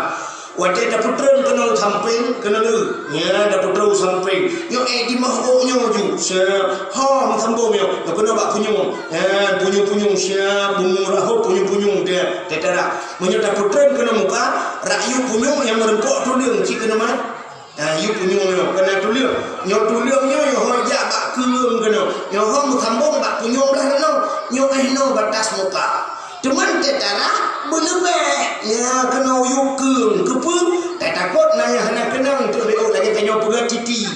Watée tapeutreun keunoe sampéng, keunoe lé. Nyan tapeutreun sampéng. Nyoe éh itimah ôk nyoe ju. Sat. Ho, meusambông nyoe. Nyoe keunoe bak punyueng. Nyan punyueng-punyueng siap, bumoe rahot punyueng-punyueng teuh, teuh tarah. Meunyoe tapeutreun keunoe muka, rakyuek punyueng nyang meureumpok tuleueng cit keunoe mat. Nah, yue punyueng nyoe, keunoe tuleueng. Nyoe tuleueng nyoe, nyoe ho jak bak keueung keunoe. Nyoe ho meusambông bak punyueng blah keunoe. Nyoe éh noe batas muka. Teuma teuh tarah beuleubeh. Nyan keunoe yue keueung. Keupeue? Tatakot na nyang hana keunong teuk lé ôk lagée tanyoe peugah titi.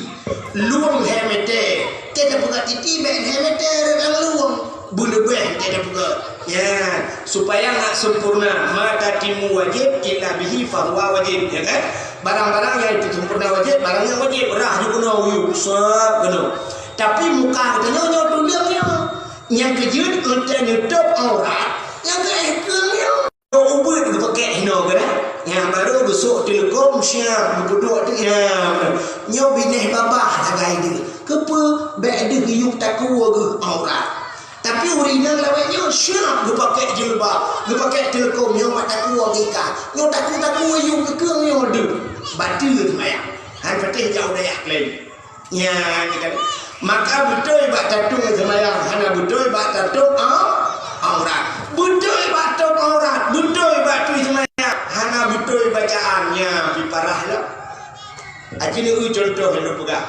Lueng lhée meter. Teuh tapeugah titi bék lhée meter rot lam lueng. Beuleubeh teuh tapeugah. Ya, supaya ngat sempurna, ma tatimu wajib illa bihi fahuwa wajib, ya kan? Barang-barang nyang sempurna wajib, barang nyang wajib, rhah ju keunoe, uyuek, sab keunoe. Tapi muka geutanyoe nyoe tuleueng nyoe. Nyang keujeuet untuk nutup aurat, nyang keu éh keueung nyoe. Ubeuet geupakék hinoe keunan. Nyang barô geusok teuleukom siap geupeuduek teuh, ya, nyoe binéh babah sagai deuh. Keupeue bék deuh yue takue geuh aurat. Tapi ureuëng inong lawét nyoe siap geupakék jilbab, geupakék teuleukom nyoe mat takue geuh ka. Nyoe takue-takue yue keukeung nyoe deuh. Bateue seumayang. Han patéh jak u dayah laén. Nyan kan. Maka beutôi bak tatong seumayang, hana beutôi bak tatong au-, aurat. Beutôi bak tong aurat, beutôi bak tui seumayang, hana beutôi bacaan. Nyan pi parah lom. Aci neu contoh nyang peugah.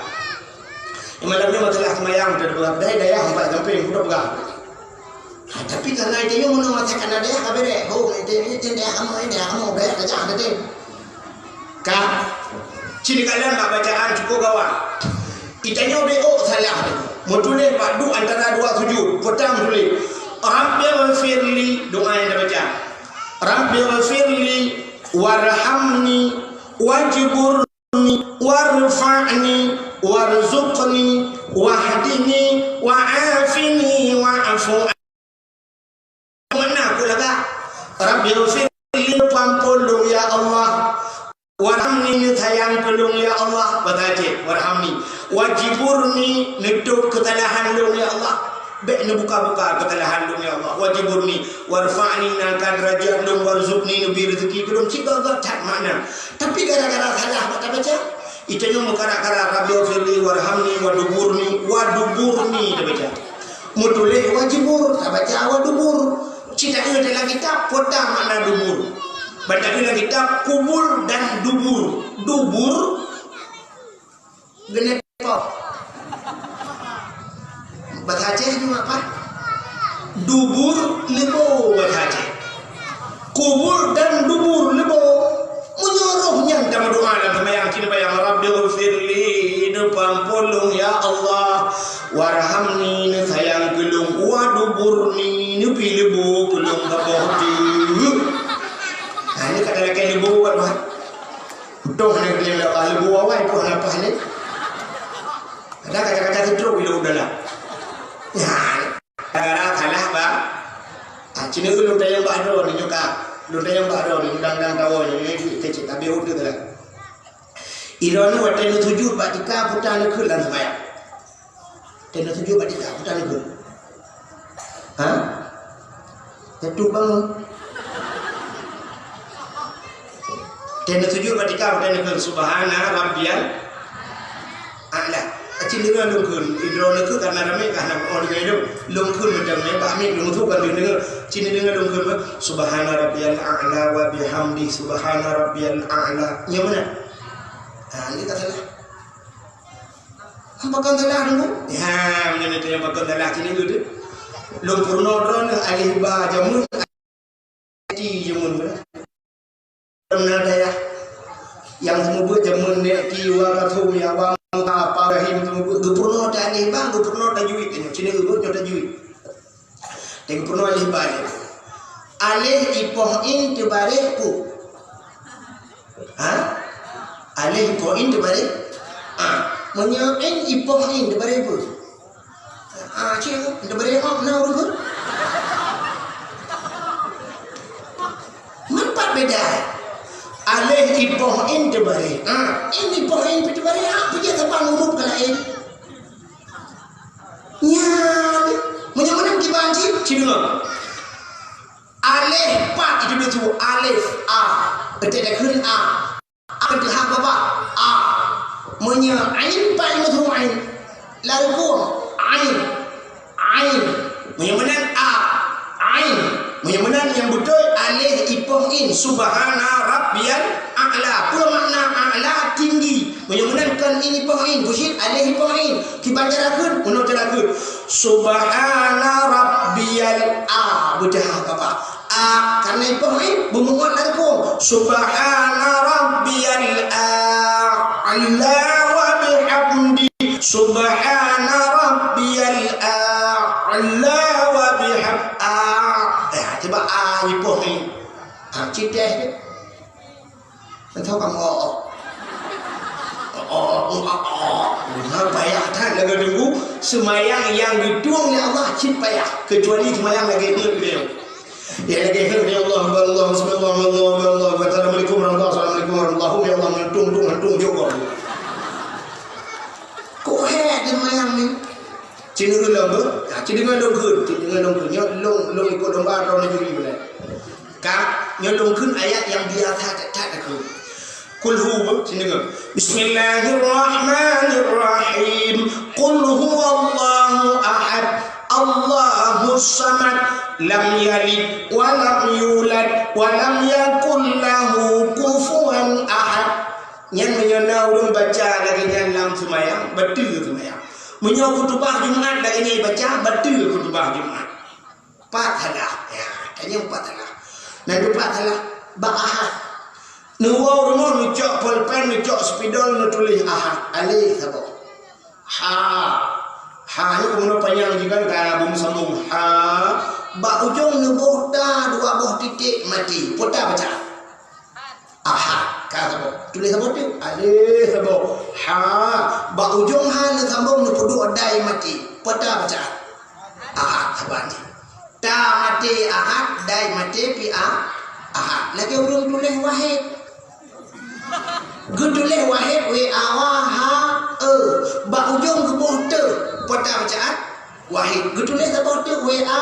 Malam nyoe masalah seumayang teupeugah, dayah-dayah empat samping kuda peugah. Ha, tapi kana itu nyoe meunoe masa kana dayah ka berek. Ho, itu, itu dayah kamoe, dayah kamoe berek saja ada tu. Ka, ci neukalon bak bacaan cukup gawat. Itanyoe B O salah tu. Meutuléh bak du antara dua sujud, peutang tuléh. Rabbighfirli, doa nyang tabaca. Rabbighfirli warhamni wajbur warfa'ni warzuqni wahdini wa'afini wa'fu. Mana aku lagak? Rabbighfirli, peuampôn lôn ya Allah. Warhamni, neusayang keu lôn ya Allah. Bahasa Aceh, warhamni. Wajburni, neutôb keusalahan lôn ya Allah. Bék neubuka-buka keusalahan lôn ya Allah. Wajburni. Warfa'ni, neuangkat deurajat lôn, warzuqni, neubri reuzeuki keu lôn, cit gét-gét that makna. Tapi gara-gara salah mata baca, itanyoe meukarat-karat, Rabbighfirli warhamni waduburni, waduburni tabaca. Meutuléh wajibur, tabaca wadubur. Cit taeu dalam kitab, peue makna dubur. Ban taeu dalam kitab kubul dan dubur. Dubur Geuneupo. Bahasa Aceh nyoe apa? Dubur leubo bahasa Aceh. Kubul dan dubur leubo. Meunyoe roh nyan tameudoa lam seumayang, ci neubayang, "Rabbighfirli," neupeuampôn lôn ya Allah, "warhamni," neusayang keu lôn, "waduburni," neupileubo keu lôn saboh teuk. Nah, nyoe ka talakée leubo buet bah. Utoh hana geuleueng lam leubu awai pun hana paih lé. Kadang kaca-kaca seutrok ilong dalam. Nyan, gara-gara salah ba-, ah, cina ulôn tayong Droeneuh watèe neusujut bak tika, peue ta neukheun lam seumayang? Watèe neusujut bak tika, peue ta neukheun? Ha? Jatuh bangun. Watèe neusujut bak tika, peue ta neukheun? Subhana rabbiyal a'la. Cit deungoe lôn kheun, droeneuh kheun karena ramè ka hana, oh, deungoe lôn. Lôn kheun macam ni, bak mic lôn kheun, bukan deungoe. Cit deungoe lôn kheun, subhana rabbiyal a'la wa bihamdi, subhana rabbiyal a'la. Nyoe meunan. Ha, ini tak salah. Pakon salah dulu? Ya, meunyoe teunyata pakon salah, sini dulu. Lôn peurunoe droeneuh alif ba jameun, ti jameun. Pernah dayah nyang seumeubeuet jameun, nèk ti wa kathum ya wa muta apa rahim seumeubeuet, geupeurunoe alif ba, geupeurunoe tajwid. Sini dulu nyoe tajwid. Teupeue alif ba alif. Alif ipoh in teubaréh peue? Ha? Alif ipoh in teubaréh? Ha. Meunyoe in ipoh in teubaréh peue? Ha, cit, teubaréh oh, na ureueng peue? Meupat beda. Alif ipoh in teubaréh. Ha, in ipoh in teubaréh, ha, peue jeuet saban huruf ka laén. Nyan, meunyoe meunan kiban cit, cit deungoe. Alif pat itu dia tu, alif, a. Beutôi dah kheun a. A teuhah babah, a. Meunyoe ain pat itu tu ain. Lalu ku, ain. Ain. Meunyoe meunan a, ain. Meunyoe meunan nyang beutôi alif ipoh in, subhana rabbiyal a'la. Peue makna a'la? Tinggi. Meunyoe meunan kon in ipoh in, busyit alif ipoh in. Kiban cara kheun, meunoe cara kheun. Subhana rabbiyal a, beutahah babah. A, karena ipoh in, beumuat lam rukun. Subhana rabbiyal a'la wa bihamdi. Subhana rabbiyal a'la wa biham-, a. Eh, cuba a ipoh in. Ha, cit deh. Entah kamu, oh, oh, oh, oh, oh. Nah, payah that lagèe deungoe. Seumayang nyang geutueng lé Allah cit payah, kecuali seumayang lagèe nyoe. Ya, lagèe nyoe, ya Allah, ya Allah, bismillah, ya Allah, ya Allah, assalamualaikum warahmatullahi, assalamualaikum warahmatullahi, ya Allah, meutung, tung, tung, jok. Kok hèk seumayang ni? Cit deungoe lôn kheun, ha, cit deungoe lôn kheun, cit deungoe lôn kheun. Nyoe lôn, lôn ikot lomba droeneuh juri bunoe. Ka, nyoe lôn kheun ayat nyang biasa that-that takheun. Qul hu, cit deungoe. Bismillahirrahmanirrahim. Qul huwallahu ahad. Allahus samad. Lam yalid wa lam yulad wa lam yakul lahu kufuwan ahad. Nyan meunyoe na ureueng baca lagèe nyan lam seumayang, bateue seumayang. Meunyoe khutubah Jumat lagèe nyan baca, bateue khutubah Jumat. Pat salah. Ya, tanyong pat salah. Na teupat salah. Bak Ahad. Neuwoe rumoh, neucok polpen, neucok spidol, neutuléh Ahad. Alèh saboh. Ha. Ha nyoe keunoe panyang jikan ka beusambong. Ha. Bak ujong neuboh ta dua boh titik maté. Peue ta baca? Ahad. Ka saboh. Tuléh saboh tu. Alèh saboh. Ha. Bak ujong ha neusambong neupeuduek dai maté. Peue ta baca? Ahad saban jih. Ta maté Ahad, dai maté pi a Ahad. Lagèe ureueng tuléh Wahid. Geutuléh Wahid W A H E. Bak ujong geuboh te. Peue ta bacaan? Wahid. Geutuléh saboh te W A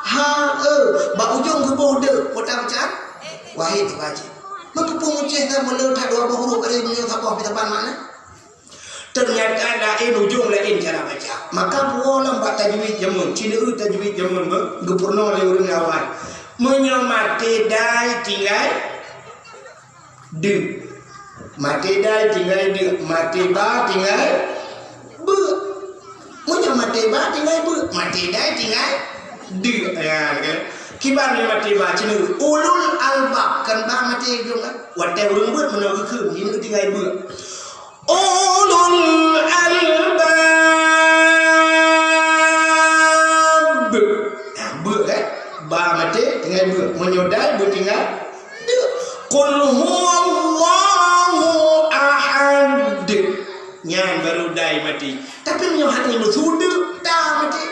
H E. Bak ujong geuboh de. Peue ta bacaan? Wahid tu baca. Maka peue muceh ka meuleuet that dua boh huruf, ada meunyoe saboh pi saban makna. Teunyata laén ujong, laén cara baca. Maka puwoe lom bak tajwid jameun, cit deungoe tajwid jameun beuh, geupeurunoe lé ureueng awai. Meunyoe maté dai tinggai deuek. Maté dai tinggai deuek, maté ba tinggai beuek. Meunyoe maté ba tinggai beuek, maté dai tinggai deuek. Ya, kan? Kiban nyang maté ba, cit deungoe ulul albab, kan ba maté ujong kan? Watèe ureueng beuet meunyoe geukheun, ini tinggai beuek. Ulul albab. Nah, beuek kan? Ba maté tinggai beuek. Meunyoe dai beutinggai deuek. Qul huwallahu ahad. Nyan baru dai maté. Tapi meunyoe hana meusudeuk, ta maté.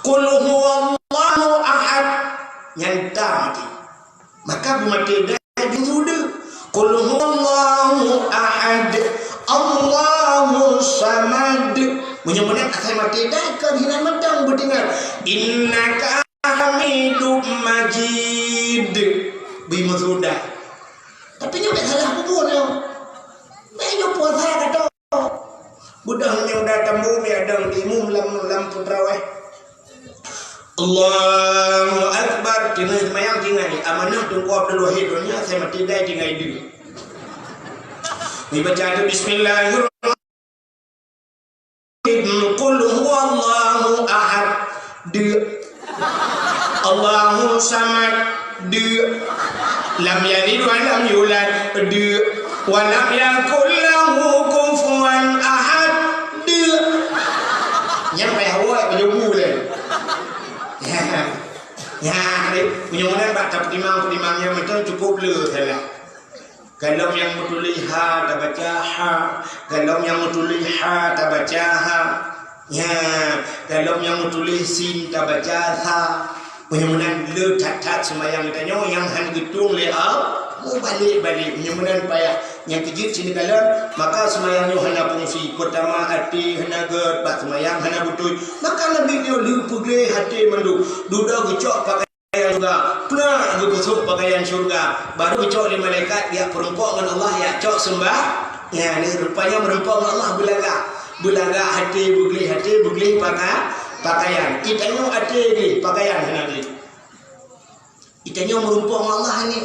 Qul huwallahu ahad. Nyan ta maté. Maka beumaté dai di sude. Qul huwallahu ahad. Meunyoe meunan asai maté dai kon hinan mantong beudeungoe. Innaka Hamidum Majid. Beumeuseudah. Tapi nyoe bèk salah peubuet nyoe. Bèk nyoe puasa ka toh. Beudôh nyoe udah tamong mi adang imum lam, lam peutraweh. Allahu Akbar. Tinggai seumayang tinggai. Amanah Teungku Abdul Wahid nyoe asai maté dai tinggai deuh. Dibaca tu Bismillahirrahmanirrahim. Qul huwallahu ahad. Deuh. Allahu samad. Deuh. Lam yalid wa lam yulad. Deuh. Wa lam yakul lahu kufuwan ahad. Deuh. Nyan payah woe bak jumbu lé. Ya. Ya, deh. Meunyoe meunan bak tapeutimang-peutimang nyang mantong cukup le salah. Golom nyang meutuléh ha tabaca ha, golom nyang meutuléh ha tabaca ha. Ya, golom nyang meutuléh sin tabaca sa. Meunyoe meunan le that-that seumayang geutanyoe nyang hana geutueng lé Allah, mubalek-balek. Meunyoe meunan payah nyang keujeuet sineuk kalon, maka seumayang nyoe hana fungsi. Peutama até hana gèt, bak seumayang hana beutôi. Maka Nabi nyoe le peugleh até mandum. Dudoe geucok pakaian syeuruga, plak geupeusôk pakaian syeuruga, baru geucok lé malaikat jak peurumpok ngon Allah, jak cok seumbah. Ya, ni rupanya meurumpok ngon Allah beulagak. Beulagak até, beugleh até, beugleh paka-, pakaian. Geutanyoe até gleh, pakaian hana gleh. Geutanyoe meurumpok ngon Allah ni.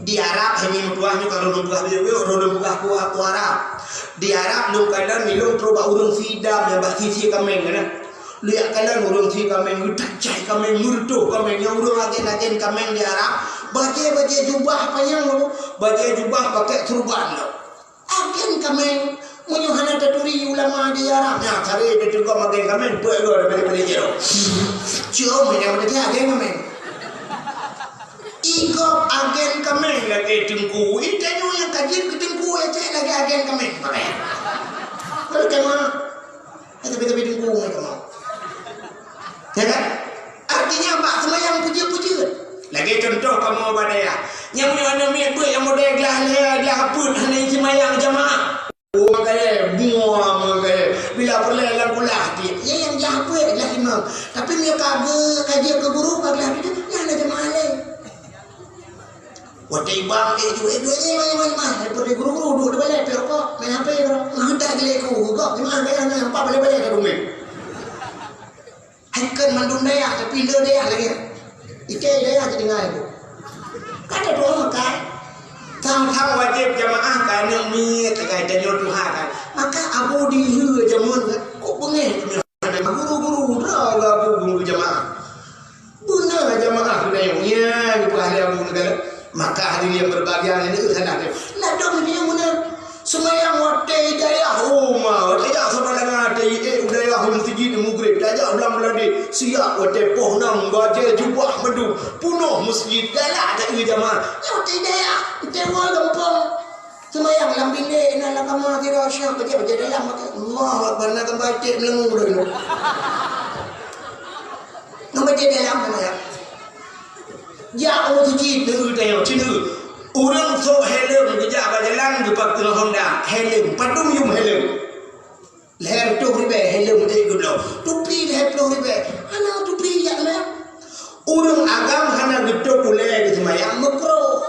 Di Arab, hai meutuah nyoe ka lôn peugah, lôn peugah ku, ku Arab. Di Arab lôn kalon, lôn trok bak ureueng sidam nyang bak sie-sie kaméng na. Lôn jak kalon ureueng sie kaméng, geutajai kaméng, meureutôh kaméng. Nyang ureueng agen-agen kaméng di Arab, bajèe-bajèe jubah panyang lom, bajèe jubah pakèk turban lom. Agen kaméng, meunyoe hana taturi ulama di Arab, nyan sabe teuteugom agen kaméng, peuet goe daripada, daripada jero. Cium nyang beutôi agen kaméng. Igop agen kaméng lagèe teungku. Geutanyoe nyang ka jeuet keu teungku, ya cit lagèe agen kaméng. Pakai. Kalau tema, ya, tapi, tapi teungku, ya, tema. Ya kan? Artinya, bak seumayang peujeuet-peujeuet. Lagèe contoh kamoe bak dayah. Nyang meunyoe aneuk miet beuet nyang model glah lhèe, glah peuet, hana seumayang jamaah. Oh, makajih, buah makajih. Bila peureulèe lam kulah, dia, ya, nyang glah peuet, glah imam. Tapi meunyoe ka geu-, ka jeuet keu guru, ka glah peuet, nyan na jamaah laén. Watèe imam, eh, ju, eh, ju, eh, imam, imam, imam. Eh, peureulèe guru-guru, duek di balè, peuet rukok, main H P, bro. Meuheuta geulék ku, gok, jamaah, gaya, na, empat balè-balè ka dumé. Hai kon mandum dayah, tapi le dayah lagèe. Iké dayah jadi ngai tu. Kada doa makai. Sang-sang wajéb jamaah ka aneuk miet, ka tanyoe tuha kan. Maka Abu Dihe jameun kan, kok beungéh tu nyoe. Guru-guru, droe Abu guru jamaah. Beuna jamaah tu nyoe, nyan geupeugah lé Abu Dihe. Maka hadirin yang berbahagia, ini salah dia. Ladôm dia beuna. Seumayang watèe dayah, oh ma, watèe jak sabat langa, watèe, eh, u dayah, u meuseujid, u mugreb, tajak u lam ladé, siap watèe poh nam, bajèe jubah mandum, peunoh meuseujid, galak taeu jamaah. Nyoe watèe dayah, watèe woe gampông. Seumayang lam bilék, na lam kama, sidroe syah, bajèe-bajèe dalam, watèe, Allahu Akbar, na gambar iték meulangô droe nyoe. Ngon bajèe dalam, seumayang. Jak u meuseujid, neu tanyoe, ci neu. Ureueng sôk helm geujak bak jalan geupakeue Honda. Helm, padum yum helm? Lhèe reutôh ribèe helm ék geubloe. Tupi lhèe ploh ribèe. Hana tupi jak na. Ureueng agam hana geutôp ulèe geuseumayang meukruh.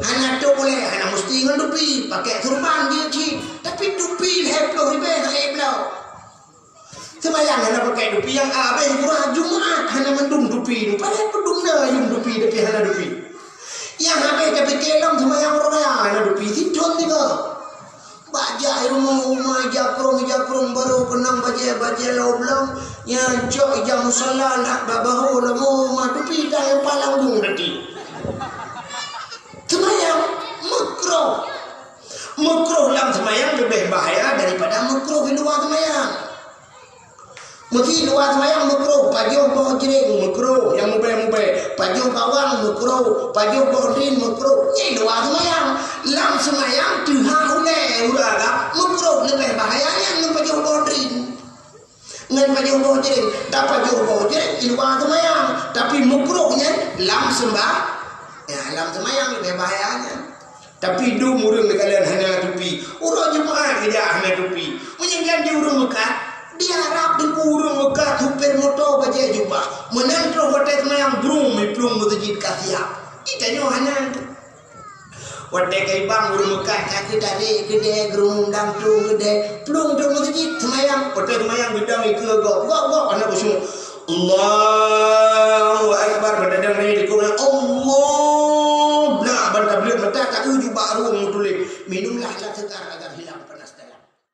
Hana tôp ulèe, hana musti ngon tupi. Pakèk surban jeuet cit. Tapi tupi lhèe ploh ribèe hana ék bloe. Seumayang hana pakai tupi, nyang abéh gura Jumat hana mandum tupi. Padahai peudum na yum tupi, tapi hana tupi. Nyang abéh tapike lom seumayang uroe raya hana tupi, sithon tiga. Bak jak rumoh uma jakrong-jakrong baru keunong bajèe-bajèe lom-lom, nyang cok ija musala nak bak bahô lom uma tupi dan nyang palang bung tadi. Seumayang meukruh. Meukruh lam seumayang leubeh bahaya daripada meukruh di luwa seumayang. Meusi luwa seumayang meukruh, pajoh boh jreng meukruh, nyang mubèe-mubèe, pajoh bawang meukruh, pajoh boh drin meukruh, nyan luwa seumayang. Lam seumayang teuha ulèe ureueng agam meukruh leubeh bahaya nyan ngon pajoh boh drin. Ngon pajoh boh jreng, tapajoh boh jreng di luwa seumayang, tapi meukruh nyan lam seumba-, ya, lam seumayang leubeh bahaya nyan. Tapi dum ureueng neukalon hana tupi. Uroe Jumat geujak hana tupi. Meunyan jan di ureueng meukat, Di Arab teungku ureuëng Mekah supir moto bajée jubah. Meunan troh watée seumayang brung miplueng meuseujid ka siap. Di tanyoe hana. Watée ka ibang ureuëng Mekah ka keu tarék keudée, grung dam tueng keudée, plueng troh meuseujid seumayang. Watée seumayang geudong ikeue gob, gob, gob, hana khusyuk. Allahu Akbar, pada dang raya dikeu Allah. Blah ban tableuet mata ka eu jubah rueng meutuléh. Minumlah alat seukar agar hilang.